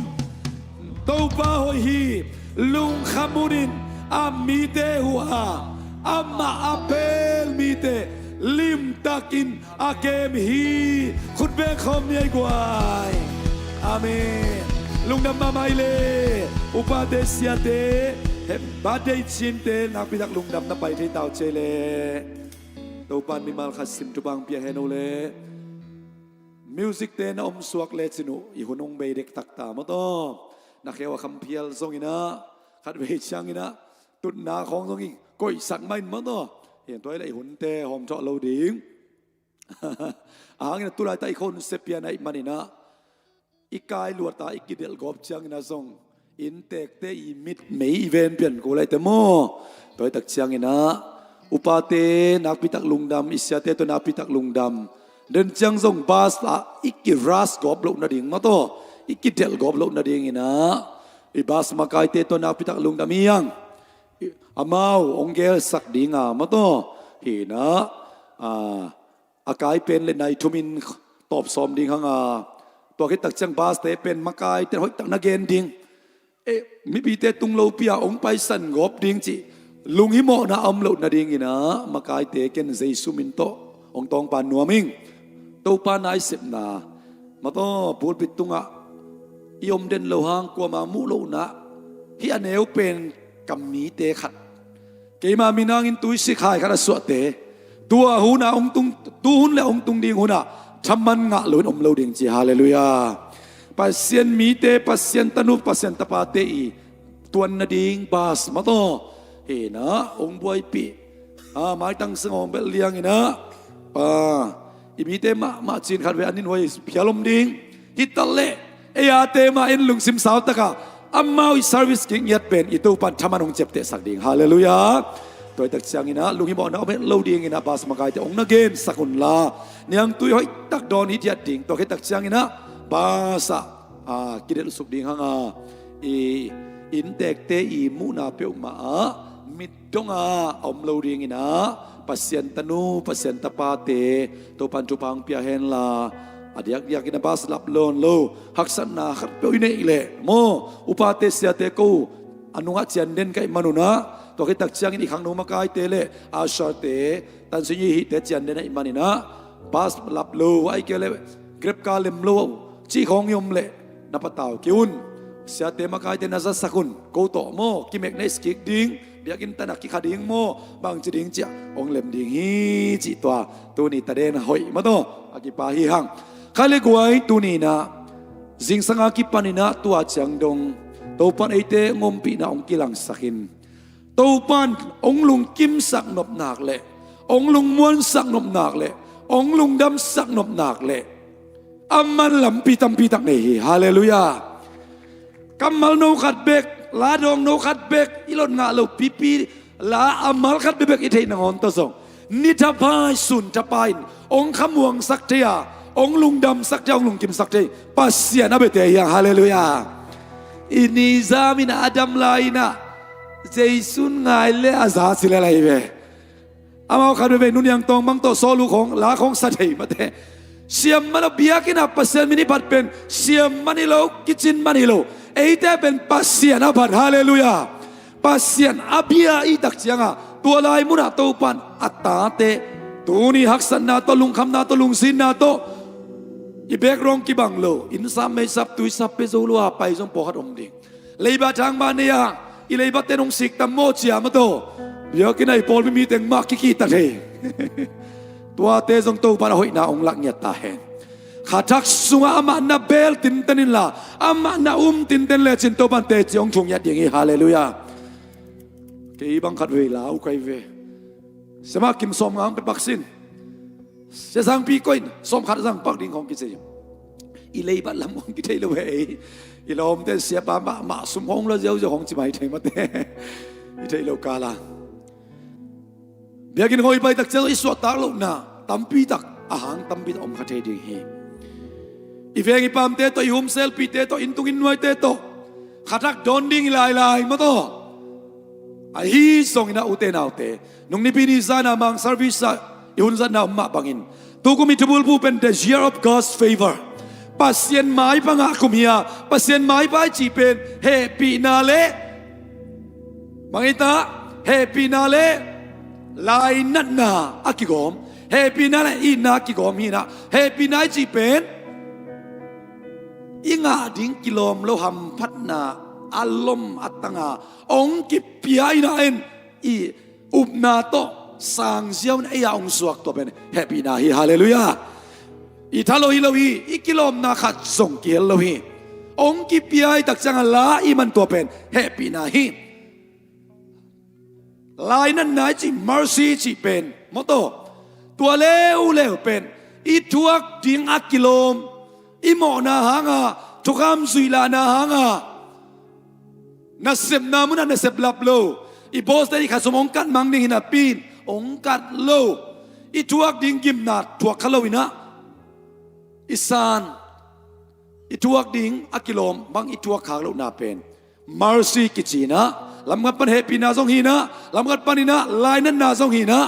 Topa hoih hi, lungkham hunin a mite huh a, amah a bel mite limtakin a kem hi. Khut beng khawm ni ei guai. Amen. Lungdam mahmah i le, upate, siate, hem, birthday cinte, nakpi tak lungdam na pai thei tau ci ei le. Topa in mimal khat sim thupha pia hen uh le. Music te na om suak lecin uh i hun hong bei dektak ta maw taw. Na kheu a kham phial zongin ah, khatvei ciangin ah tutna khawng zong i koihsak mah in maw taw. Hi, tua hi leh i hunte hawm thawh lo ding. A hangin ah tu laitak i khonse pian ahih manin ah, i kai luat a i kidelh gawp ciangin ah zong innteekte i mit mei i ven pian ko lai te maw. Tua hi tak ciangin ah upate nakpi tak lungdam, i siate tawh nakpi tak lungdam. Den ciang zong bus ah i ki-rush gawp loh nading maw taw. i kidelh gawp loh nadingin ah i bas makaite tawh nakpitak lungdam hi hang. Amau hong gelsak ding a, mataw, hi in ah, a kai pen le nai thumin tawp sawm ding hang a, tua khit tak ciang baste pen makaite hoih tak na gen ding. Eh, mipite tung lopi a hong paisan gawp ding cih lunghimawhna a om loh nadingin ah makaite ken Jesu min tawh hong tawngpan nuam ing. Topa naisepna, mataw, pulpit tungah i om den lo hang kuamah muh lohna, hih a neu pen ka mite khat, keima minangin tuisik hai khat a suahte, tua hun a hong tung, tuhun le hong tung ding hunah thaman ngah loin om lo ding ci. Halleluiah. Pasian mite, Pasian tanu, Pasian tapate i tuan nading bas, mataw, hi in ah hong buaipih. A, maitang sing hong belh liangin ah, pa, i mite mahmah cin khat ve an in huai phial om ding. Hi taleh ei ate mah in lungsim sau taka amau i service kik ngiat pen i Topan thaman hong ciaptehsak ding. Halleluiah. Tua hi tak ciangin ah lunghimawhna om het lo dingin ah bas makaite hong na gensak unla, niangtui hoih tak dawn hi diat ding. Tua khit tak ciangin ah bas ah, a, kidelh suk ding hang a, i inntekte i muhna peuhmah ah mit dong a om lo dingin ah Pasian tanu, Pasian tapate Topan thupha hong pia henla, a diakdiakin a bas lap lawn lo, haksatna khatpeuh i neih leh maw, upate siate ko a nungah cian den ka hih manun ah, tua khit tak ciangin i khangno makaite le usherte, tansin i hihte cian den ahih manin ah, bas lap lo, ahih kei leh grep ka lem lo cih khawng i om leh na patau kei un. Siate makaite na zasak un, ko tawh maw kimek na iskik ding, biakinn tan a kikha ding maw, bangci ding ciah hong lem ding hi cih tua tuni taden hoih, mataw, a kipa hi hang. Kha le guai, tuni in ah zingsang a kipan in ah tua ciang dong Topan eite hong ompihna hong kilangsak in, Topan hong lungkimsak nop nak leh, hong lungmuansak nop nak leh, hong lungdamsak nop nak leh, a man lampi tampi tak nei hi. Halleluiah. Kammal no khat bek, la dawng no khat bek i lot ngah lo pipi, la a mal khat bek bek i theih nangawn tawh zong, ni thapai sun thapai in hong khamuangsak thei a, hong lungdamsak thei a, hong lungkimsak thei Pasian a biate hi hang. Halleluiah. I ni zam in ah a dam lai in ah Jesu ngai le a za ci le lai ve. Amau khat veve nuniang tawng bang tawh sawl uh khawng, la khawng sa thei mate. Siam man a, biakinn ah Pasian min i phat pen siam man hi lo, kicin man hi lo. Eite pen Pasian a phat. Halleluiah. Pasian a bia i tak ciangah tua lai munah Topan a tate tuni haksatna tawh, lungkhamna tawh, lungsinna tawh, i background kibang lo, innsap meisap tuisap pia zo lo a pai zong pawlkhat om ding. Leiba thangba nei a, i leibate'n hong sik tam maw cia, mataw, biakinn ah i pawlpi mi teng mah kikihta thei. Tuate zong Topan a hoihna hong lak ngiat ta hen. Kha thak sungah amah na bel tinten inla, amah na um tinten lecin Topan teci hong thuk ngiat ding hi. Halleluiah. Kei bang khat vei la uh kai ve. Sia Mah Kim sawmnga hong pia pak sin. Sia Sang Pi koih in sawmkhat zang pak ding khawng kici. I leibat lam khawng kithei lo hi ei. I lawmte siapa mahmah sum khawng la ziauziau khawng ci mai thei mate. I theih lo kala, biakinn khawng i pai tak ciang i suahtak lohna tampi tak, a hang tampi tak om kha thei ding hi. I veng i pamte tawh, i home cell-pite tawh, inntung innnuaite tawh kha thak dawn ding hi lailai, mataw. Ahi zongin ah, ute naute, nung Nipi ni zan a mang service ah i hun zatna om mah bangin, tukum i thubulphuh pen the year of God's favor. Pasian maipa ngah kum hi a, Pasian maipa i cih pen hehpihna le, bang hi ta, hehpihna le lainatna a kigawm, hehpihna le itna a kigawm hi in ah, hehpihna i cih pen i ngah ding kilawm lo hamphatna a lom a tanga hong kipia in ah, en, i upna tawh sangziau in ei a hong suak, tua pen hehpihna hi. Halleluiah. I tha lo hi lo hi, i kilawmna khat zong kihel lo hi. Hong kipia i tak ciangah la i man, tua pen hehpihna hi. Lainatna i cih, mercy i cih pen, mawtaw, tua leuleu pen i thuak ding a kilawm, i mawhna hanga, thukham zuih lahna hanga, nasepna munah nasep lap lo, i boss te i khat sum hong kat mang ding hi napi in hong kat lo, i thuak ding gimna thuak kha lo in ah, i san i thuak ding a kilawm bang i thuak khak lohna pen mercy kici inah, lamkhat pan hehpihna zong hi inah, lamkhat pan inah lainatna zong hi inah,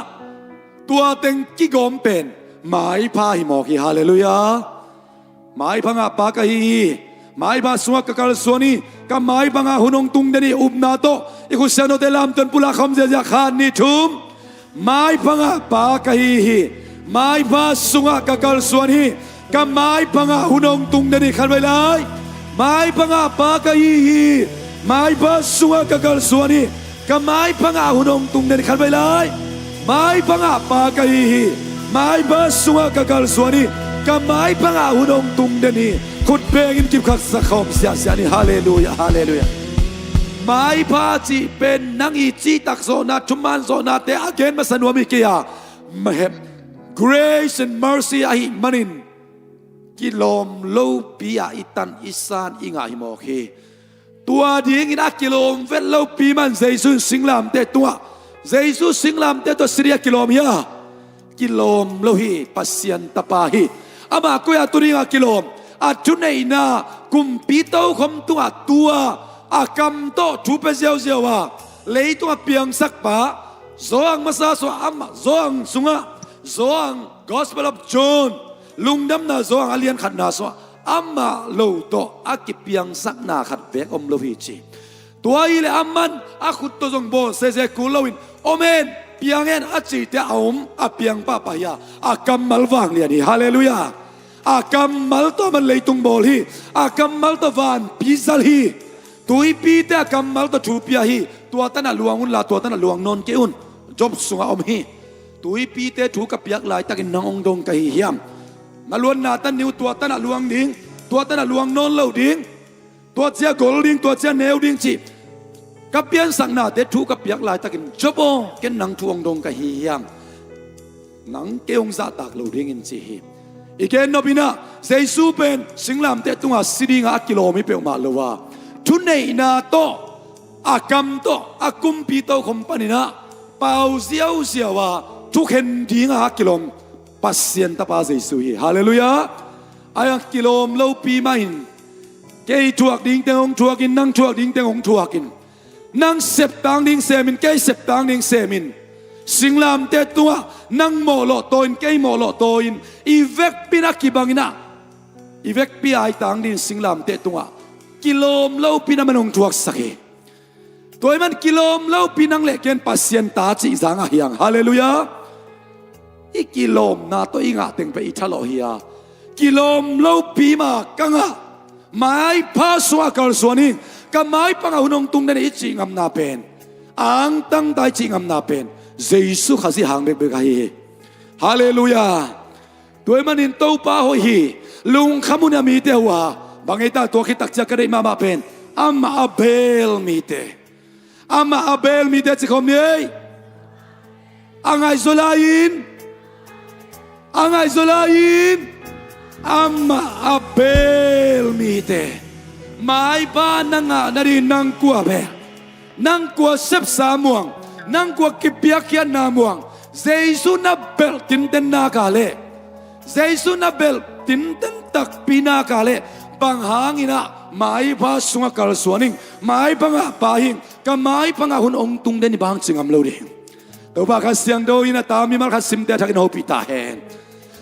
tua teng kigawm pen maipha hi mawk hi. Halleluiah. Maipha ngahpa ka hi hi. Maipha sungah ka kalsuan hi. Ka maipha ngah hun hong tung den hi. Upna tawh i khutsiatnawte lamtuan pulak khawm ziahziah, khat, nih, thum. Maipha ngahpa ka hi hi. Maipha sungah ka kalsuan hi. Ka maipha ngah hun hong tung den hi. Khatvei lai. Maipha ngahpa ka hi hi. Maipha sungah ka kalsuan hi. Ka maipha ngah hun hong tung den hi. Khatvei lai. Maipha ngahpa ka hi hi. Maipha sungah ka kalsuan hi. Ka maipha ngah hun hong tung den hi. Khut bengin kipkhaksak khawm siahsiah ni. Halleluiah, halleluiah. Maipha cih pen nang i cihtak zawhna, thuman zawhnate a gen masa nuam hi kei a, mahem, grace and mercy ahih manin kilawm lopi-a i tan i san i ngah hi mawk hi. Tua dingin a kilawm vet lopi man Jesu in singlamteh tungah, Jesu singlamteh tungah si ding a kilawm hi a, kilawm lo hi. Pasian Tapa hi. Amah koi-ah tu dingah kilawm? A thuneihna kumpi tokhom tungah tua a kam tawh thu pia ziauziau a, leitungah piangsak pa, Johan masa sungah amah, Johan sungah, Johan, Gospel of John, Lungdamna Johan a lian khatna sungah amah lo tawh a kipiangsakna khat beek om lo hi ci. Tua hileh aman a khut tawh zong bawl sese kul loin, om hen, piang hen a cihte a om, a piang pahpah hi a, a kammal vanglian hi. Halleluiah. A kammal tawh aman leitung bawl hi. A kammal tawh vanpi zal hi. Tuipite a kammal tawh thu pia hi. Tua tanah luang unla tua tanah luang nawn kei un. Job sungah om hi. Tuipite thu ka piak laitakin nang hong dong ka hi hiam? Na luanna tan ni uh, tua tanah luang ding, tua tanah luang nawn lo ding, tua cia gol ding, tua cia neu ding cih ka piansaknate thu ka piak laitakin, Job aw, ken nang thu hong dong ka hi hiam? Nang kei hong zahtak lo dingin ci hi. I gen nop inah Jesu pen singlamteh tungah si dingah a kilawm hi peuhmah lo a, thuneihna tawh, a kam tawh, a kumpi tokhom paninah pau ziauziau a thukhen dingah a kilawm Pasian Tapa Jesu hi. Halleluiah. A kilawm lopi mahin, kei thuak ding teng hong thuakin, nang thuak ding teng hong thuakin, nang septang ding semin, kei septang ding semin, singlamteh tungah nang mawhlawh tawin, kei mawhlawh tawin, i vekpi-in a kibanginah, i vekpi aitang dingin singlamteh tungah kilawm lopi-in aman hong thuaksak hi. Tua ahih man kilawm lopi nang le ken Pasian ta cih zangah hiang. Halleluiah. I kilawmna tawh i ngah teng pen i thalawh hi a, kilawm lopi mah ka ngah, maipha sungah kalsuan hi, ka maipha ngah hun hong tung den hi i cih ngamna pen, angtang ta i cih ngamna pen Jesu Khazih hang bekbek ahi hi. Halleluiah. Tua ahih manin Topa hoih hi. Lungkham un a mite uh a, bang ei ta, tua khit takciang ka deih mahmah pen amah a bel mite, amah a bel mite ci khawm ni ei. A ngaihzaw lai-in, a ngaihzaw lai-in, amah a bel mite. Maipha na ngah nading nang kua bel? Nang kua sepsa muang? Nang kua kipiakkhiatna muang? Jesu na belh tinten nak leh, Jesu na belh tinten takpi nak leh, bang hanginah maipha sungah kalsuan ing, maipha ngahpa hing, ka maipha ngah hun hong tung den hi bang ci ngam lo ding. Topa Kha Siangtho in a ta mimal khat simte a thakin hopih ta hen.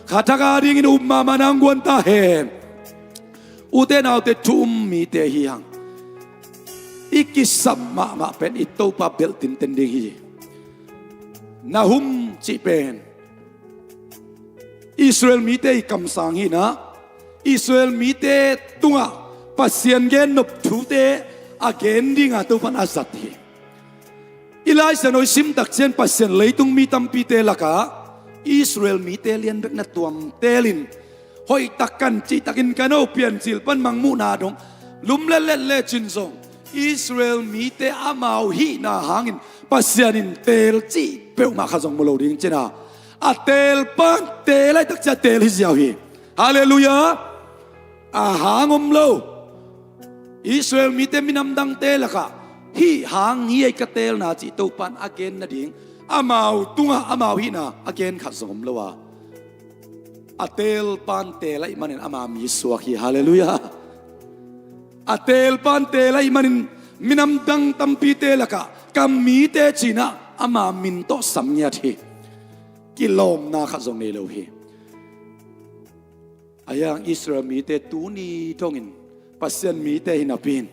Kha thak a dingin up mahmah nang guan ta hen. Ute naute, thu um mite hi hang. I kisap mahmah pen i Topa belh tinten ding hi. Nahum cih pen Israel mite i kamsang hinah, Israel mite tungah Pasian gen nop thute a gen dinga Topan a zat hi. I Lai Siangtho i simtak ciang Pasian leitung mi tampite lakah Israel mite lian bek na tuam telin, hoihtak kan cihtakin kan ho Piancil pan mangmuhna dong lumletlet lecin zong Israel mite amau hihna hangin Pasian in teel cih peuhmah khat zong mu lo ding cina. A teelpan teel laitak cia teel hi ziau hi. Halleluiah. A hang om lo. Israel mite minam dangte lakah hih hang hi ei ka teelna cih Topan a gen nading, amau tungah amau hihna a gen khat zong om lo a, a teelpan teel ahih manin ama mi suak hi. Halleluiah. A teelpa'n teel ahih manin minam dang tampite lakah ka mite ci-in ah ama min tawh sam ngiat hi. Kilawmna khat zong nei lo hi. Ahi hang Israel mite tuni dongin Pasian mite hi napi-in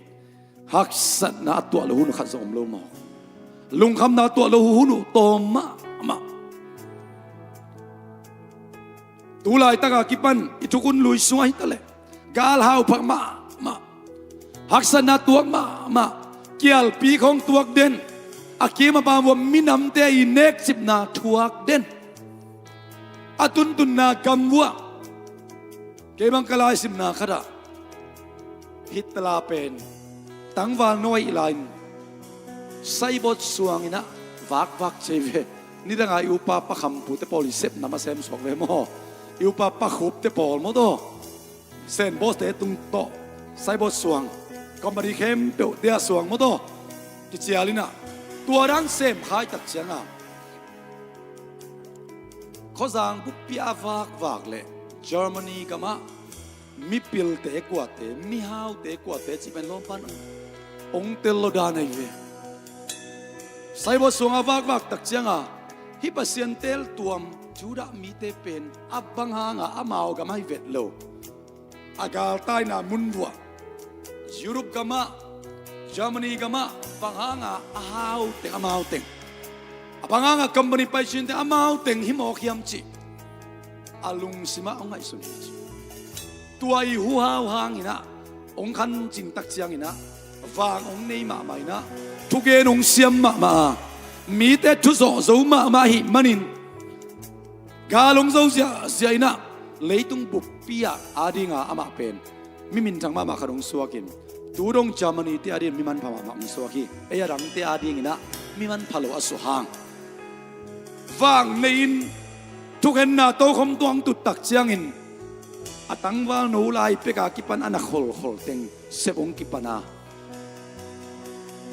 haksatna a tuah loh hun khat zong om lo mawk. Lungkhamna a tuah loh hun uh tawm mahmah. Tu laitaka kipan i thukhun lui sungah hi taleh galhau phak mahmah, haksatna tuak mahmah, kialpi khawng tuak den, a kim a pam uah minamte i nekcipna thuak den, a tuntunna gam uah. Kei bang ka laisimna khatah Hitler pen tangval nuai lai-in saibawt suang in ah vakvak ci ve. Nidanga i upa Pa Khampute pawl i sepna ma sem suak ve maw? I upa Pa Khupte pawl maw taw? Sen bawste tung tawh saibawt suang, company khempeuh dia suang maw taw? Kicial in ah tua dan sem khaitak cianga khuazang buppi a vakvak leh Germany gamah mipilte kuate, mihaute kuate cih pen lawmpan hong tel lo dan ahi ve. Saibawt suanga vakvak tak cianga hih Pasian teeltuam Judah mite pen a bang hanga amau gam ahi vet lo, a galtaina mun uah Europe gamah, Germany gamah bang hanga a hau teng amau teng, a bang hanga company paicin teng amau teng hi mawk hiam cih a lungsimah hong ngaihsun hi ci. Tua i huhau hangin ah hong khancing tak ciangin ah vang hong nei mahmah in ah thugen hong siam mahmah a, mite thu zawh zo mahmah ahih manin gal hong zo ziahziah in ah leitung buppi ah adinga amah pen mi minthang mahmah khat hong suakin, tu dong Germany te adingin mi manpha mahmah hong suak hi. Ei a dangte adingin ah mi manpha lo a suah hang vang nei-in thukhenna tokhom tuang tut tak ciangin a tangval no lai peka kipan a na kholkhol teng sep hong kipan a,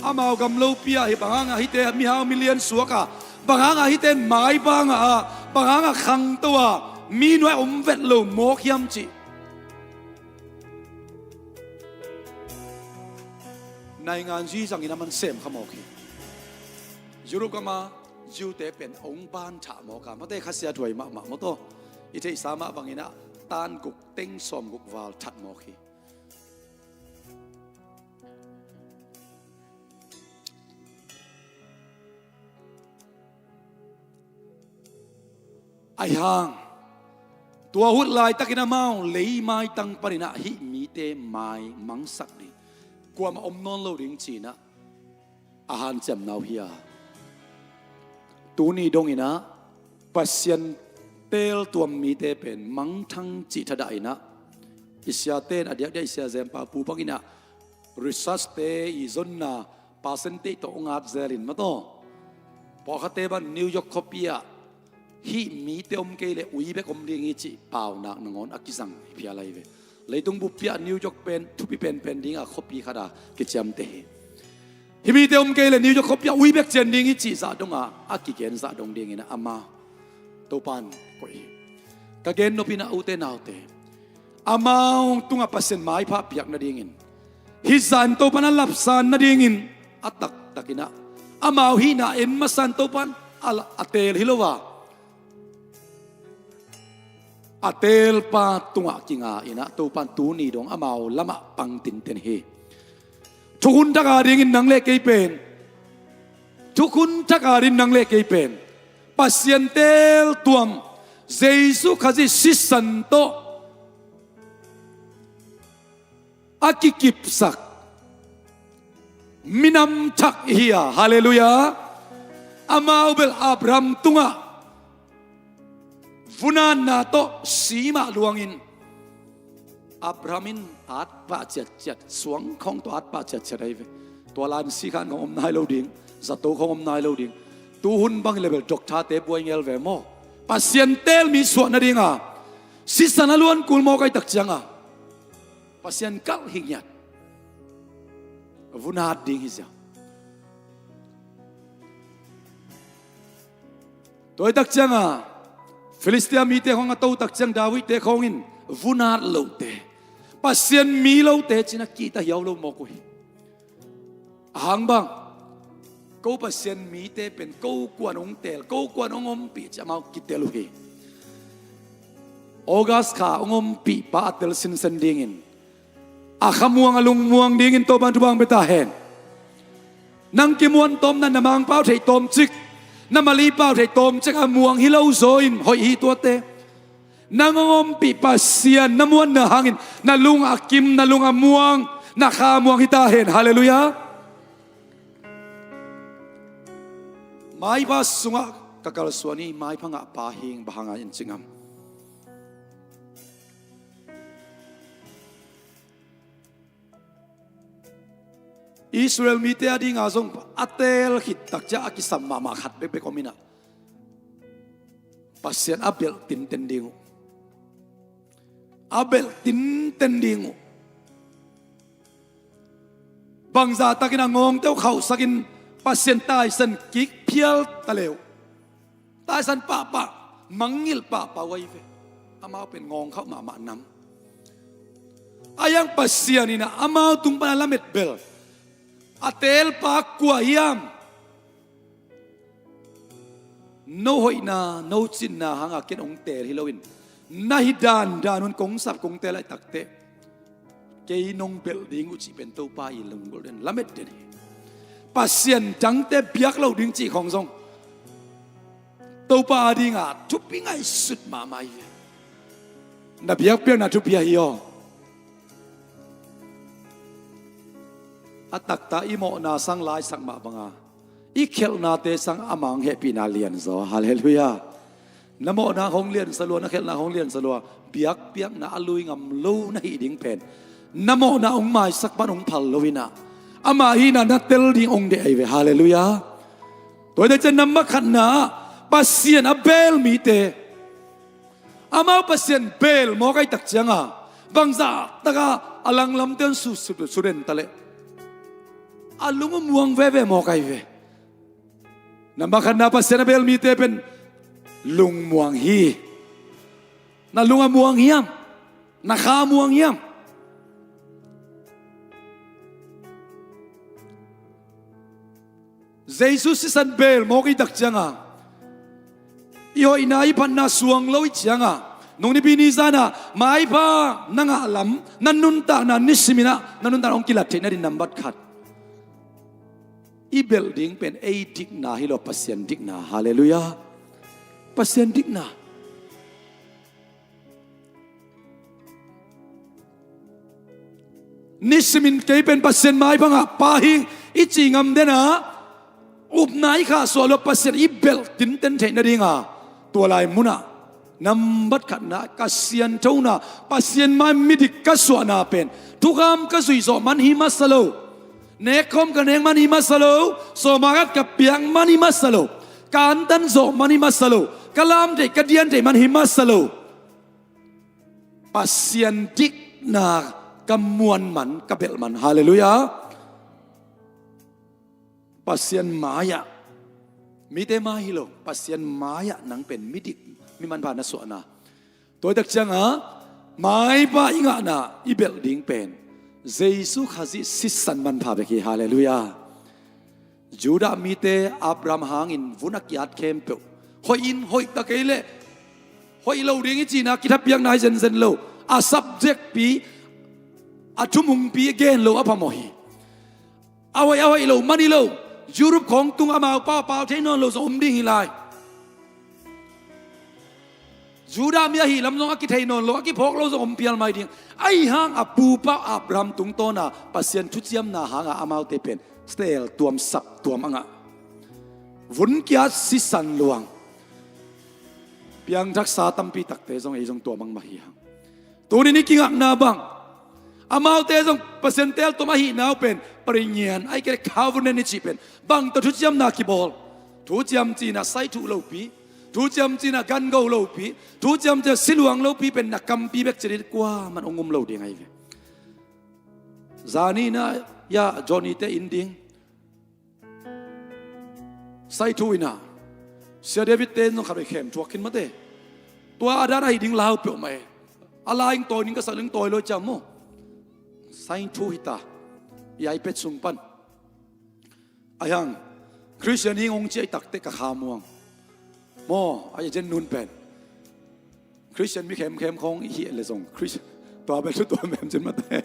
amau gam lopi ah hi bang hanga hihte mihau milian suak a, bang hanga hihte mai bang a, bang hanga khangto a, mi nuai om vet lo mawk hiam cih naingan zizangin a man sem kha mawk hi. Europe gama Jew-te pen hong ban thah mawk a, mate khasia thuai mahmah maw taw? I theihsa mah bangin ah tan guk teng sawm guk val that mawk hi. Ahi hang tua hun laitakin amau lei maitang panin ah hih mite mai mangsak ding, kuamah om nawn lo ding ci-in ah a hanciamna uh hi a, tuni dongin ah Pasian teeltuam mite pen mangthang cih thadah in ah i siate in a diakdiak i sia Zempa Pu bangin ah research-te i zonna percentage tawh hong at zelin maw taw? Pawlkhatte bang New York khuapi ah hih mite om kei leh ui bek om ding hi cih paunak nangawn a kizang hi phial ahi ve. Leitung buppi ah New York pen thupi penpen dinga khuapi khat a kiciamteh hi. Hih mite om kei leh New York khuapi ah ui bek cian ding hi cih zah donga a kigen zah dong dingin ama Topan koih hi. Ka gen nopin ah ute naute, amau tungah Pasian maipha piak nadingin, hih zan Topan a lapsan nadingin a taktakin ah amau hihna en masan Topan a, a teel hi lo a, a teelpa tungah kinga in ah Topan tuni dong amau lamah pang tinten hi. Thukhun thak adingin nang le kei pen, thukhun thak adingin nang le kei pen Pasian teeltuam Jesu Khazih sisan tawh a kikipsak minam thak hi a, halleluiah. Amau bel Abraham tungah vunatna tawh simah luangin Abraham in atpah ciatciat, suangkhawng tawh atpah ciatciat ahi ve. Tua lai-in sikhan khawng om nai lo ding, zato khawng om nai lo ding. Tuhun bang hi leh bel doctor-te buai ngel ve maw? Pasian teel mi suah nadinga sisan a luan kul mawk ahih tak cianga Pasian kalh hi ngiat, vunat ding hi zia. Tua ahih tak cianga Filistia mite khawng a to tak ciang David-te khawng in vunat lohte, Pasian mi lote cina kihta hiau lo mawk uh hi. Ahang bang, ko Pasian mite pen ko kuan hong teel, ko kuan hong ompih ci amau kitel uh hi. August kha hong ompih pa a tel sinsen dingin, a khamuang a lungmuang dingin Topan thupha hong pia ta hen. Nang kimuan tawm na, na mangpau thei tawmcik, na malipau thei tawmcik a muang hi lo zaw in hoih hi tuate. Nang hong ompih Pasian na muanna hangin na lung a kim, na lung a muang, na kha muang hi ta hen. Halleluiah. Maipha sungah ka kalsuan hi, maipha ngah pa hing, bang hanga in ci ngam? Israel mite a dinga zong a teel khit tak ciang a kisam mahmah khat bekbek om inah, Pasian a belh tinten ding uh. A belh tinten ding uh. Bangzah takin a ngawngte uh khauhsakin Pasian taisan kik phial ta le uh, taisan pahpah, mangngilh pahpah uh ahi ve. Amau pen ngawng khauh mahmah nam. A iang Pasian inah amau tung pana lamet bel, a teelpa kua hiam? No hoihna, no cinna hanga ken hong teel hi loin, na hi dandan un kong sap, kong teel laih takteh, kei nong belh ding uh cih pen Topa i lunggulh den, lamet den hi. Pasian dangte biak lo ding cih khawng zong Topa a dinga thupi ngaihsut mahmah hi. Na biakpiakna thupi ahi aw. A taktak i mawhna sang laisak mah banga, i khelhnate sang a mang hehpihna lianzaw. Halleluiah. Na mawhna hong liansa lua, na khelhna hong liansa lua, biakpiakna a lui ngam lo na hih ding pen, na mawhna hong maisak pan hong phal lo inah, amah hihna na tel ding hong deih ahi ve. Halleluiah. Tua hi tak ciang nambat khatna ah, Pasian a beel mite, amau Pasian beel mawk ahi tak cianga, bangzah taka a langlamte hong su, su, suden ta leh, a lung uh muang veve mawk ahi ve. Nambat khatna Pasian a beel mite pen lungmuang hi. Na lung a muang hiam? Na kha muang hiam? Jesu sisan beel mawk i tak cianga, i hoihna, i phatna suang lo i cianga, nung nipi ni zana maipha na ngah lam, na nuntakna nisiminah na nuntakna hong kilat theih nadin nambat khat, i belh ding pen ei dikna hi lo, Pasian dikna. Halleluiah. Pasian dikna. Nisimin kei pen Pasian maipha ngah pa hing i ci ngam dena, upna i khahsuah lua Pasian i belh tinten theih nadinga, tua lai munah nambat khatna ka sianthona, Pasian mai midik ka suahna pen thukham ka zuih zawh man hi masa lo, nekkhawm ka nek man hi masa lo, sawma khat ka piak man hi masa lo, ka antan zawh man hi masa lo, ka lamtheih ka diantheih man hi masa lo. Pasian dikna ka muan man, ka belh man. Halleluiah. Pasian mai-ah, mite mai hi lo, Pasian mai-ah nang pen midik, mi manpha na suahna. Tua hi tak cianga maipha i ngahna, i belh ding pen Jesu Khazih sisan manpha bek hi. Halleluiah. Judah mite Abraham hangin vun a kiat khempeuh, hoih in hoih ta kei leh, hoih lo ding i cihna kithapiakna hi zenzen lo, a subject pi, a thumungpi gen lo a phamawh hi. A hoih a hoih lo man hi lo, Europe khawng tung amau pau a pau thei nawn lo zong om ding hi lai. Judah mi ahih lam zong a kithei nawn lo, a kiphawk lo zong om pial mai ding. Ahi hang a pupa Abraham tungtawna Pasian thuciamna hanga amaute pen teel tuam sap tuam a ngah. Vun kiat sisan luang, piangthaksa tampi takte zong ei zong tuam ang mah hi hang. Tuni ni kingakna bang, amaute zong Pasian teel tuam ahihna uh pen, paringian ai kei le covenant i cih pen, bang tawh thuciamna kibawl? Thuciam cihna sai thuh lopi, thuciam cihna gan go lopi, thuciam cihna siluang lopi pen na kampi bek ci ding, kuaman hong um lo ding ahi ve. Zani na ya Johnny te inn ding sai thu ina, Sia David te zong khat vei khem thuak khin mate. Tua a dan ahi ding lau peuhmah e. A la ing tawi ning ka sak ning tawi lo ciam maw? Sign thu hita. I iPad sung pan. Ahi hang Christian hing hong ci ahi takteh ka kha muang. Maw, a agent nun pen Christian mi khemkhem khawng i hih le zong Christian tua bel thu tua mem cin mate.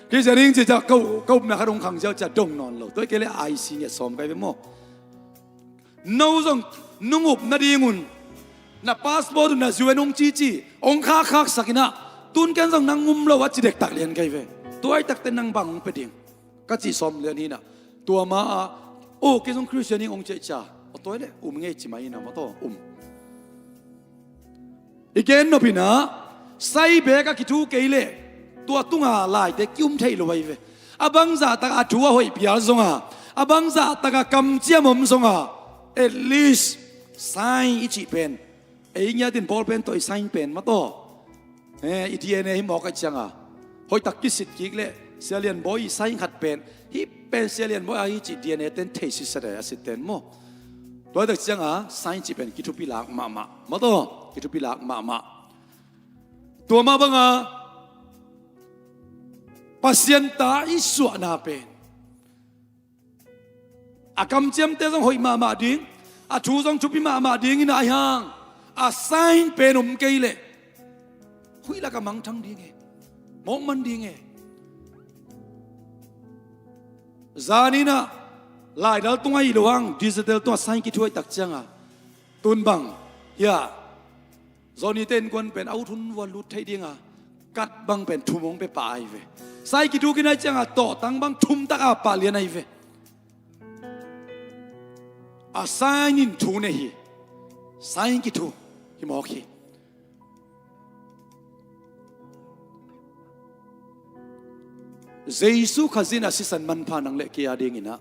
Christian hing ci ciang ka upna khat hong khang ziau ciang dong nawn lo. Tua hi kei le I C ngiat sawm kai ve maw. No zong nung up nadingun na passport un na U N hong cici hong khakkhaksak inah tun ken zong nang um lo a ci dektak lian kai ve. Tua ahi takteh nang bang hong pia ding ka ci sawm lian hinah. Tua ma-ah, oh, kei zong Christian hing hong ciah cia. Aw, tua hi le um ngei ci mai hinah maw taw um. I gen nop inah sai bek a kithu kei leh tua tunga laite ki-um thei lo ahi ve. A bangzah tak a thu a hoih pial zonga, a bangzah tak a kamciam om zonga, at least sign i cih pen, ei ngiatin ball pen tawh i sign pen maw taw. Eh, i D N A hi mawk ahi cianga hoih tak kisit kik leh Sia Lian Bawi i sign khat pen, hih pen Sia Lian Bawi a hi cih D N A ten thei sitset a, a sit ten maw. Tua tak cianga sign cih pen kithupi lak mahmah maw taw, kithupi lak mahmah. Tua mah banga Pasian ta i suahna pen a kamciamte zong hoih mahmah ding, a thu zong thupi mahmah ding inah ahi hang a sign pen om kei leh huih lak a mangthang ding e, mawkman ding e. Zan inah laidal tung ahi lo hang digital tung a sign kithu ahi tak cianga tun bang hiah Johnny te innkuan pen a ut hun vua lut thei dinga kat bang pen thum hong pia pah ahi ve. Sign kithu kina ahi cianga tawhtang bang thum taka pah lian ahi ve. A sign in thu nei hi. Sign kithu hi mawk hi. Jesu Khazih in a sisan manpha nang le kei a dinginah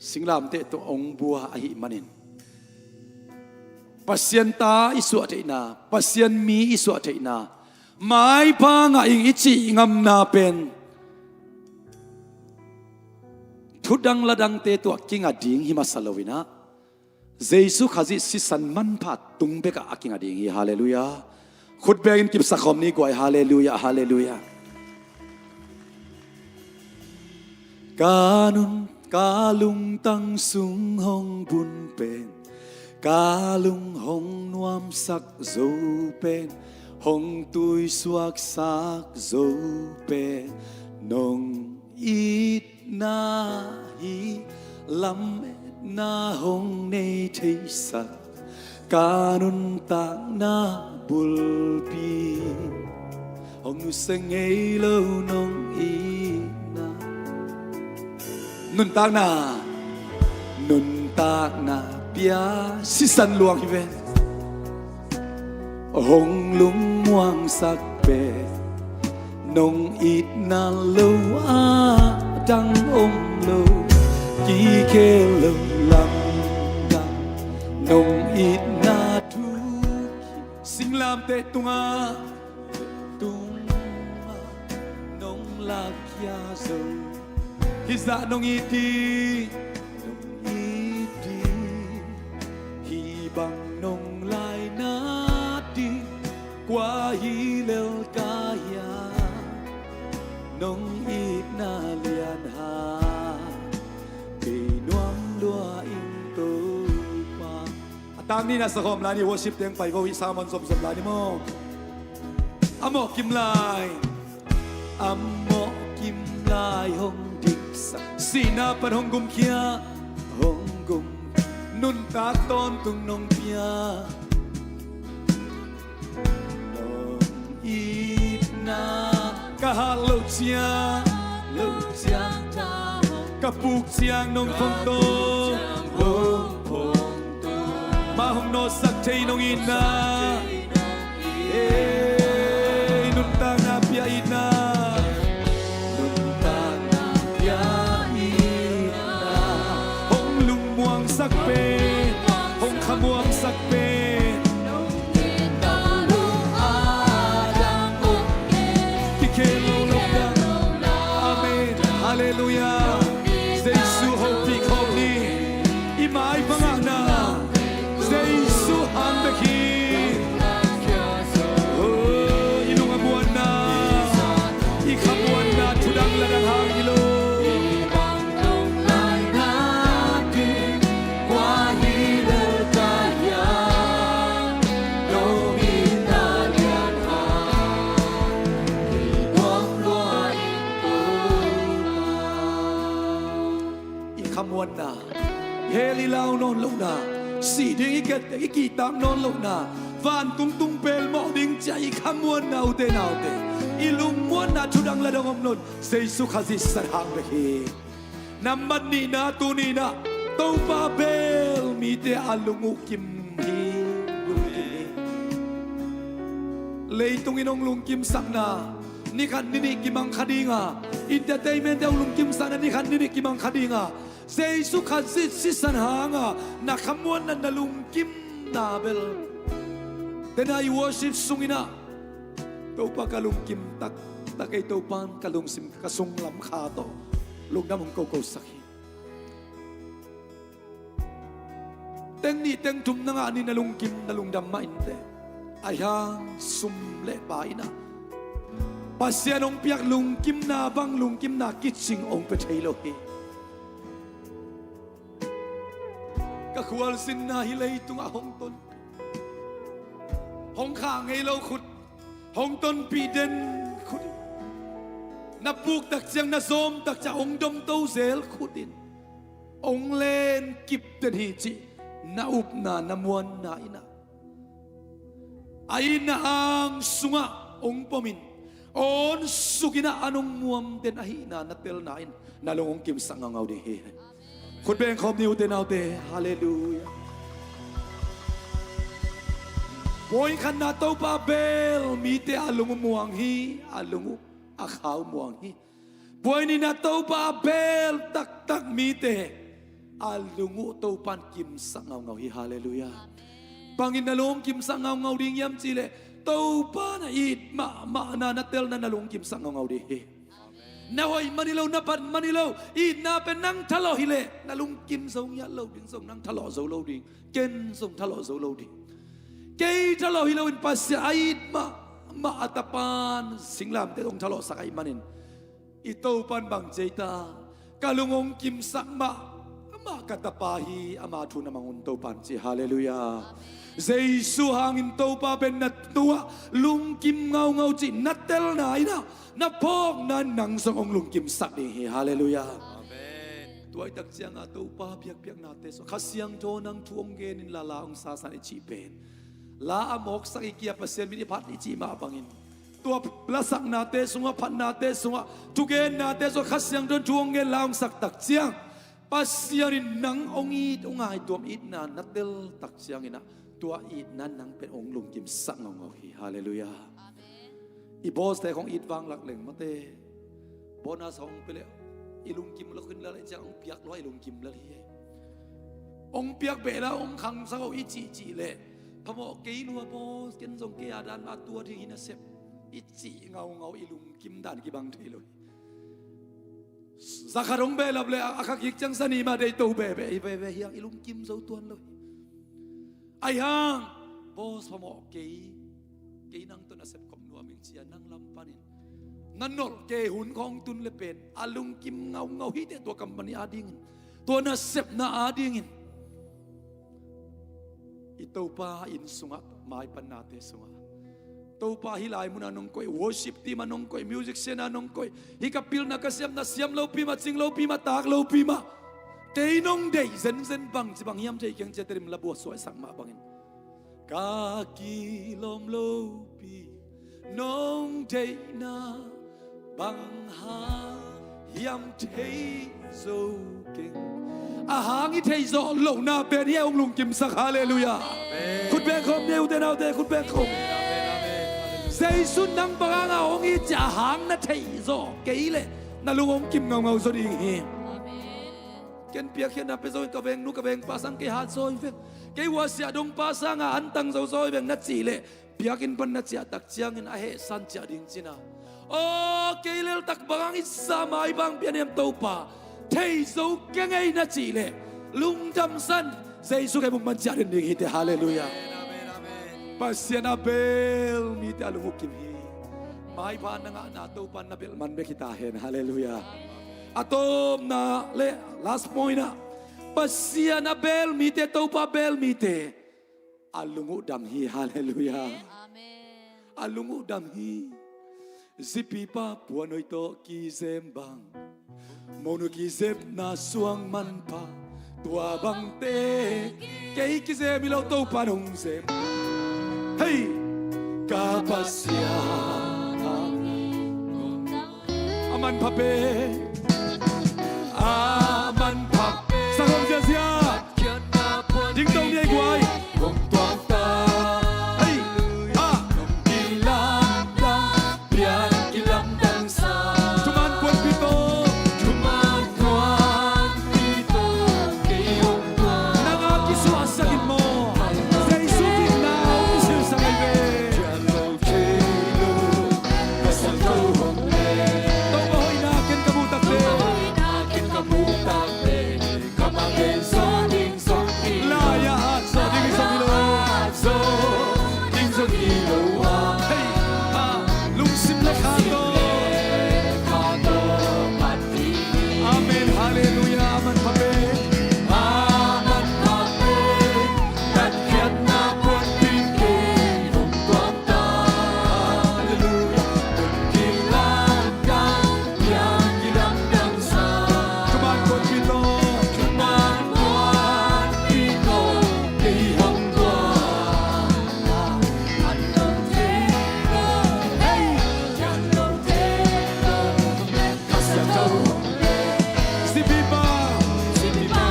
singlamteh tawh hong bua ahih manin Pasian ta i suah theihna, Pasian mi i suah theihna, maipha ngah ing i cih ngamna pen thudang ladangte tawh kinga ding hi masa loinah Jesu Khazih sisan manpha tung bekah a kinga ding hi. Halleluiah. Khut bekin kipsak khawm ni guai. Halleluiah, halleluiah. Ka nun ka lungtang sung hong bun pen, ka lung hong nuamsak zo pen, hong tuisuaksak zo pen nong itna hi. Lametna hong nei theisak ka nuntakna bulpi hong nusia ngei lo nong itna. Nuntakna, nuntakna pia sisan luang hi ve. Hong lungmuangsak pen nong itna lo a dang om lo, kikhel lo lamdang nong itna thu. Singlamteh tungah, tungah nong lakkhia zo. Hih zah nong it ding, nong it ding. Hih bang nong laina ding kua hi lel ka hiam? Nong itna lian hang kei nuam lua ing Topa. A tang ni na sakhawm lai ni, worship teng pai vo hi, sermon zomzom lai ni maw. A mawh kim lai, a mawh kim lai hong diksak, sihna pan hong gumkhia, hong gum, nuntak tawntung nong pia. Nong itna ka hak loh ciang, loh ciang, ka puk ciang nong phong to, hong phong to. Mah hong nawtsak thei nong itna. Ei, nuntakna pia itna. Nuntakna pia itna. Hong lungmuangsak pen, hong khamuangsak pen. Kikhel lo lo dang. Amen. Halleluiah. Jesu hopih khawm ni. I maipha ngahna Jesu hang bek hi. muanna, hell i lau nawn lohna, sih ding i kihtak, i kihtak nawn lohna, vantung tung pelmawh ding ci-a i khamuanna, ute naute, i lungmuanna, thudang ladang om lo in Jesu Khazih sisan hang bek hi. Nambat nihna, tuni in ah Topa bel mite a lung uh kim hi, lungkim hi. Leitung in hong lungkimsakna ni khat ni nih kimang kha ding a, entertainment te hong lungkimsakna ni khat ni nih kimang kha ding a, Jesu Khazih sisan hang a na khamuanna, na lungkimna bel, tena i worship sung in ah Topa ka lungkim taktak ei, Topa in ka lungsim ka sunglam kha tawh lungdam hong kokosak hi. Teng nih teng thum na ngah ni, na lungkim na lungdam mah inteh. Ahi hang sum le pai in ah Pasian hong piak lungkimna bang lungkimna kicing hong pia thei lo hi. Ka khualzinna hi leitungah hong tonpih, hong khah ngei lo khut, hong tonpih den khut in, na puk tak ciang, na zawm tak ciang hong domto zel khut in, hong lenkip den hi cih na upna, na muanna in ah, a itna ang sungah hong pom in, awn suk in ah an hong muam den ahihna na telna in na lung hong kimsak ngaungau ding hi. Khut beng khawm ni, ute naute. Halleluiah. Point khatna, Topa bel mite a lung uh muang hi, a lung uh, a kha uh muang hi. Point nihna, Topa bel taktak mite a lung uh Topa in kimsak ngaungau hi. Halleluiah. Bangin na lung kimsak ngaungau ding hiam cih leh, Topa na it mahmahna na telna na lung kimsak ngaungau ding hi. Na hoih man hi lo, na phat man hi lo, itna pen nang thalawh hi leh na lungkim zo ngiat lo ding, zong nang thalawh zo lo ding, ken zong thalawh zo lo ding. Kei thalawh hi loin Pasian a it mahmah a Tapa in singlamteh hong thalawhsak ahih manin, i Topa in bang ci ei ta, ka lung hong kimsak mahmah ka Tapa hi, ama thu na mang un, Topa in ci. Halleluiah. Jesu hangin Topa pen na tungah lungkim ngaungau cih na telna in ah, na phawkna in nang zong hong lungkimsak ding hi. Halleluiah. Amen. Tua ahih tak ciangah Topa biakpiaknate sungah Kha Siangtho nang thu hong gen in, la la hong sasan i cih pen, la a mawksak i kia, Pasian min i phat i cih mah bangin, tua lasaknate sungah, phatnate sungah, thugennate sungah Kha Siangtho in thu hong gen, la hong sak tak ciang, Pasian in nang hong it, hong ngaihtuam, itna na tel tak ciangin ah, tua itna in nang pen hong lungkimsak ngaungau hi. Halleluiah. Amen. I boss te khong it vanglak leng mate, bonus hong pia leh i lungkim lo khin lel, i ciang hong piak lo a i lungkim lel hi. Hong piak beh la hong khangsak o i cihcih leh, phamawh kei lua boss, ken zong kei a dan mah tua ding hi nasep, i cih ngaungau, i lungkim dan kibang thei lo hi. Zakhat hong behlap leh a kha kik ciang zanih mah deihto behbeh hi, veve hiang, i lungkim zo tuan lo hi. Ahi hang, boss, phamawh kei, kei nang tawh nasep khop nuam ing ci-a nang lam panin na nolh kei hun khawng tun leh pen a lungkim ngaungau hi teh, tua company adingin, tua nasepna adingin. I Topa inn sungah, maipannate sungah, Topa hih lai munah nong koih, worship team ah nong koih, musician ah nong koih, hih ka pilna ka siamna siam lopi mah, cing lopi mah, taak lopi mah, kei nong deih zenzen bangci bang hiam thei keng ci-a Tedim la buatsuaisak mah bangin, ka kilawm lopi nong deihna bang hang hiam thei zo keng. A hang i theih zawh lohna pen hi a hong lungkimsak. Halleluiah. Amen. Khut beng khawm ni, ute naute, khut beng khawm. Amen, amen, amen. Jesu in nang bang hanga hong it cih a hang na theih zawh kei leh na lung hong kim ngaungau zaw ding hi. Amen. Ken piakkhiatna pia zo hi, ka vengnu ka vengpa sang kei hat zaw hi veng, kei huasia dongpa sanga antang zo zaw hi veng na cih leh, biakinn pan na ciah tak ciangin a hehsan ciah ding cina. Aw, kei leltak bang hang i sa mai bang pian hiam Topa, thei zo keng ei na cih leh, lungdamsan, Jesu kei buk man ciah den ding hi teh. Halleluiah. Amen, amen, amen. Pasian a bel mite a lung uh kim hi. Maipha na ngahna Topa na belh man bek hi ta hen. Halleluiah. A tawpna le last point ah, Pasian a bel mite, Topa bel mite a lung uh dam hi. Halleluiah. Amen. A lung uh dam hi. Zipipa puanoi tawh kizem bang, Monu kizepna suang manpha, tua bangte kei kizem hi lo, Topa'n hong zem. Hei, ka Pasian, a manpha pen, a manpha pen. Sang hong ziazia. Ding dong ni ei guai. Hei, ah. Pian kilamdang sa. Thuman puanpi tawh. Thuman puanpi tawh kei hong tua. Nang a kisuahsak in maw? Jesu in na hong kisilsak ahi ve. Thian lo thei lo, ka siangtho hong le. Topa hoihna ken ka muh takte. Topa hoihna ken ka muh takte. Ka mangngilh zaw ding zong hi lo. Lai-ah hat zaw ding zong hi lo. Hat zaw ding zong hi lo ah. Hei, ah, lungsim le kha tawh. Amen, halleluiah, a manpha pen. A manpha pen. Tatkhiatna puanpi kei hong tuam ta. Halleluiah. Thuman puanpi tawh. Thuman puanpi tawh kei hong tua. Hei. Ka siangtho. Sipipa. Sipipa.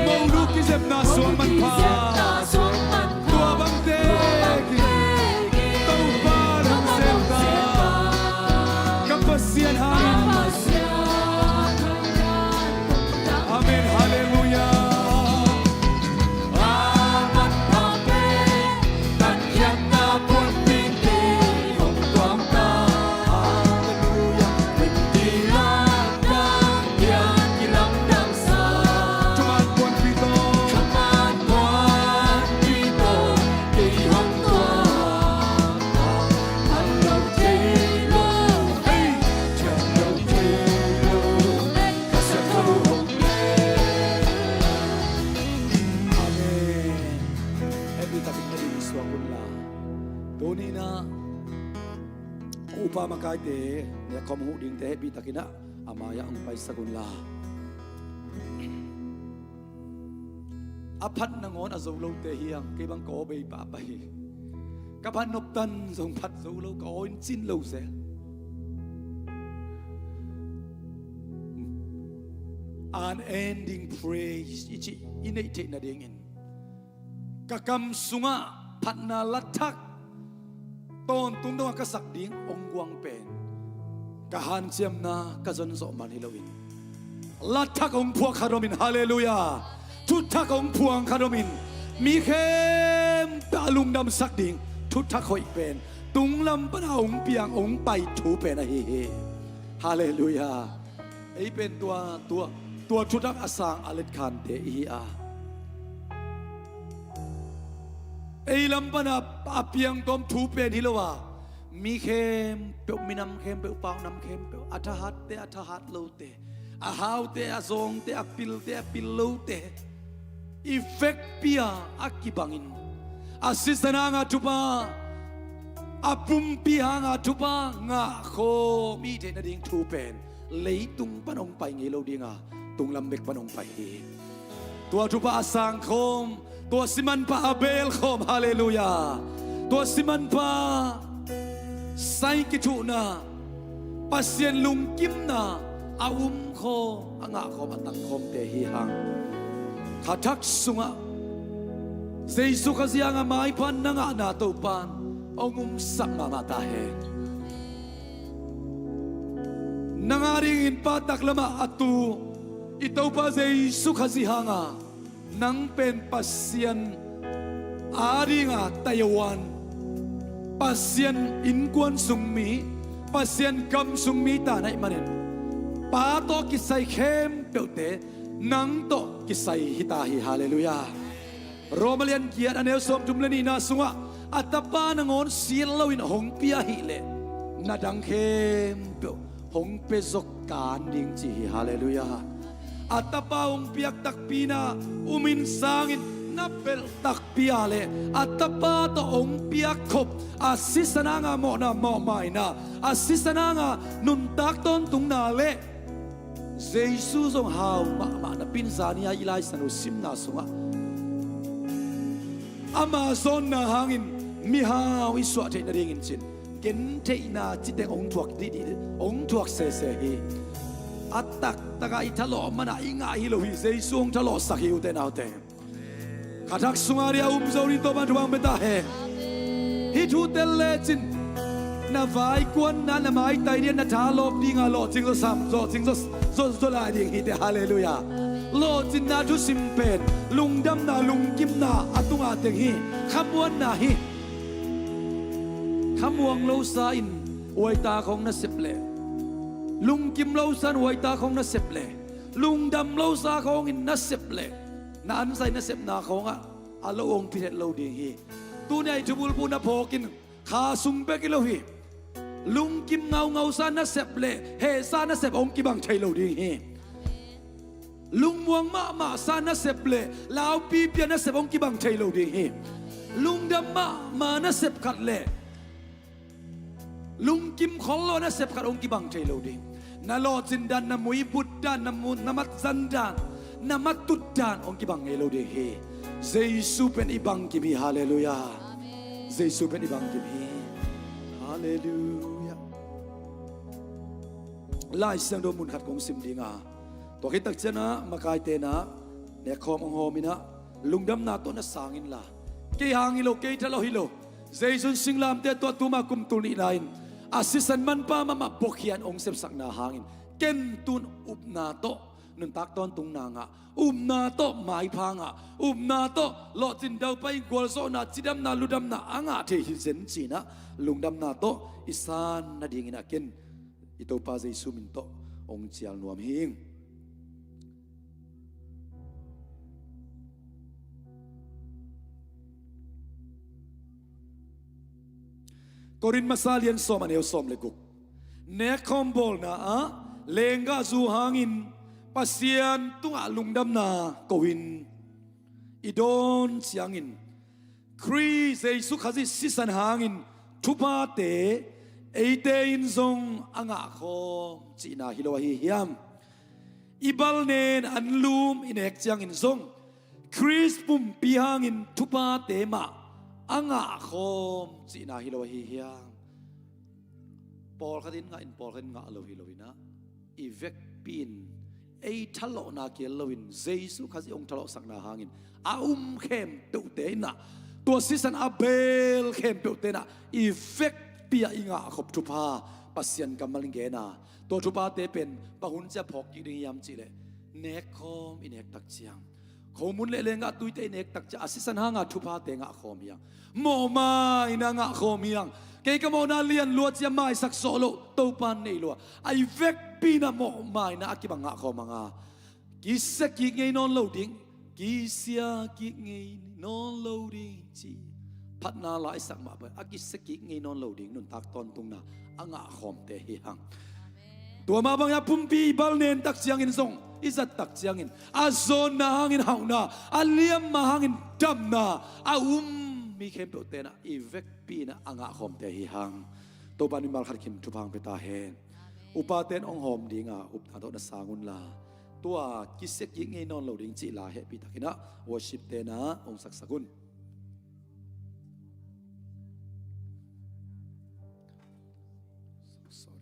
Monu kizepna suang manpha. Tua bangte. Topa hong sem ta. Ka Pasian hang. Amen, halleluiah. A manpha pen, tatkhiatna puanpi kei hong tuam ta. Halleluiah. Thuman puanpi tawh. Thuman puanpi tawh kei hong tua. Hei. Ka siangtho hong le. Amen. Hehpih takin na ding suak un la. Tuni-in ah upa makaite, nek khawm huh dingte hehpih takin ah a mai-ah hong paisak un la. A phat nangawn a zo lote hi hang, kei bang ka aw bei pahpah hi. Ka phat noptan zong phat zo lo, ka aw in cin lo zel. Unending praise i cih i neih theih nadingin ka kam sungah phatna lathak tawntung dongah ka sak ding hong guang pen ka hanciamna ka zonzawh man hi loin, lathak hong phuak khat om in, halleluiah. Thuthak hong phuang khat om in, mi khempeuh a lungdamsak ding thuthak hoih pen tunglam pana hong piang hong pai thu pen ahi hi. Halleluiah. Ei pen tua, tua, tua thuthak a sang a letkhante ihi a, ei lam pana a piangtawm thu pen hi lo a, mi khempeuh, minam khempeuh, paunam khempeuh, a thahatte, a thahat lote, a haute, a zawngte, a pilte, a pil lote i vekpi-a a kibangin a sisan hanga thupha, a pumpi hanga thupha ngahkhawm i theih nading thu pen leitung pan hong pai ngei lo dinga, tunglam bek pan hong pai hi. Tua thupha a sangkhawm, tua simanpha a belkhawm, halleluiah. Tua simanpha sai kithuhna, Pasian lungkimna a umkhawm, a ngahkhawm, a tangkhawmte hi hang. Kha thak sungah Jesu Khazih hanga maipha na ngahna Topan hong umsak mahmah ta hen. Nang adingin Pa taklamah a tu i Topa Jesu Khazih hanga nang pen Pasian adinga taiwan, Pasian innkuan sung mi, Pasian gam sung mi ta na hih manin Pa tawh kisai khempeuhte nang tawh kisai hita hi. Halleluiah. Roma lian giat a neu sawmthum le nihna sungah a Tapa nangawn siat loin hong pia hileh na dang khempeuh hong pia zawk kan ding ci hi. Halleluiah. A Tapa hong piak takpi-in ah um in sangin na pelh takpi-a leh a Tapa tawh hong piakkhop, a sisan hanga mawhna mawhmaina, a sisan hanga nuntak tawntungna leh Jesu zong hau mahmah napi-in zani-a i Lai Siangtho simna sungah ama zawnna hangin mihau i suah theih nadingin cin gentheihna citeng hong thuak dihdih, hong thuak sese hi. A taktakah i thalawh manah i ngah hi lo hi. Jesu hong thalawhsak hi, ute naute. Kha thak sunga dia um zo ding Topa'n thupha hong pia ta hen. Hih thu tel lecin na vaikuanna, na maitai dia na tha lawp dinga lawhcing zaw sam, lawhcing zaw, zaw, zaw lai ding hi teh. Halleluiah. Lawhcinna thusim pen lungdamna, lungkimna a tunga teng hi. Khamuanna hi. Khamuang losa in huaita khawng na sep leh, lungkim losa in huaita khawng na sep leh, lungdam losa khawngin na sep leh, na anzai na sepna khawngah a lo hong phi het lo ding hi. Tuni-a i thubulphuh na phawk in kha sung bek hi lo hi. Lungkim ngaungausa na sep leh hehsa na sep hong kibang thei lo ding hi. Lungmuang mahmahsa na sep leh laupipia na sep hong kibang thei lo ding hi. Lungdam mahmah na sep khat leh lungkim khol lo na sep khat hong kibang thei lo ding. Na lawhcin dan, na muibut dan, na mu-, na matzan dan, na matut dan hong kibang ngei lo ding hi. Jesu pen i bangkim hi. Halleluiah. Jesu pen i bangkim hi. Halleluiah. Lai Siangtho mun khat kong sim dinga, tua khit takcianah makaite inah nekkhawm hong hawm inah, lungdamna tawh na sang inla, kei hang hi lo, kei thalawh hi lo, Jesu in singlamteh tuah tuma kum tul nihna in a sisan manpha mahmah buakhiat hong sepsakna hangin ken tun upna tawh nuntak tawntungna ngah, upna tawh maipha ngah, upna tawh lawhcin daupai gualzawhna, cidamna, ludamna a ngah thei hi zen cinah lungdamna tawh i san nadingin a ken i Topa Jesu min tawh hong cial nuam hi ing. Korin masa lian sawm, a neu sawm le guk. Nekkhawm bawlna ah lenggahzu hangin Pasian tungah lungdamna ko-in i dawn ciangin Khrih Jesu Khazih sisan hangin thuphate eite in zong a ngahkhawm cihna hi lo ahi hiam? I balnen anlum i nek ciangin zong Khrist pumpi hangin thuphate mah a ngahkhawm cihna hi lo ahi hiam? Pawlkhat in ngah in, pawlkhat in ngah lo hi loinah, i vekpi in ei thalawhna kihel loin Jesu Khazih hong thalawhsakna hangin a um khempeuhte inah, tua sisan a bel khempeuhte inah i vekpi ah i ngahkhop thupha Pasian kammal in gena, tua thuphate pen bang hun cia phawk kik ding hiam cihleh, nekkhawm i nek takciang, khomun le lenggah tuite i nek takciang a sisan hanga thuphate ngahkhawm hiang, mawhmaina ngahkhawm hiang. Kei ka mawhna lian lua cia maisak sawh loh Topa in nei lua, a i vekpi inah mawhmaina a kibang ngahkhawm hanga, kisia kik ngei nawn lo ding, kisia kik ngei nawn lo ding ci phatna la i sak mah pen a kisia kik ngei nawn lo ding nuntak tawntungna a ngahkhawmte hi hang. Tua mah bangin a pumpi i balnen takciangin zong, i zat takciangin a zawnna hangin hauhna, a liamma hangin damna a um mi khempeuhte inah i vekpi inah a ngahkhawmte hi hang. Topa in mimal khat khim thupha hong pia ta hen. Upate in hong hawm dinga upna tawh na sang unla, tua kisia kik ngei nawn lo ding cih la hehpih takinah worship-te inah hong saksak un. Sorry.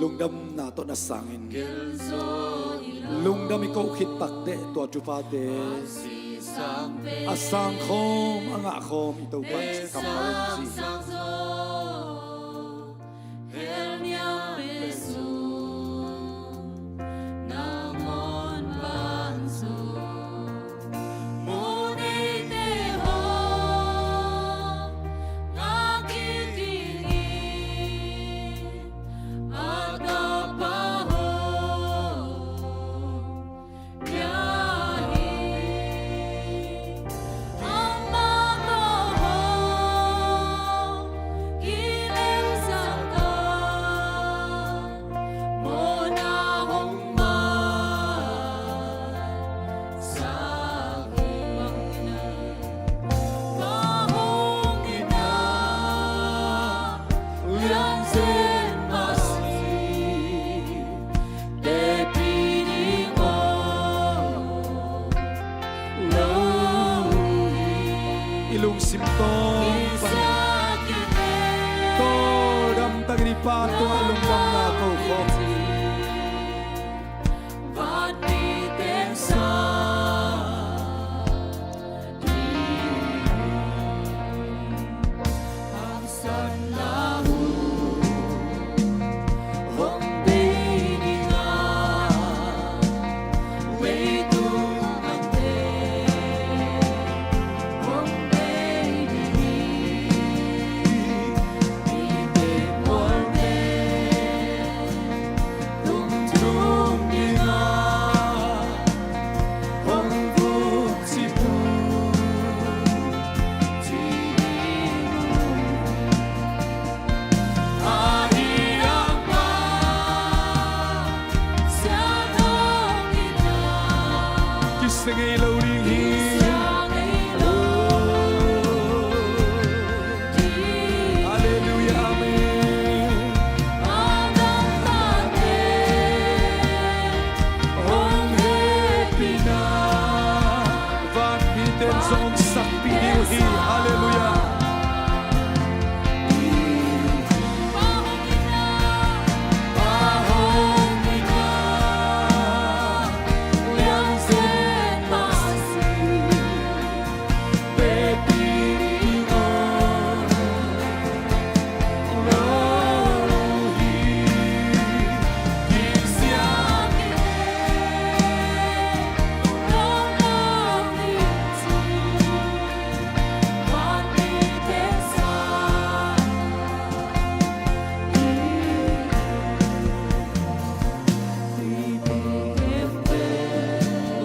Lungdamna tawh na sangin, lungdam i koh khit takteh tua thuphate a sangkhawm, a ngahkhawm i Topa in ci kammal in ci. Simtawm pan tawldam takin i Pa tungah lungdamna ko khawm. Kisia ngei lo ding hi. Halleluiah, amen. Hong hehpihna vanmite in zong sakpih ding uh hi. Halleluiah.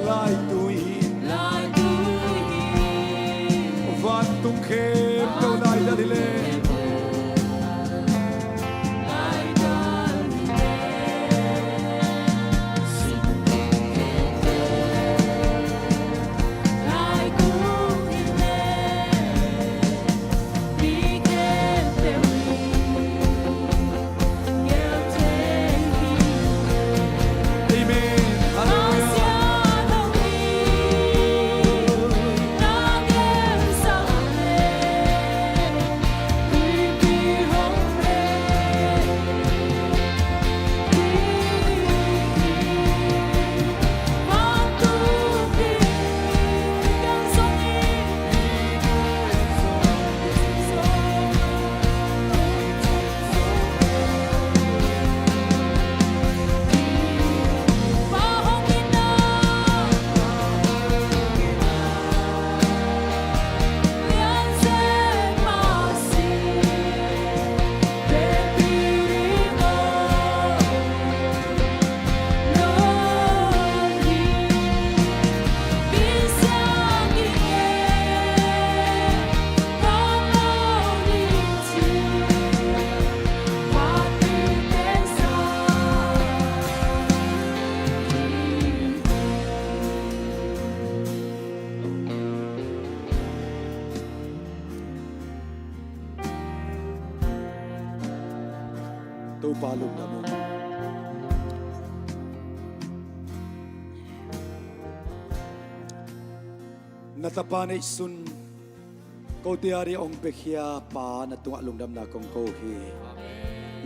Laitui hi. Vantung khempeuh laidal hi le. Topa lungdam ung. Na tapa neihsun kote a ding a hong piakhia Pa, na tungah lungdamna kong ko hi.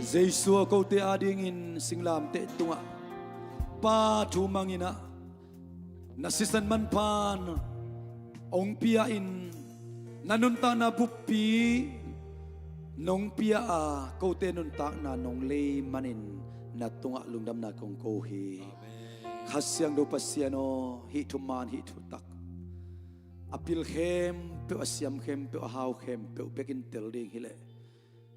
Jesu kote a dingin singlamteh tungah Pa thu mangin ah na sisan manpha hong pia-in, na nuntakna buppi nong pia a, kote nuntakna nong lei manin na tungah lungdamna kong ko hi. Kha Siangtho Pasian aw, hih thuman, hih thutak a pil khempeuh, a siam khempeuh, a hau khempeuh bekin tel ding hileh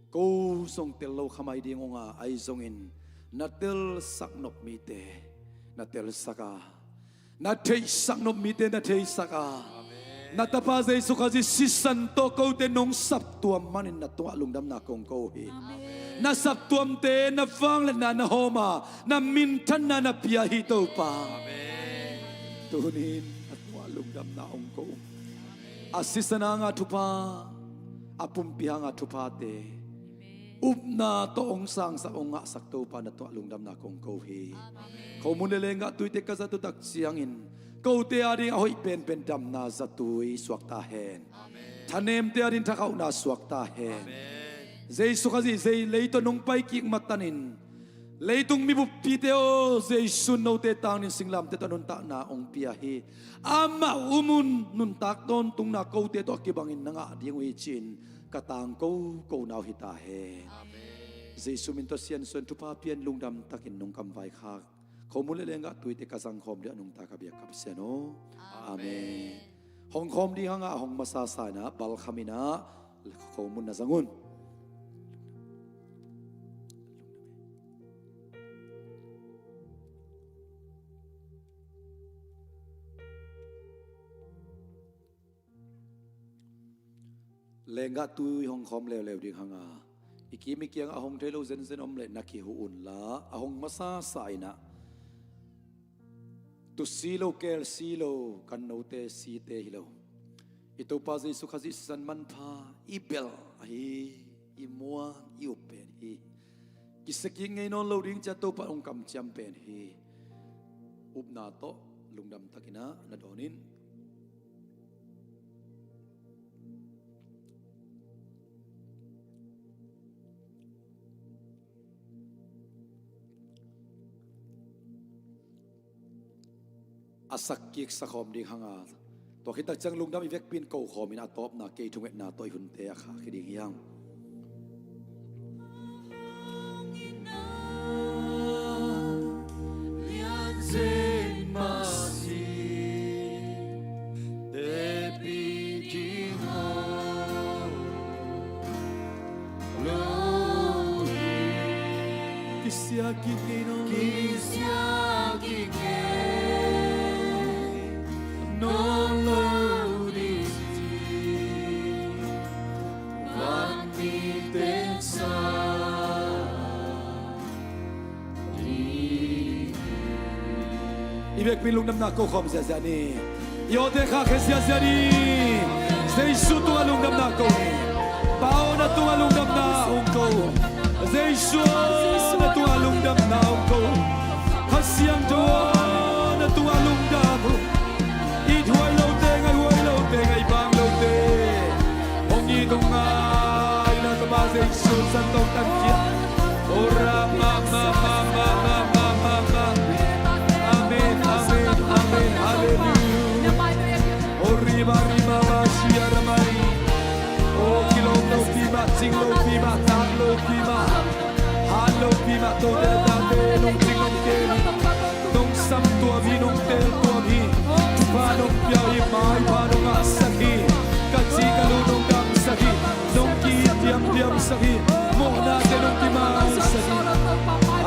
ko zong tel lo kha mai ding ung a, ahi zongin na telsak nop mite na telsak a, na theihsak nop mite na theihsak a, na tapa Jesu Khazih sisan tawh kote nong saptuam manin na tungah lungdamna kong ko hi. Na saptuamte na vangliatna na hawm a, na minthanna na pia hi Topa. Tunin na tungah lungdamna hong ko ung. A sisan hanga thupha, a pumpi hanga thuphate upna tawh hong sangsak, hong ngahsak Topa, na tungah lungdamna kong ko hi. Khomun le lenggah tuite ka zat uh tak ciangin kote a ding a hoih penpen damna zatui suakta hen. Thanemte adingin thakhauhna suak ta hen. Amen. Jesu Khazih, zei lei tawh nong pai kik matanin, leitung mibuppite aw, Jesu note tangin singlamteh tawh nuntakna hong pia hi. Amah um un, nuntak tawntungna kote tawh a kibangin na ngah ding uh hi ci-in ka tangko ko na uh hi ta hen. Amen. Jesu min tawh siansuan thupha pian lungdam takin nong kamvaikhak khomun le lenggah tuite ka zangkhawm dingin a nungta ka biak ka Pasian aw. Amen. Amen. Hong khawm ding hang a, a hong masa sa in ah, balkham in ah, khomun na zang un. Lenggah tui hong khawm leuleu ding hang a, i kim i kiangah a hong thei lo zenzen om leh na kihuh un la, a hong masa sa in ah, tusi lo, kelsi lo, kan note site hi lo, i Topa Jesu Khazih sisan manpha i belh ahi, i muang, i up pen hi. Kisia kik ngei nawn lo ding ci-a Topa hong kamciam pen hi. Upna tawh lungdam takin ah na dawn in. A sak kik sakhawm ding hang a, tua khit tak ciang lungdam i vekpi in ko khawm in, a tawpna kei thungetna tawh i hunte a khak hi ding hi hang. Kisia kik ngei nawn lo. Kisia kik ngei nawn lo ding ci vanmi teng sa. I vekpi lungdamna ko khawm ziahziah ni. I awte khakkhia ziahziah ni. Jesu tungah lungdamna ko ni. Pa aw, na tungah lungdamna hong ko. Jesu aw, na tungah lungdamna hong ko. Kha Siangtho aw, na tungah lungdam. I thuai lote, ngai huai lote, ngai bang lote, hong it hong ngai na tapa Jesu san tawh tan kia. Ora ma ma ma ma ma ma ma ma. Amen, amen, amen. Hallelujah. Ori ma ri ma ma shia ra ma ri. O kilawm lopi mah, cing lopi mah, tang lopi mah, han lopi mah, tote le tate nong cing nong kem hi. Nong sam tuam hi, nong teel tuam hi. Thupha nong pia hi, maipha nong ngahsak hi. Ka ci ka lu nong damsak hi. Nong ki-it diamdiamsak hi. Mawhnate nong kimaisak hi.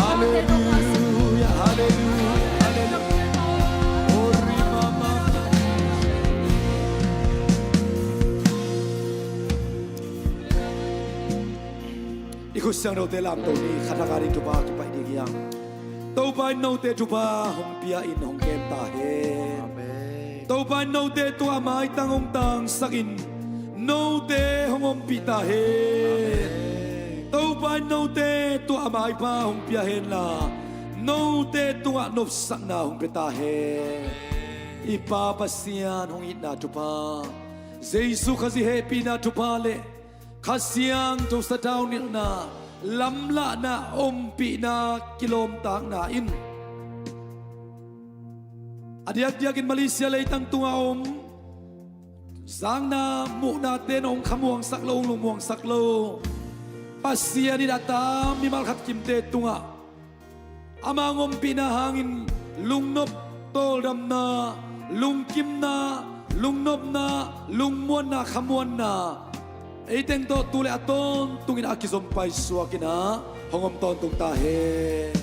Halleluia, halleluia, halleluia. Ori mama. I khut siangthote lamto ni. Khat hak a ding thupha kipaih ding hi hang. Topa in note thupha hong pia in hong kem ta hen. Amen. Topa in note tungah maitang hong tangsak in, note hong ompih ta hen. Amen. Topa in note tungah maipha hong pia hen la, note tungah nopsakna hong pia ta hen. I Pa Pasian hong itna thupha, Jesu Khazih hehpihna thupha le Kha Siangtho sathau nilhna, lamlahna, ompihna, kilawmtatna in a diakdiakin Malaysia leitang tungah om, zakna muhnate in hong khamuangsak lo, hong lungmuangsak lo Pasian in a ta mimal khat kimte tungah ama hong ompihna hangin lungnop, tawldamna, lungkimna, lungnopna, lungmuanna, khamuanna, ei teng tawh tu le a tawntungin a kizom paisuak in ah hong om tawntung ta hen.